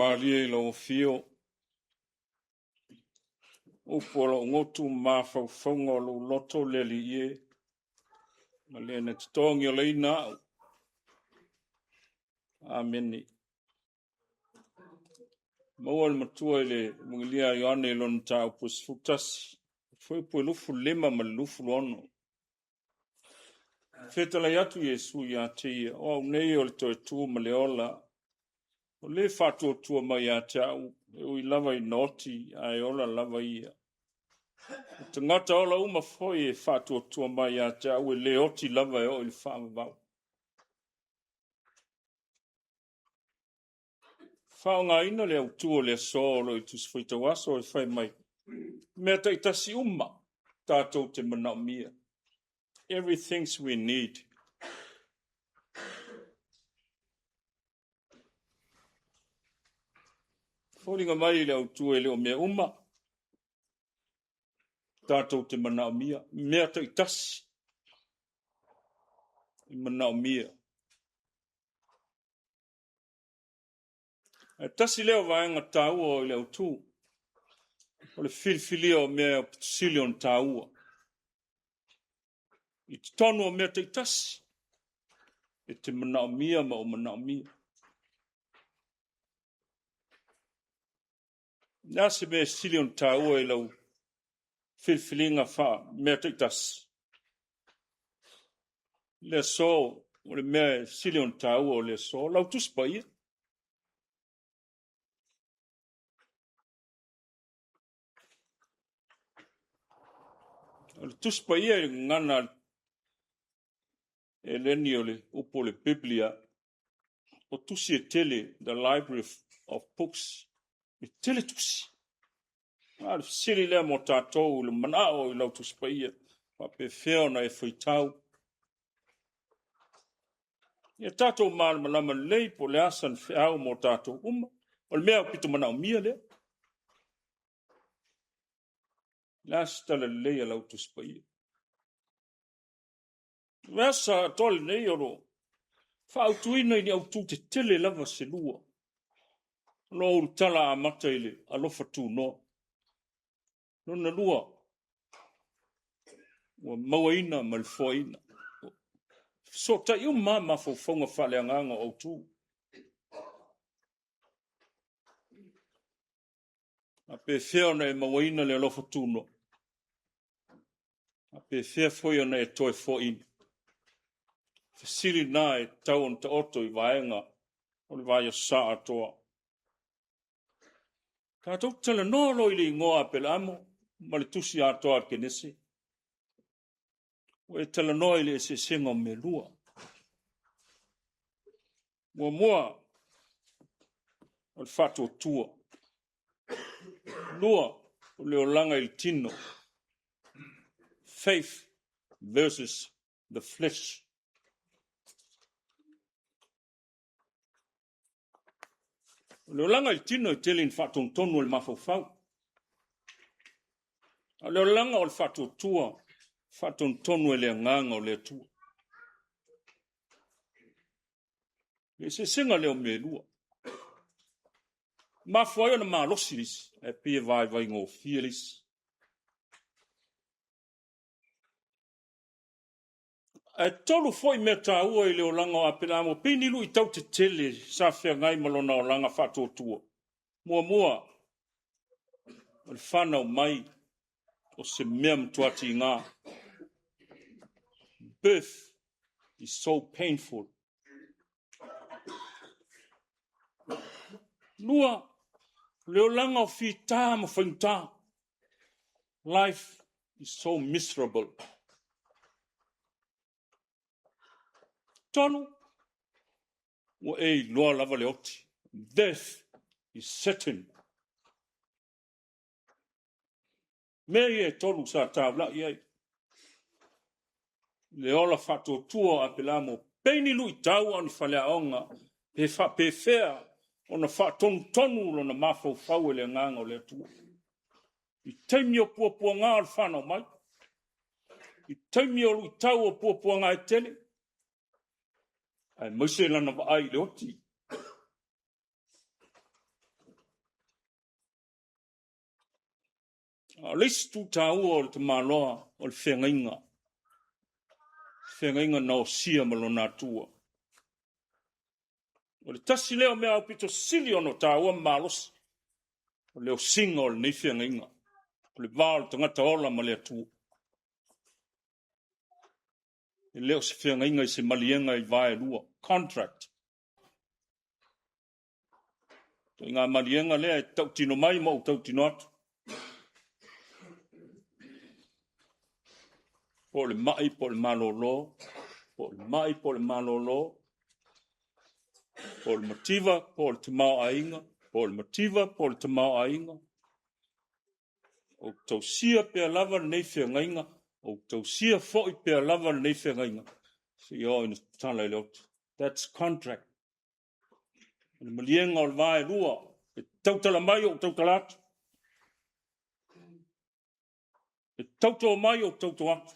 Malie i lau afio, upu o lou gotu ma mafaufauga o lou loto le Alii e, ma le na totogi olaina au. Amene. Maua le matua i le Evagelia a Ioane i lona mataupu e 11, fuaiupu e 25 ma le 26. Fetalai atu Iesu ia te ia, O au nei o le toe tu ma le ola, o le faatuatua mai ia te au, e ui lava ina oti, ae ola lava ia. O tagata ola uma foi e faatuatua mai ia te au, e le oti lava e oo i le faavavau. Faaaogaina le autu o le aso o lo o i Tusi Faitau Aso e fai mai, mea taitasi uma tatou te manaomia. Everything we need. Foliga mai i le autu e le o mea uma tatou te manaomia, mea taitasi e manaomia. Ae tasi lea o vaega taua i le autu, o le filifilia o mea e aupito sili ona taua. I totonu o mea taitasi, e te manaomia ma o manaomia. O le a se mea e sili ona taua i lau filifiliga faa-mea taitasi? Le aso, o le mea e sili ona taua o le aso, lau Tusi Paia. O le Tusi Paia i le gagana Eleni o le upu o le Biblia, o tusi e tele, the library of books, e tele tusi. A o le fesili lea mo tatou i le manao i lau Tusi Paia, faapefea ona e faitau? Ia tatou malamalama lelei po o le a sana feau mo tatou uma. O le mea aupito manaomia lea. O le a se tala lelei a lau Tusi Paia? O le aso atoa lenei o lo o faautuina i ni autu tetele lava se lua. O lo o ulutala amata i le alofa tunoa. Lona lua, ua mauaina ma le foaina. Fesootai uma lava mafaufauga faaleagaga o autu. A pefea ona e mauaina le alofa tunoa? A pefea foi ona e toe foaina? Fesili na e tatau ona taoto i vaega o le vaiaso sa atoa. Tatou te talanoa loa i le igoa Apelaamo ma le tusi atoa a le Kenese. Ua e talanoa i le eseesega o mea lua. Muamua, o le faatuatua. Lua, o le olaga i le tino. Faith versus the flesh. O le olaga i le tino e tele ina faatonutonu e le mafaufau. A o le olaga o le faatuatua, faatonutonu e le agaga o le Atua. Le eseesega lea o mea e lua. Mafua ai ona malosi le isi, ae pei e vaivaigofie le isi. Ae tolu foi mea taua i le olaga o Apelamo, pei ni luitau tetele sa feagai ma lona olaga faatuatua. Muamua, o le fanau mai o se mea matua tiga. Birth is so painful. Lua, o le olaga o fita ma faigata. Life is so miserable. Tolu, ua e iloa lava le oti. Death is certain. Mea ia e tolu sa taulai ai. Le ola faatuatua o Apelamo, pei ni luitau a o ni faleaoga, pe faapefea ona faatonutonu lona mafaufau e le Agaga o le Atua. I taimi o puapuaga o le fanau mai, i taimi o luitau o puapuaga e tele, aemaise lana vaai i le oti. A o le isi itu taua o le tamaloa o le feagaiga, feagaiga na osia ma lona Atua. O le tasi lea o mea aupito sili ona taua ma malosi, o le osiga o lenei feagaiga, o le va o le tagata ola ma le Atua. E le o se feagaiga i se maliega i va e lua, contract. Ituaiga maliega lea e tautino mai ma ou tautino atu. Po o le mai po o le malolo, po o le mai po o le malolo, po o le mativa po o le tamaoaiga, po o le mativa po o le tamaoaiga. Ou te tausia pea lava lenei feagaiga, ou te tausia foi pea lava lenei feagaiga, seia oo ina tatala i le oti. That's contract. O le maliega o le va e lua, e tautala mai ou tautala atu. E tauto mai ou tauto atu.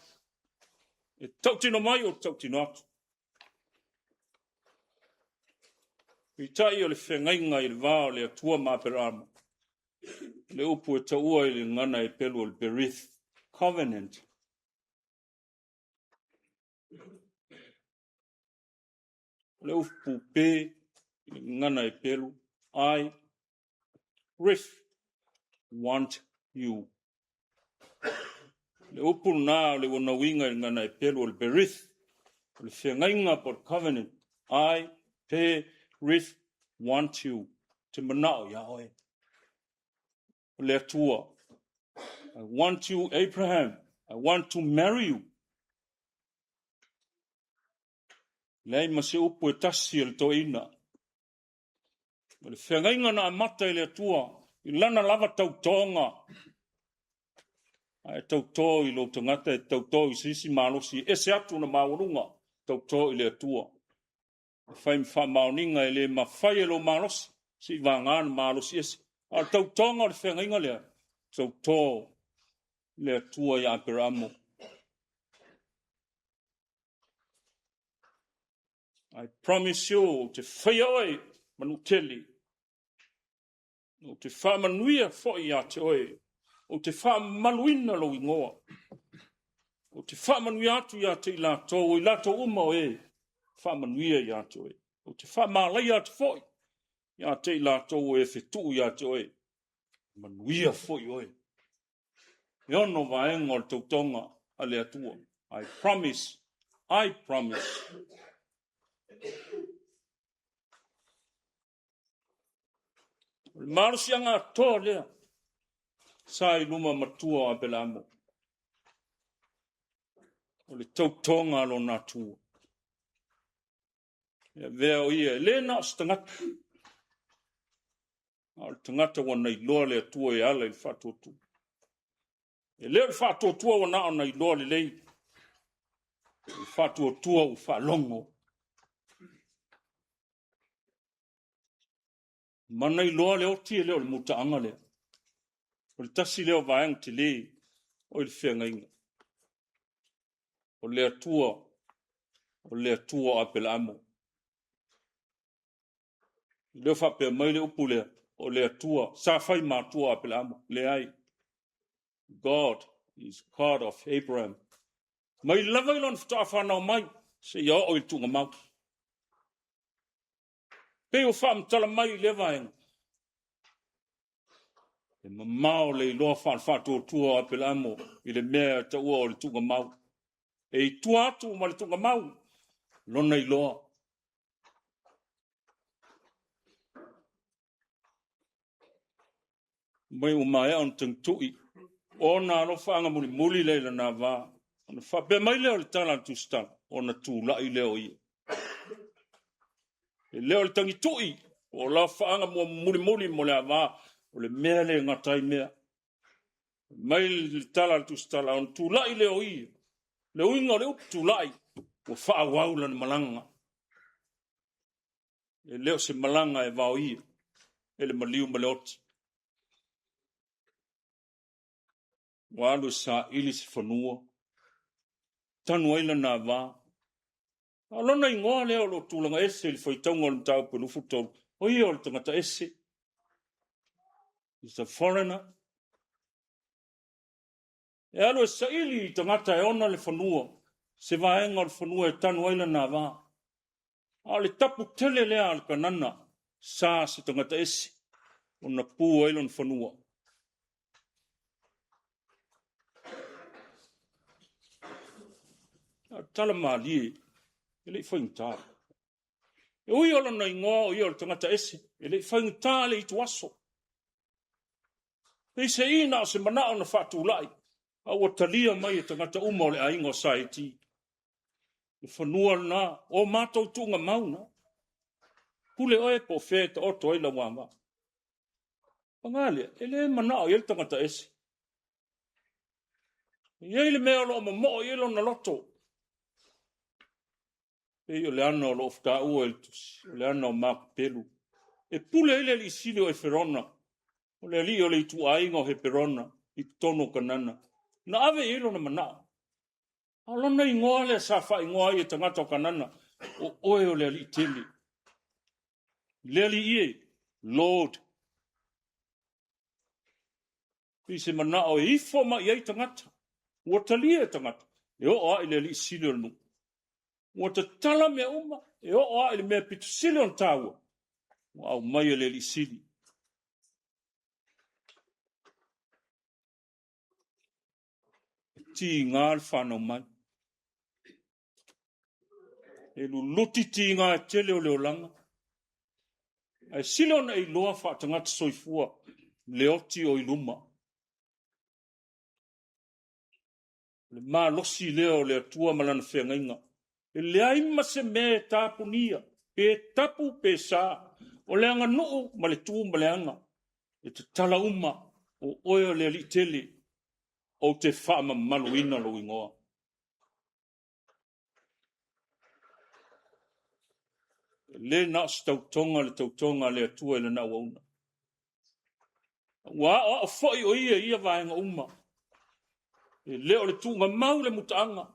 E tautino mai ou tautino atu. Peitai o le feagaiga i le va o le Atua ma Aperama, le upu e taua i le gagana Hepelu o le Berith, covenant. O le upu pe i le gagana Hepelu, I rith want you. Le upu lena o le uanauiga i le gagana Hepelu o le berith, o le feagaiga po o le covenant, I pe rith want you, te manao iā oe. O le Atua, I want you Abraham, I want to marry you. Leai ma se upu e tasi a le toeaina. O le feagaiga na amata e le Atua i lana lava tautoga, a e tauto i lou tagata, e tauto i se isi malosi e ese atu ona maualuga, tauto i le Atua. E fai ma faamaoniga e le mafai e lou malosi, seivagana na malosi ese. A o le tautoga o le feagaiga lea, tauto le Atua ia Aperamo. I promise you, ou te faia oe manutele. Ou te faamanuia foi ia te oe. Ou te faamamaluina lou igoa. Ou te faamanuia atu ia te i latou, o i latou uma o e faamanuia ia te oe. Ou te faamalaia atu foi ia te i latou o e fetuu ia te oe. Manuia foi oe. E ono vaega o le tautoga a le Atua. I promise, I promise. O le malosiaga atoa lea sa i luma matua o Apelamo. O le tautoga a lona Atua. E avea o ia, e le na o se tagata. A o le tagata ua na iloa le Atua e ala i le faatuatua. E le o le faatuatua ua na o na iloa lelei, o le faatuatua ua faalogo. Ma na iloa le oti e le o le mutaaga lea. O le tasi lea o vaega tele o i le feagaiga. O le Atua, o le Atua o Apelaamo. Lea ua faapea mai le upu lea, o le Atua sa fai matua o Apelaamo. Leai. God is God of Abraham. Mai lava i lona faatoa fanau mai, seia oo i le tuugamau. Pei ua faamatala mai i lea vaega, e mamao le iloa faale-faatuatua o Apelaamo i le mea e taua o le tuugamau. E i tua atu ma le tuugamau lona iloa. Mai ua maea ona tagitui ona alofaaga mulimuli lea i lana va, ona faapea mai lea o le tala a le Tusitala, ona tulai lea o ia. E le o le tagitui po o alofaaga mulimuli mo le ava, o le mea lea e gata ai mea. Mai le tala a le Tusitala, ona tulai lea o ia. Le uiga o le upu tulai, ua faaauau lana malaga. E le o se malaga e vaoia e le maliu ma le oti. Ua alu e saili se fanua, tanu ai lana ava. A o lona igoa lea o lo o tulaga ese i le faitauga o le mataupu e 23, o ia o le tagata ese. He's a foreigner. E alu e saili i tagata e ona le fanua, se vaega o le fanua e tanu ai lana ava. A o le tapu tele lea a le Kanana, sa se tagata ese ona pu ai lona fanua. A o le tala malie, e le i faigata. E ui o lona igoa o ia o le tagata ese, e le i faigata le ituaso. Peiseai na o se manao na faatulai, a ua talia mai e tagata uma o le aiga o Saeti. Le fanua lena, o matou tuugamau na. Pule oe po o fea e taoto ai lau ava. Paga lea, e le manao i ai le tagata ese. E i ai le mea o lo o momoo i ai lona loto. Pei o le ana o lo o taua i le tusi, o le ana o Makapelu. E pule ai le alii sili o Eferona, o le alii o le ituaiga o Heperona i totonu o Kanana. Na ave i ai lona manao. A o lona igoa lea sa faaigoa ai e tagata o Kanana, o oe o le alii tele. Le alii e, Lord. Pei se manao e ifo mai i ai tagata. Ua talia e tagata, e oo lava i le alii sili o le nuu. Ua tatala mea uma, e oo lava i le mea pito sili ona taua, ua aumai e le alii sili. E tiga le fanau mai. E luluti tiga e tele o le olaga. Ae sili ona e iloa faatagata soifua le oti o i luma. O le malosi lea o le Atua ma Lana feagaiga. E leai ma se mea e tapunia, pe tapu pe sa. O le aganuu ma le tu ma le aga, e tatala uma, o oe o le Alii tele, ou te faamamaluina lou igoa. E le na o se tautoga le tautoga a le Atua i lana auauna. Ua aoao foi o ia i ia vaega uma. E le o le tuugamau le mutaaga.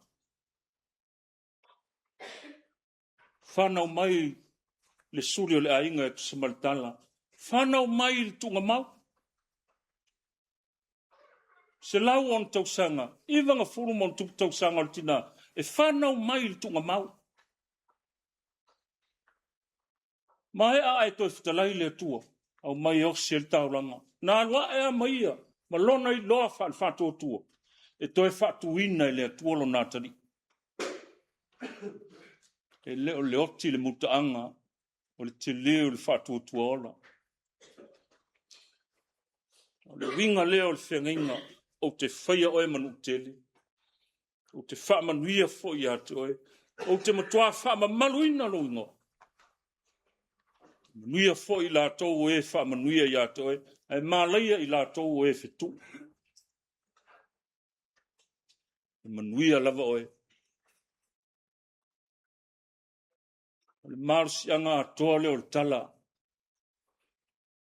Fanau mai le suli o le aiga e tusa ma le tala. Fanau mai le tuugamau. 106 tausaga, 90 ma ona tupu tausaga o le tina e fanau mai i le tuugamau. Maea ae toe fetalai le Atua, aumai e osi ai le taulaga. Na alu ae lava ma ia ma lona iloa faale-faatuatua e toe faatuina e le Atua lona atalii. E le o le oti le mutaaga o le tele o le faatuatua ola. O le uiga lea o le feagaiga, ou te faia oe ma nuu tele. Ou te faamanuia foi ia te oe. Ou te matua faamamaluina lou igoa. Manuia foi i latou o e faamanuia ia te oe, ae malaia i latou o e fetuu. E manuia lava oe. O le malosiaga atoa lea o le tala.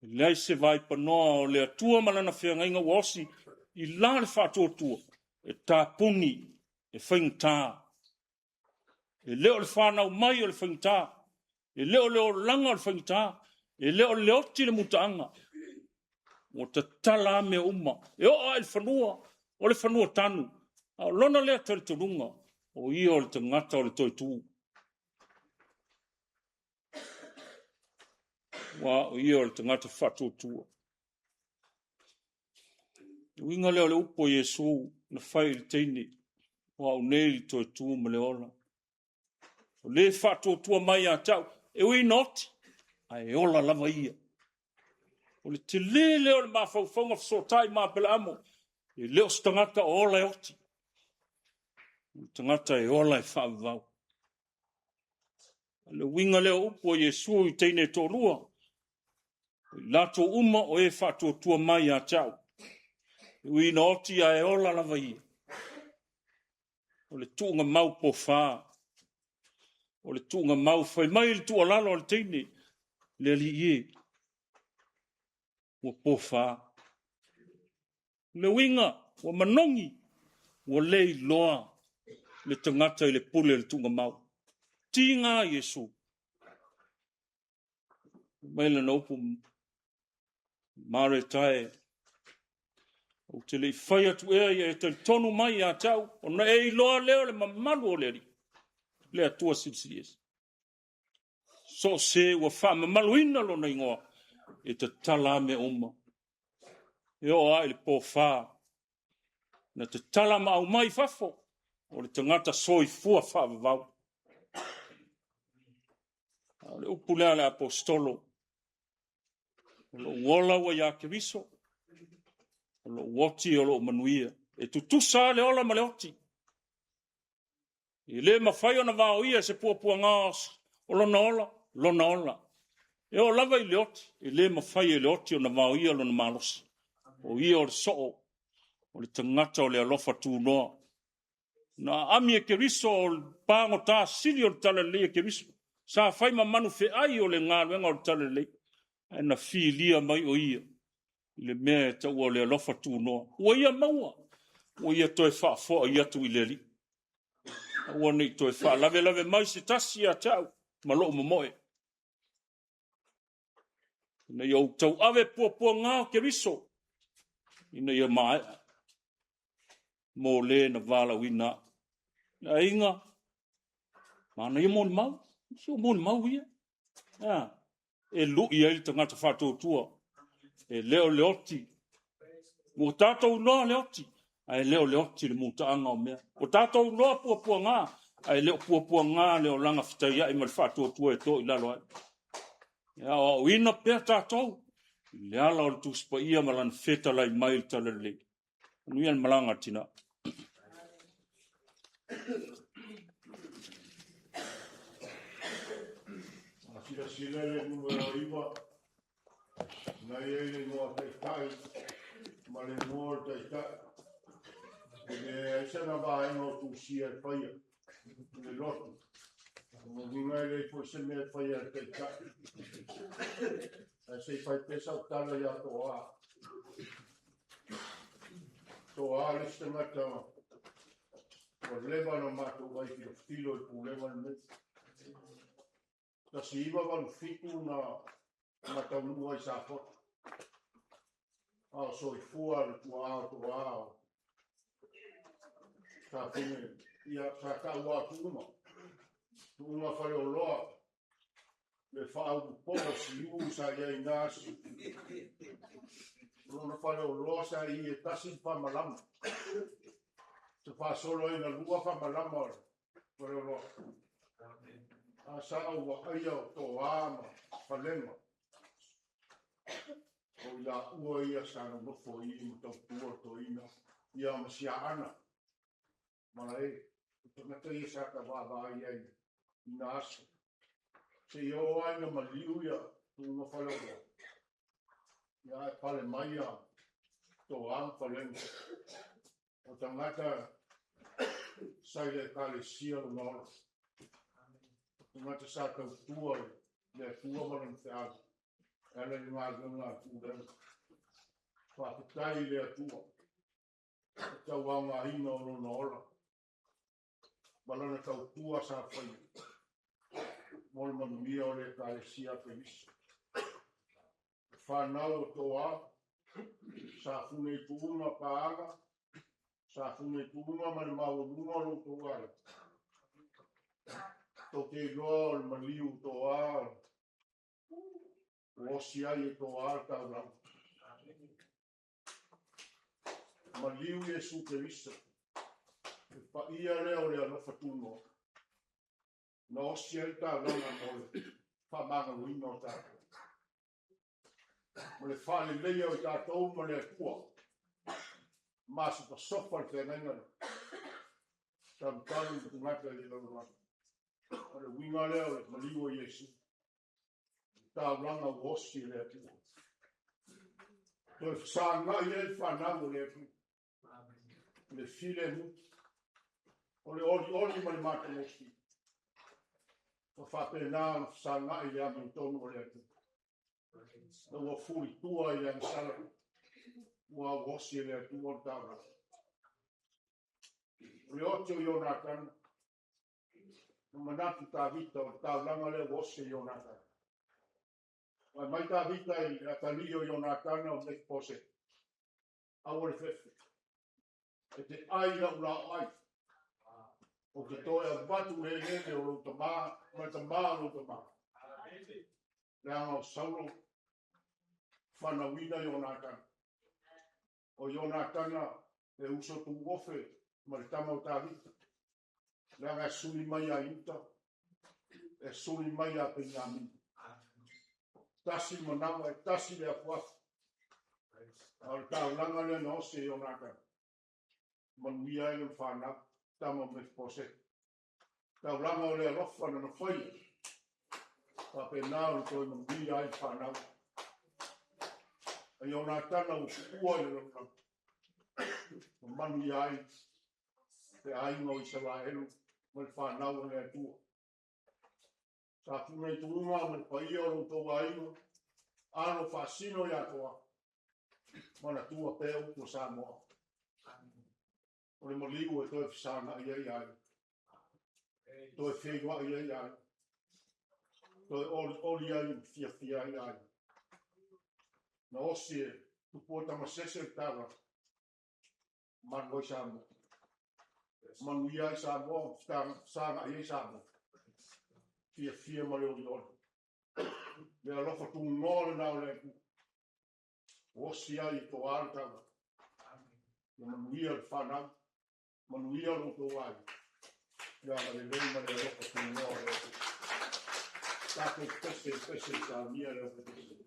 E leai se vaipanoa o le Atua ma Lana feagaiga ua osi i la le faatuatua e tapuni, e faigata. E le o le fanau mai o le faigata, e le o le olaga o le faigata, e le o le oti le mutaaga. Ua tatala a mea uma, e oo lava i le fanua, o le fanua tanu, a o lona lea talitonuga, o ia o le tagata o le toe tu. Aua o ia o le tagata faatuatua. Le uiga lea o le upu a Iesu na fai i le teine, o au nei le toe tu ma le ola. O le faatuatua mai ia te au, e ui ina oti, ae ola lava ia. O le tele lea o le mafaufauga fesootai ma Apelaamo, e le o se tagata o ola e oti, o le tagata e ola e faavavau. O le uiga lea o upu a Iesu i teine e toalua, o i latou uma o e faatuatua mai ia te au, e ui ina oti ae ola lava ia. O le tuugamau pofa, o le tuugamau fai mai le tuualalo a le teine, le Alii e, ua pofa. Le uiga, ua manogi, ua le iloa le tagata i le pule o le tuugamau. Tiga Iesu. Mai lana upu, Mareta e, Ou te le i fai atu ea ia e talitonu mai ia te au, ona e iloa lea o le mamalu o le Alii, le Atua Silisili Ese. So o se ua faamamaluina lona igoa, e tatala a mea uma. E oo lava i le pofa, na tatala ma aumai i fafo, o le tagata soifua faavavau. A o le upu lea a le Aposetolo, o lou ola ua ia Keriso, o lou oti o lou manuia. E tutusa lava le ola ma le oti. E le mafai ona vaoia e se puapuaga o lona ola, lona ola. E oo lava i le oti, e le mafai e le oti ona vaoia lona malosi. O ia o le soo, o le tagata o le alofa tunoa. Na aami e Keriso o le pagota sili o le talalelei e Keriso. Sa fai ma manu feai o le galuega o le talalelei, ae na filia mai o ia i le mea e taua o le alofa tunoa. Ua ia maua, ua ia toe faafoai atu i le Alii. Aua ne i toe faalavelave mai se tasi ia te au ma lou momoe. Ina ia ou tauave puapuaga o Keriso, ina ia maea mo le na valaauina au. Le aiga, manaia molimau, si o molimau ia. Ea, e lui ai le tagata faatuatua, e le o le oti. Ua tatou iloa le oti, ae le o le oti le mutaaga o mea. Ua tatou iloa puapuaga, ae le o puapuaga le olaga fetaiai ma le faatuatua e to i lalo ai. E aoaoina pea tatou i le ala o le Tusi Paia ma lana fetalai mai i le Talalelei. Manuia le malaga a le tina. A silasila i le numera 9, na i ai le igoa Taitai ma le igoa o le Taitai. E leai sana vaega o tusia e faia i le lotu. O uiga e leai foi se mea e faia e le Taitai. Ae se i fai pea sau tala ia Toa. Toa le isi tagata ua leva ona matou vaai filofilo i le pulega lenei. 1987 na na taunuu ai Safotu. A o soifua le tuaa o Toa o Safune, ia sa taua atu uma. Tuuga Faleoloa, le faaulupolo siu sa i ai na aso. O lona faleoloa sa i e tasi le faamalama. Sa faasolo ai na lua faamalama o le faleoloa. A sa au vaaia o Toa ma Falega. O i laua ia sa nonofo i i ma tautua le toeaina ia ma Siaana. Malae, o tagata ia sa ta vaavaai ai i na aso. Seia oo lava ina maliu ia Tuuga Faleoloa, ia ae pale mai ia Toa ma Falega. O tagata sa i le Ekalesia lona ola. O tagata sa tautua i le Atua ma lona feau e ala i le galuega a le pulega. Faafetai i le Atua i le tauaogaina o lona ola ma lana tautua sa faia mo le manuia o le Ekalesia a Keriso. Le fanau o Toa, Safune i Tuuga Paaga, Safune i Tuuga ma le maualuga o lo outou aiga. Tou te iloa o le maliu Toa ua osi ai e Toa le taulaga. Maliu Iesu Keriso, le paia lea o le alofa tunoa, na osi ai le taulaga mo le faamagaloina o tatou. Ma le faaleleia o i tatou ma le Atua, masofasofa le feagaiga lea. Talutalu le tagata i le lalolagi. O le uiga lea o le maliu o Iesu. Taulaga ua osi e le Atua. Toe fesagai ai le fanau o le Atua. Le filemu. O le olioli ma le matagofie. Ua faapena ona fesagai le amiotonu o le Atua. Na ua fulitua i le agasala. Ua auosi e le Atua le taulaga. O le ote o Ionatana. Na manatu Tavita o le taulaga lea ua osi e Ionatana. Fai mai Tavita i le atalii o Ionatana o Mefiposete. Aua le fefe. E te ai lau laoai. Ou te toe avatu le eleele o lou tamā ma le tamā o lou tamā. Leaga o Saulo fanauina Ionatana. O Ionatana e uso tuofe ma le tama o Tavita. Leaga e suli mai ia Iuta, e suli mai ia Peniamina. Tasi le manawa, e tasi le afuafu. A o le taulaga lea na osi e Ionatana. Manuia ai lona fanau, tama o Mefiposete. Taulaga o le alofa na na faia. Faapena ona toe manuia ai le fanau. A Ionatana ua tuua i le lalolagi. Ma manuia ai le aiga o Isaraelu ma le fanau a le Atua. Sa puna i tuuga ma le paia o lo outou aiga, alo faasino ia Toa, manatua pea upu a Samoa. O le maliu e toe fesagai ai aiga, toe feiloai ai aiga, toe olioli ai ma fiafia ai aiga. Na osi e Tupua Tamasese le tala, malu ai Samoa. Manuia ai Samoa, fesagai ai Samoa. Fiafia ma le olioli. Le alofa tunoa lena o le Atua. Osi ai e toa le taulaga. Ia manuia le fanau, manuia lo outou aiga. Ia agalelei ma le alofa tunoa o le Atua. Tatou pese pese i saunia le alofa.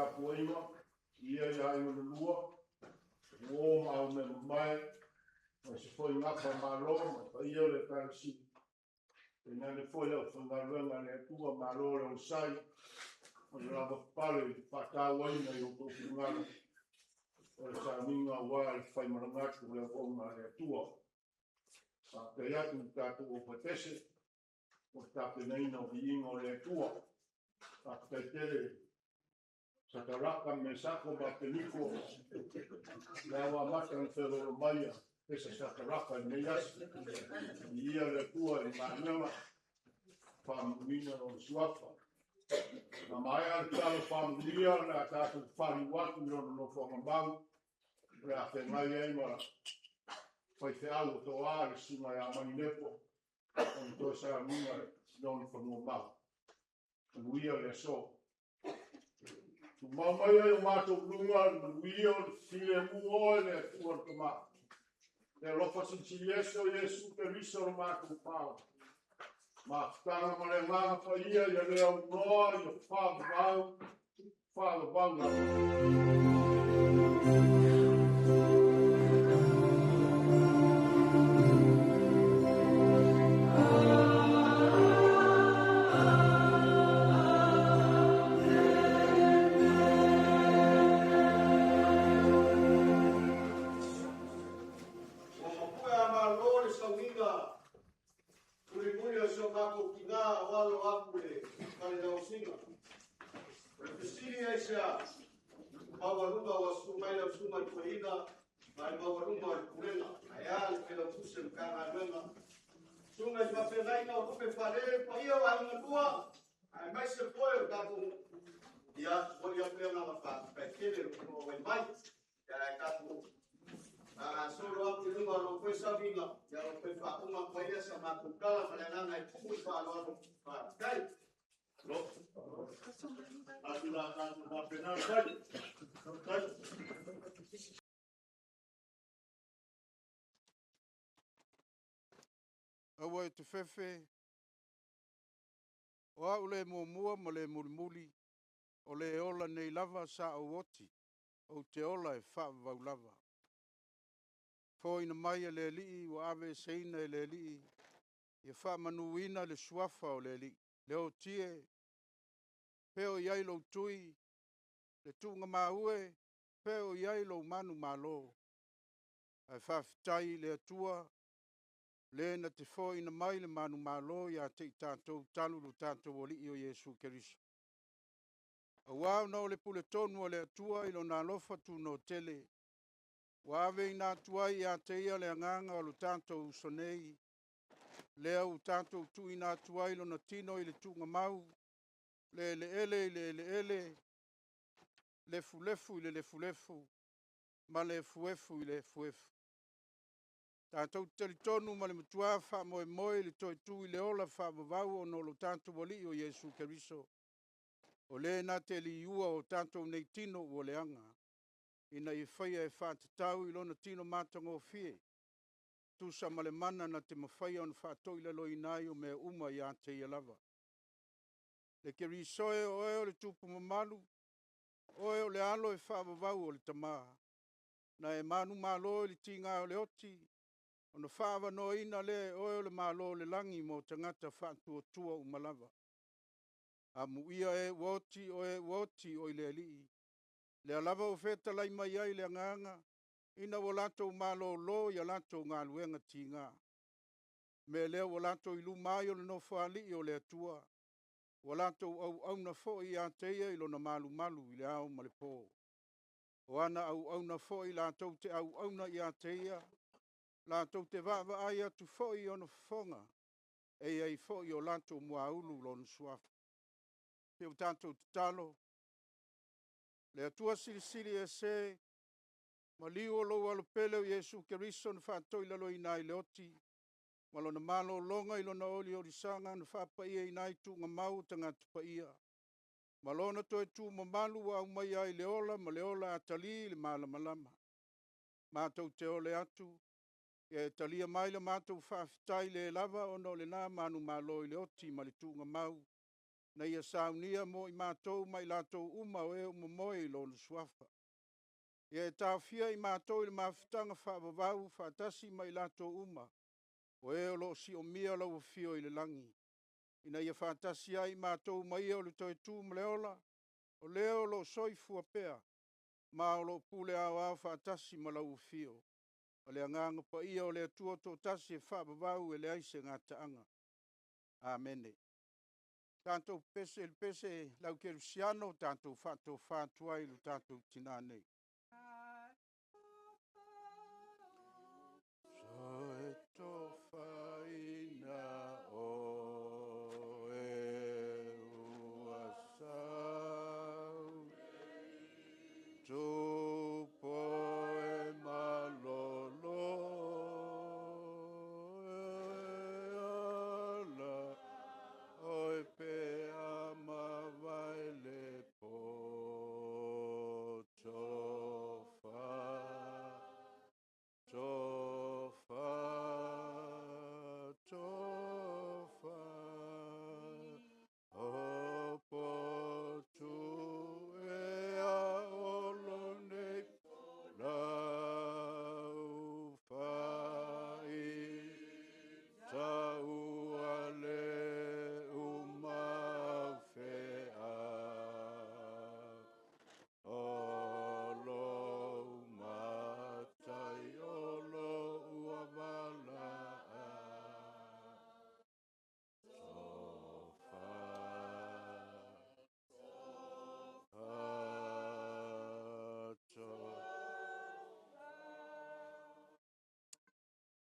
Tapuaiga, ia i aiga na lua, uō ma au mea mamae, ma se foi gafa Malo ma le paia o le Ekalesia. Tainane foi le aufaigaluega a le Atua, malo le onosai ma le lavapapale i le faatauaina i o outou finagalo o le sauniga aua le faimalaga atu o le auauna a le Atua. Faafetai atu i le tatou aufaipese mo le tapenaina o viiga o le Atua. Faafetai tele Sataraka, Mesako ma Apeniko, lea ua amata ona feoloolo mai a pesa Sataraka i lenei aso. Viia le Atua i le galuega, faamanuina lona suafa. Na maea le tatalo faamanuia, o le a tatou faliu atu i lona nofoaga mau, o le a feagai ai ma faifeau o toa le susuga ia Maninepo, ona toe sauniga i lona fanua mau. Manuia le aso. Tumau mai ai o matou luga le manuia o le filemu oe le Atua le Tama. Le alofa silisili ese o Iesu Keriso lo matou pao. Mafutaga ma le agaga paia ia le aunoa ia faavavau, faavavau lava. Ua mapue a malo le sauniga mulimuli o si o matou tinā ua alo atu i le fale lausiga. O le fesili aisea? Maualuga ua susu mai lau susuga i le toeaina ma le maualuga o le pulega, ae a le Failautusi o le Matagaluega, susuga i faafeagaiga o lupe fale, le paia o aiga lua, aemaise foi o le tatou nuu. Ia, momoli atu le agaga faafetai tele i lo outou auai mai. Ia, ae tatou faagasolo atu i luga o lau foi sauniga, ia ona toe faauma atu ai lea sa matou tala ma le agaga e tumu i le faaaloalo. Faafetai. Atu la tatou faapena le tali. Tali. Aua e te fefe, o au le muamua ma le mulimuli, o le ola nei lava sa ou oti, ou te ola e faavavau lava. Foina mai e le Alii ua aveeseina e le Alii, ia faamanuina le suafa o le Alii. Le otie, pea o i ai lou tui, le tuuga maue, pea o i ai lou manumalo. Ae faafetai i le Atua, le na te foina mai le manumalo ia te i tatou talu lo tatou Alii o Iesu Keriso. Aua ona o le puletonu a le Atua i lona alofa tunoa tele, ua aveina atu ai ia te ia le agaga o lo tatou uso nei, lea ua tatou tuuina atu ai lona tino i le tuugamau, le eleele i le eleele, lefulefu i le lefulefu, ma le efuefu i le efuefu. Tatou te talitonu ma le matua faamoemoe i le toe tu i le ola faavavau ona o lo tatou Alii o Iesu Keriso, o le na te liua o tatou nei tino ua leaga, ina ia faia e faatatau i lona tino matagofie, tusa ma le mana na te mafaia ona faatoilaloina ai o mea uma ia te ia lava. Le Keriso e o oe o le tupu mamalu, oe o le alo e faavavau o le Tamā, na e manumalo i le tiga o le oti, ona faaavanoaina lea e oe o le Malo o le lagi mo tagata faatuatua uma lava. Amuia e ua oti o e ua oti o i le Alii, lea lava ua fetalai mai ai le agaga, ina ua latou malōlō i a latou galuega tiga. Mea lea ua latou i luma ai o le nofoalii o le Atua, ua latou auauna foi ia te ia i lona malumalu i le ao ma le pō. O ana auauna foi latou te auauna ia te ia, latou te vaavaai atu foi i ona fofoga, e i ai foi o latou muaulu lona suafa. Se ua tatou tatalo, le Atua silisili ese, maliu o lou alopele o Iesu Keriso na faatoilaloina ai le oti, ma lona malologa i lona oliolisaga na faapaiaina ai tuugamau o tagata paia, ma lona toe tu mamalu ua aumaia ai le ola ma le ola atalī i le malamalama. Matou te ole atu, ia e talia mai le matou faafetai le lava ona o lena manumalo i le oti ma le tuugamau. Na ia saunia mo i matou ma i latou uma o e o momoe i Lona Suafa. Ia e taofia i matou i le mafutaga faavavau faatasi ma i latou uma, o e o lo o siomia lau afio i le lagi, ina ia faatasi ai i matou ma ia o le toe tu ma le ola, o lea o lo o soifua pea, ma o lo o pule aoao faatasi ma lau afio. O le agaga paia o le Atua toatasi e faavavau e leai se gataaga. Amene. Tatou pese i le pese lau kerisiano, tatou faatofa atu ai i lo tatou tinā nei. Soe tofaina o e ua sau, tupo e malolo e ala, oe pe a mavae le po tofa, tofa, tofa, o potu e a olo nei lau fai tau ale umau fea o lou matai o lou avala tofa, tofa.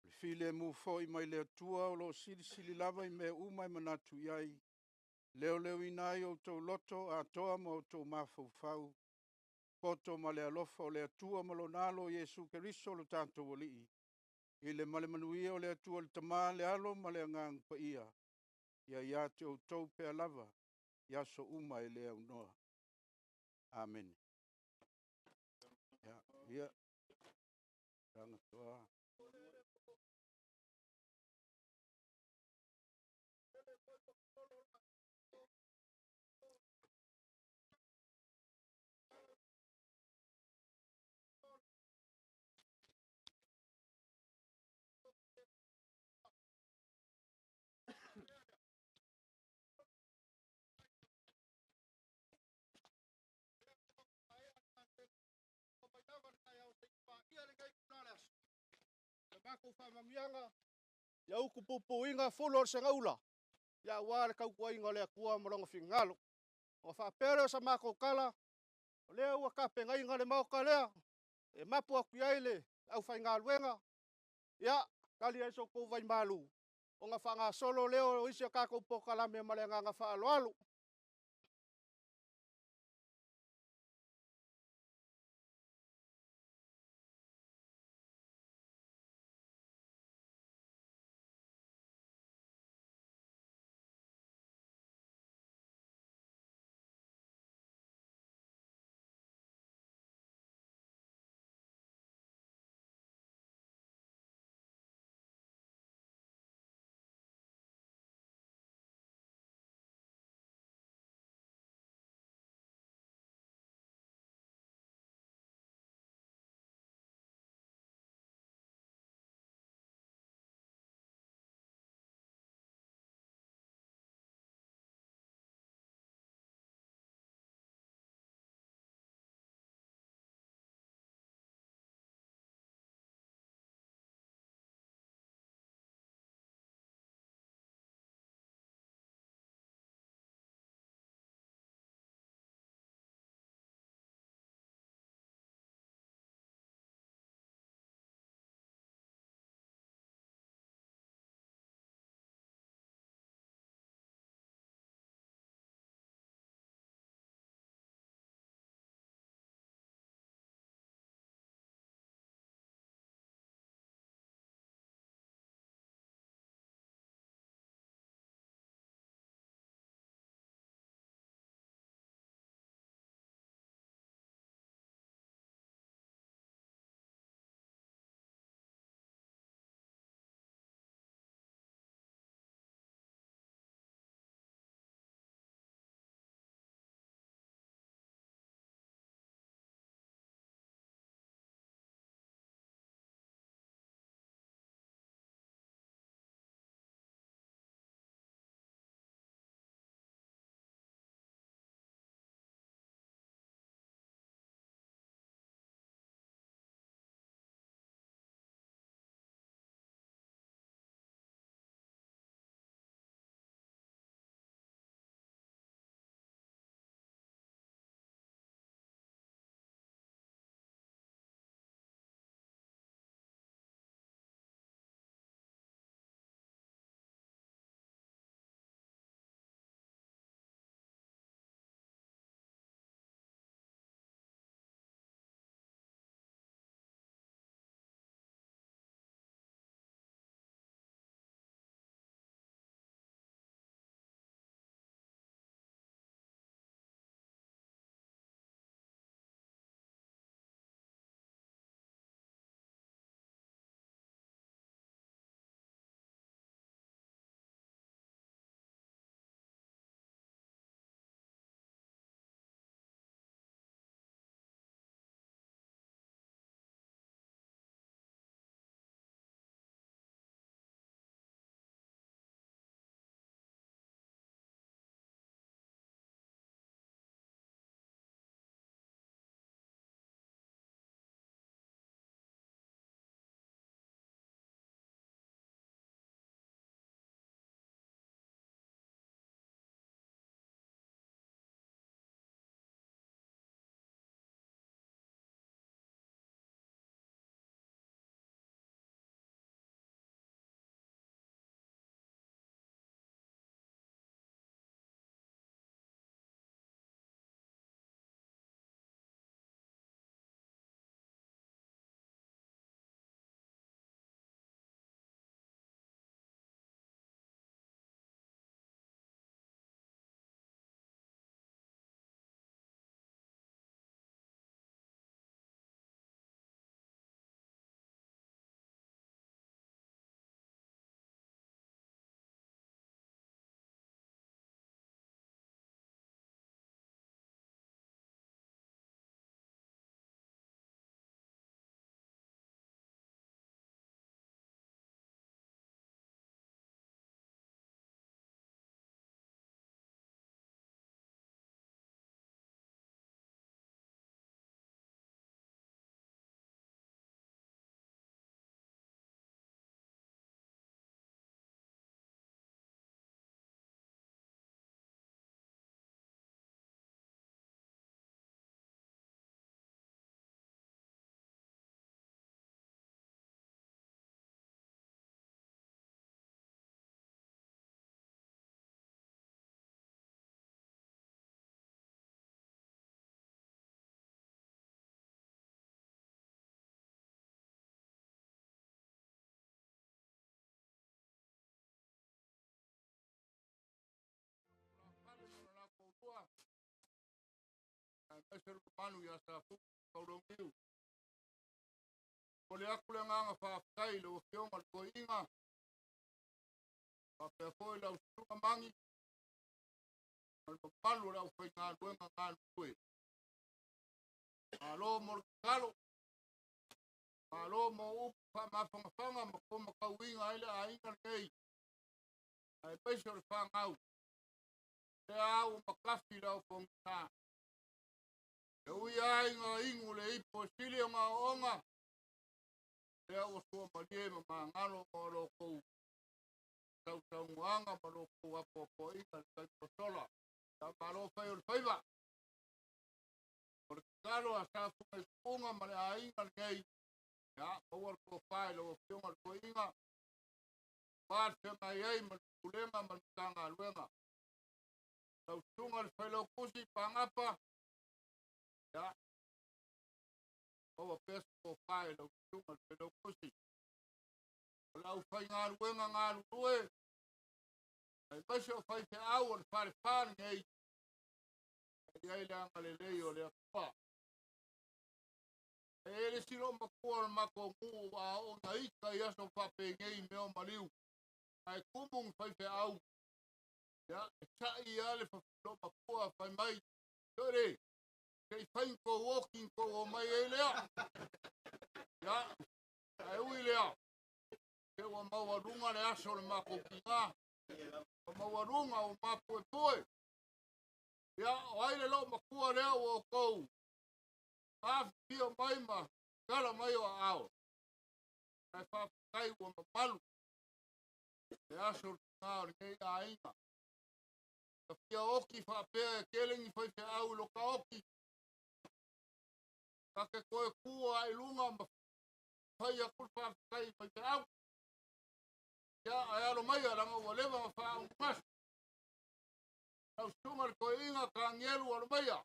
Le filemu foi mai le Atua o lo o silisili lava i mea uma e manatu i ai, leoleoina ai outou loto atoa ma outou mafaufau, poto ma le alofa o le Atua ma lona alo Iesu Keriso lo tatou Alii, i le ma le manuia o le Atua le Tama, le Alo ma le Agaga Paia, ia ia te outou pea lava, i aso uma e le aunoa. Amene. Ia, ia, tagatoa. Matou faamanuiaga, ia utupupuina fulu o le segaula, ia aua le tautuaina o le Atua ma lona finagalo. Ona faapea lea o sa matou tala, o lea ua tapenaina le maota lea, e mapu atu i ai le aufaigaluega, ia tali ai so outou vaimalu, ona faagasolo lea o isi a tatou polokalame ma le agaga faaaloalo. Falelua, aemaise le mamalu ia Safuga Kauloniu. Momoli atu le agaga faafetai i lau Afioga i le Toeaina, faapea foi lau Susuga Magi ma le mamalu o le aufaigaluega galulue. Malo mo le tatalo, malo mo upu faamafanafana ma taumatauina ai le aiga lenei, aemaise o le fanau, lea ua matafi le aupogisa. E ui lava ina inu le ipo e sili ona oona, lea ua suamalie ma magalo ona o lo outou sausaunoaga ma lo outou apoapoaiga i le taimi ua sola. Faamalo fai o le faiva. O le tatalo a Safuga i Tupuga ma le aiga lenei, ia maua le tofa i lau Afioga i le Toeaina, aua le feagai ai ma le Pulega ma le Matagaluega. Lau Susuga i le Failautusi Pagapa, ia maua pea se tofa i lau Susuga i le Failautusi. O le aufaigaluega galulue, aemaise o faifeau o le Falefa lenei, e i ai le agalelei o le Atua. E i ai le isi loomatua o le matou nuu a oo ina ita i aso faapenei i mea o maliu, ae tumu ni faifeau, ia, e sa'i lava le loomatua fai mai, Toele, se i fai ni tou oti ni tou omai ai lea. Ia, ae ui lea, se ua maualuga le aso o le matou tiga, ua maualuga ua mapuepue. Ia, o ai le loomatua lea ua outou afifio mai ma tala mai o aao, ae faafetai ua mamalu le aso o le tiga o lenei aiga. Ta fia oti faapea e tele ni faifeau i lota oti, ta te toe tu lava i luga ma fai atu le faafetai i faifeau. Ia, ae alo maia leaga ua leva ona faaaaogagase. Lau Susuga i le Toeaina Tanielu alo maia.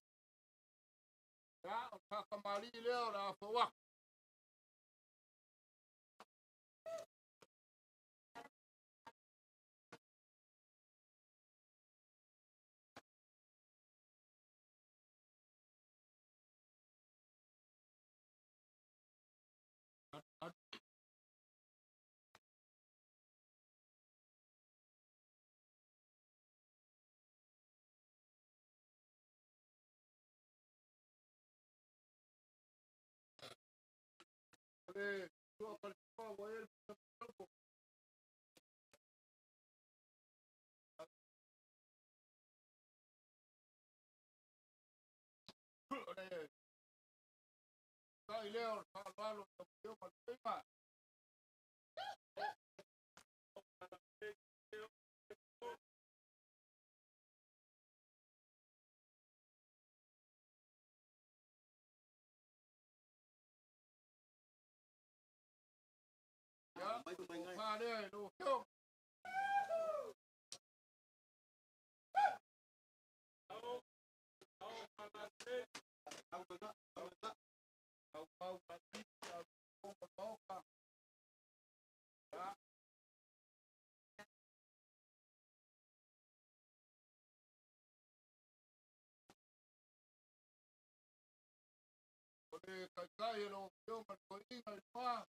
Ia, o le faatamalii lea o le a fou atu. O le sua faletua ua i ai le pusa. O le tai lea o le faaaloalo i lau Afioga i le Toeaina. Ia, tofa lea i lau Afioga. O le taitai e lau Afioga i le Toeaina i le ma,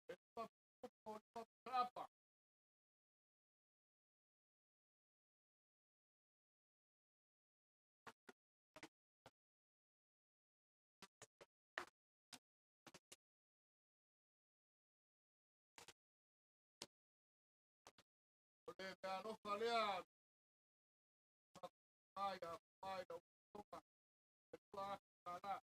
e lua pitupo, lua pisaapa. O le meaalofa lea mai a mai lau Afioga, e $2,000.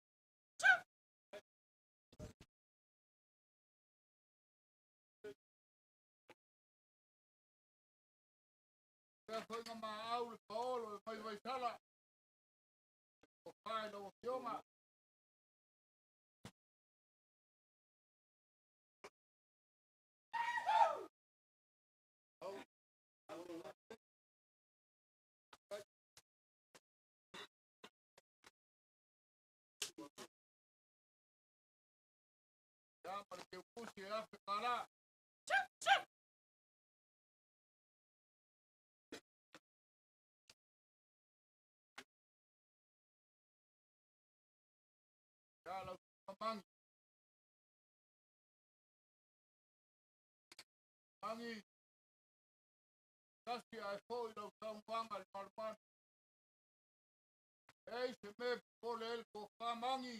Lea foi na maau le paolo e mai Vaisala, tofa i lau Afioga. Ia, ma le teutusi e $1,000. Mangi. Mangi, tasi ae fo'i lau saunoaga i le malumalu. Ei se mea e popole ai le tofa Magi,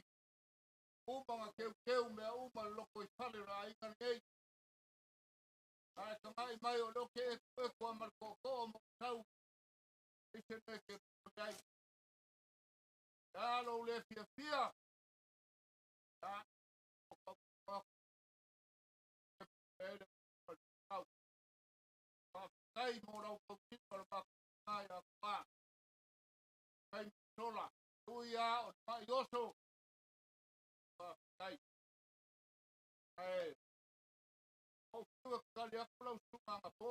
uma na teuteu mea uma i le lotoifale o le aiga lenei. Ae tagai mai o lea ou te ekueku lava ma le tootoo ma ou sau, e leai se mea e te popole ai. E a lou le fiafia? Ia, o tau atu e popole ai le tau. Faafetai mo lau tautino le matou tina ia Toa. Taimi sola, ui lava o le mai oso, faafetai. Ae ou fiu e tali atu lau susuga anapo,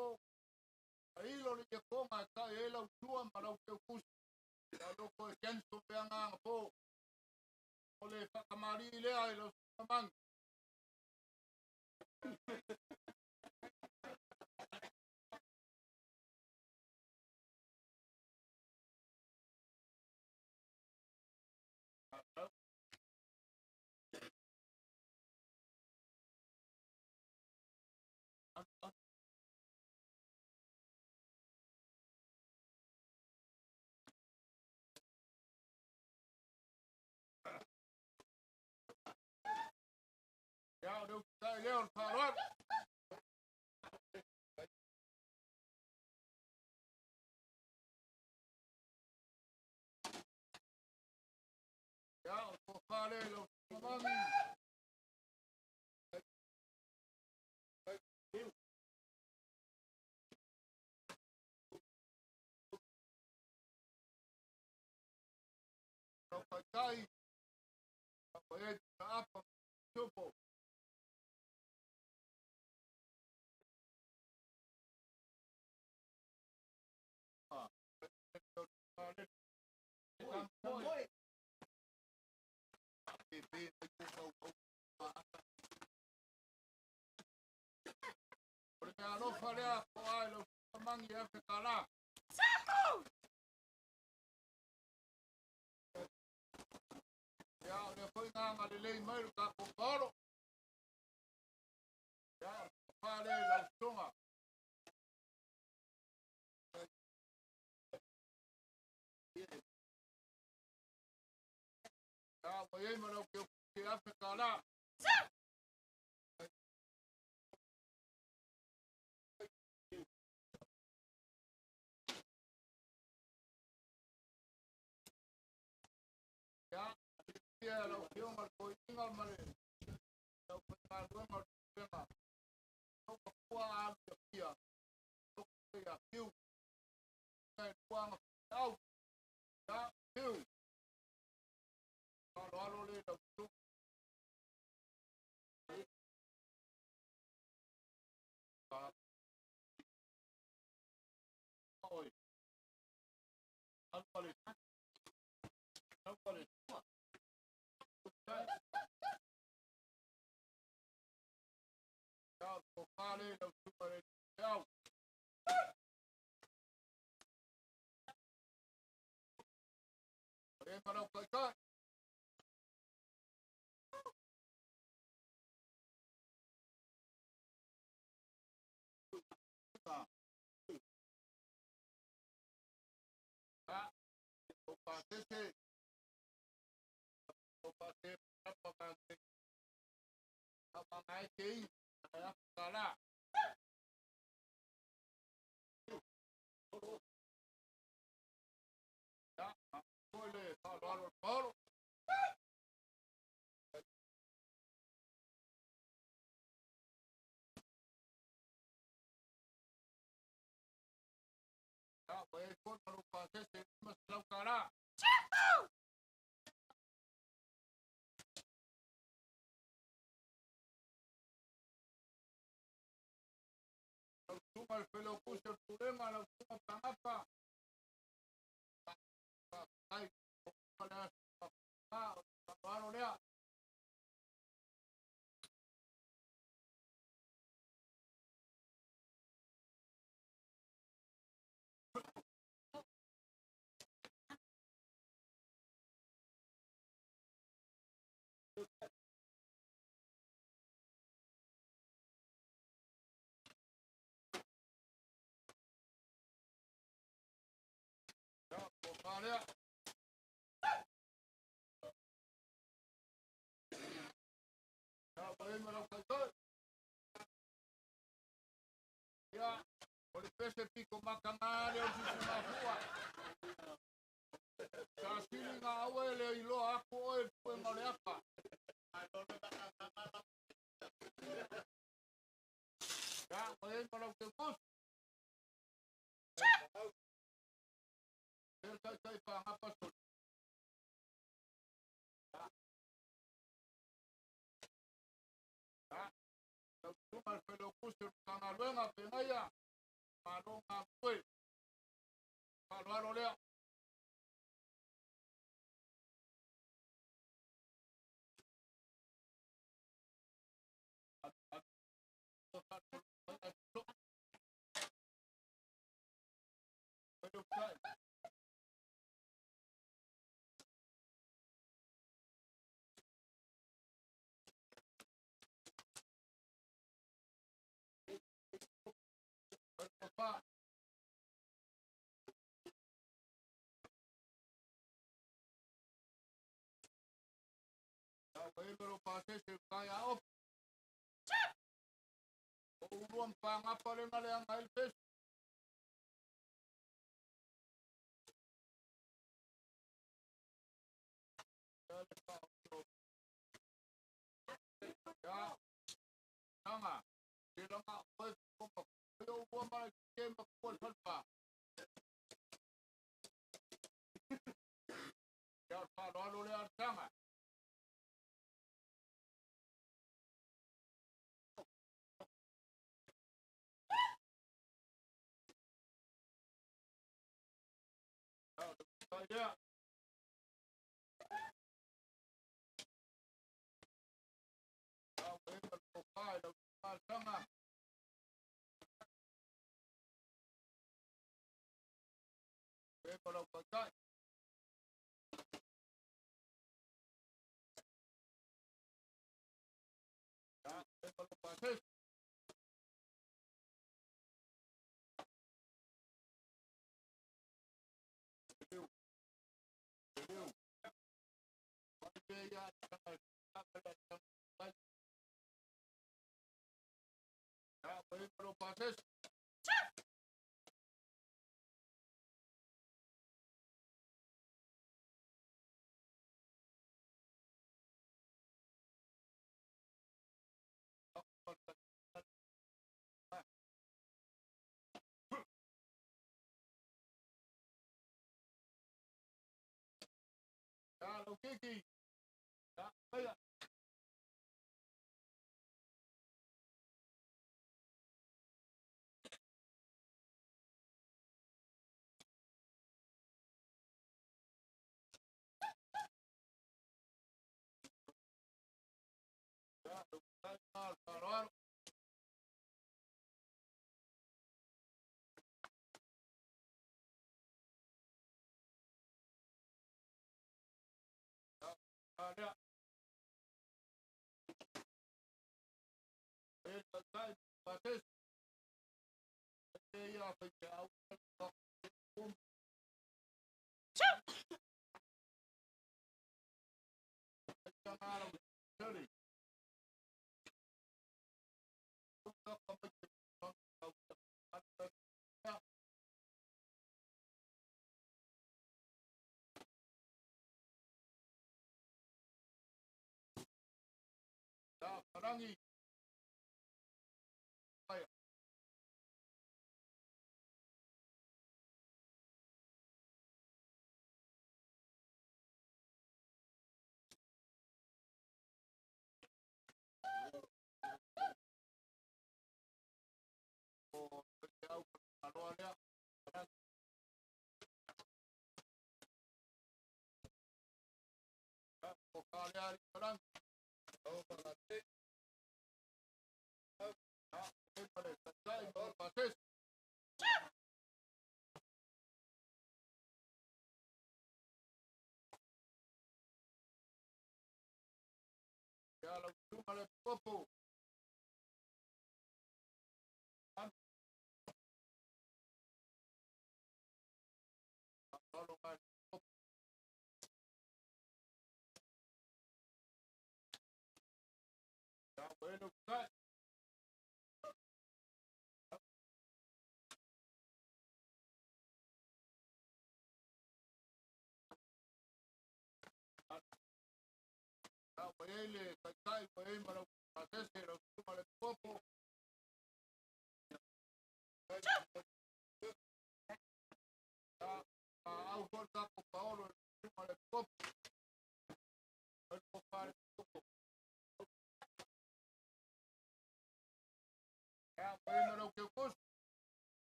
tailo le ietoga e tai ai lau sua ma lau teutusi. Ia o lea ua toe cancel mea na anapo. O le faatamalii lea i lau susuga Magi. Ia, o le usitai lea o le faaaloalo. Ia, o le tofa lea i lau susuga Magi. Lau taitai, ua i ai Tuilaepa ma Tupu. O le mea alofa lea toa i lau susuga Magi e $1,000. Ia, o lea foi na agalelei mai le tatou paolo. Ia, o le tofa lea i lau susuga. Ia, ua i ai ma lau teutusi e $1,000. Ia, ia lau Afioga le Toeaina ma le aufaigaluega o le Pulega, lau matua alu i Apia, loto ia Fiu, e lua aga faifeau. Ia, Fiu, faaaloalo le lau susuga. Oi, alu ma le, alu ma le. Ia, o le tofa lea i lau susuga i le faifeau. E ma lau taitai. Ia, o pasese, o pasese, pa pa pa pa ngai te i, e $1,000. Ia, foi le faaaloalo o le paolo. Ia, ua i ai foi ma lou pasese e $500. Lau susuga i le Failautusi o le Pulega, lau susuga Pagapa, faafetai o le aso o le faaaloalo lea. O le pese piko makanga le o sisi mafua. Sa sili ngā aue le iloa aku oe pue ma le aka. Ia, o e ma lau te kus. E tai tai pa ngapa soli. Ia, lau tuma le whelo kusi o tanga luenga pe ngaia. Malo ngā pue. Malo alo lea. Yeah.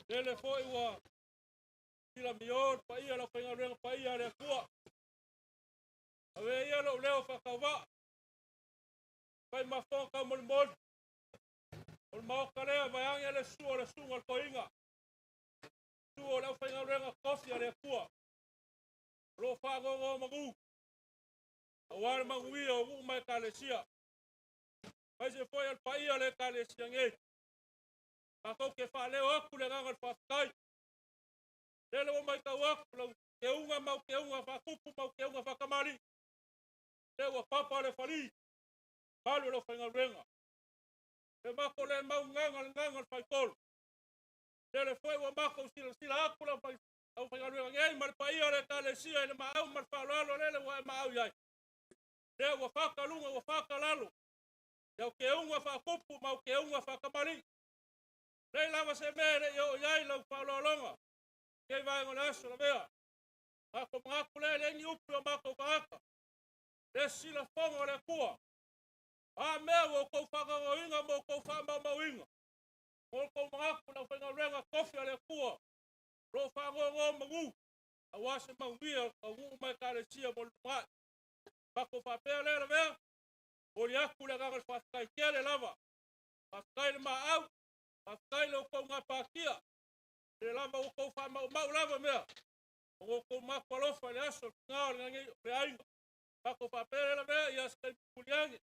Lele foi ua sila mio paia lau faigaluega paia a le Atua. Ave ia lou leo faakauvaa. Fai mafoga taumolimoli. O le maoka lea vaeage le sua o le suga o le toiga. Sua o le aufaigaluega tofi a le Atua. O loo faagogo magu. Aua le manuia o nuu ma ekalesia. Aemaise foi o le paia o le ekalesia nei. Matou te faaleo atu le agaga o le faafetai. Lele ua matau atu lau teuga ma au teuga faatupu ma au teuga faatamalii. Lea ua papa le fali, malu e lau faigaluega. E matou le mau gaga le gaga o le faitolu. Lele foi ua matou silasila atu lau faigaluega nei ma le paia o le ekalesia i le maau ma le faaaloalo lele ua e maau i ai. Lea ua fakaluga ua fakalalo. I au teuga faatupu ma au teuga faatamalii. Lei lava se mea e le i oo i ai lau faaaloaloga. Kei vaega o le aso lavea. Matou manatu lea e le ni upu i o matou tagata. Le silafoga o le Atua. A mea ua outou faagaogoina ma outou faamaumauina. Mo outou manatu le aufaigaluega tofi a le Atua. O loo faagogo manu. Aua se manuia o taunuu ma ekalesia mo le lumanai. Matou faapea lea Lavea, momoli atu le agaga o le faafetai tele lava. Faafetai le maau, faafetai le outou gapatia. Le lava ua outou faamaumau lava mea. O outou matou alofa i le aso, le tina o le aiga. Matou faapea lea Lavea, ia se taimi muliage.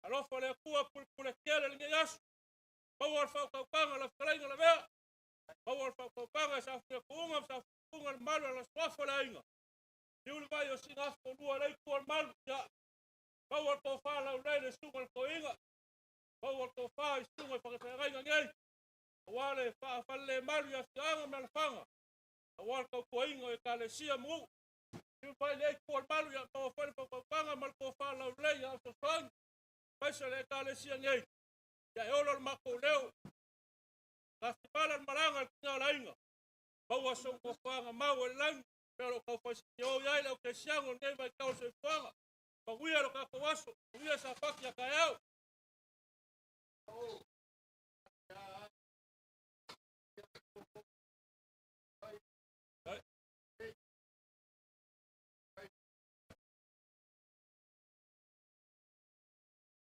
Alofa le Atua pulepule tele lenei aso. Maua le faautautaga la fetalaiga Lavea. Maua le faautautaga e saofia tuuga ma saofia tuuga le malu a la suafa o le aiga. Liu le vai o sina afu tolua le itu o le malu. Ia. Maua le tofa laulei le susuga i le toeaina. Maua le tofa i susuga i faafeagaiga nei. Aua le faafalelemalu i afioaga ma alafaga. Aua le tautuaina o Ekalesia ma nuu. Liu le vai le itu o le malu. Ia maua foi le faautautaga ma le tofa laulei ia fesoasoani. Aemaise le Ekalesia nei. Ia e olo le matou leo. Tafimala le malaga i le tina o le aiga. Maua sou nofoaga mau e le lagi. Pea o lo tau faisitio i ai le au kerisiano lenei vaitau o le soifuaga. Manuia lo tatou aso, manuia Sapati a taeao.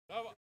Lava.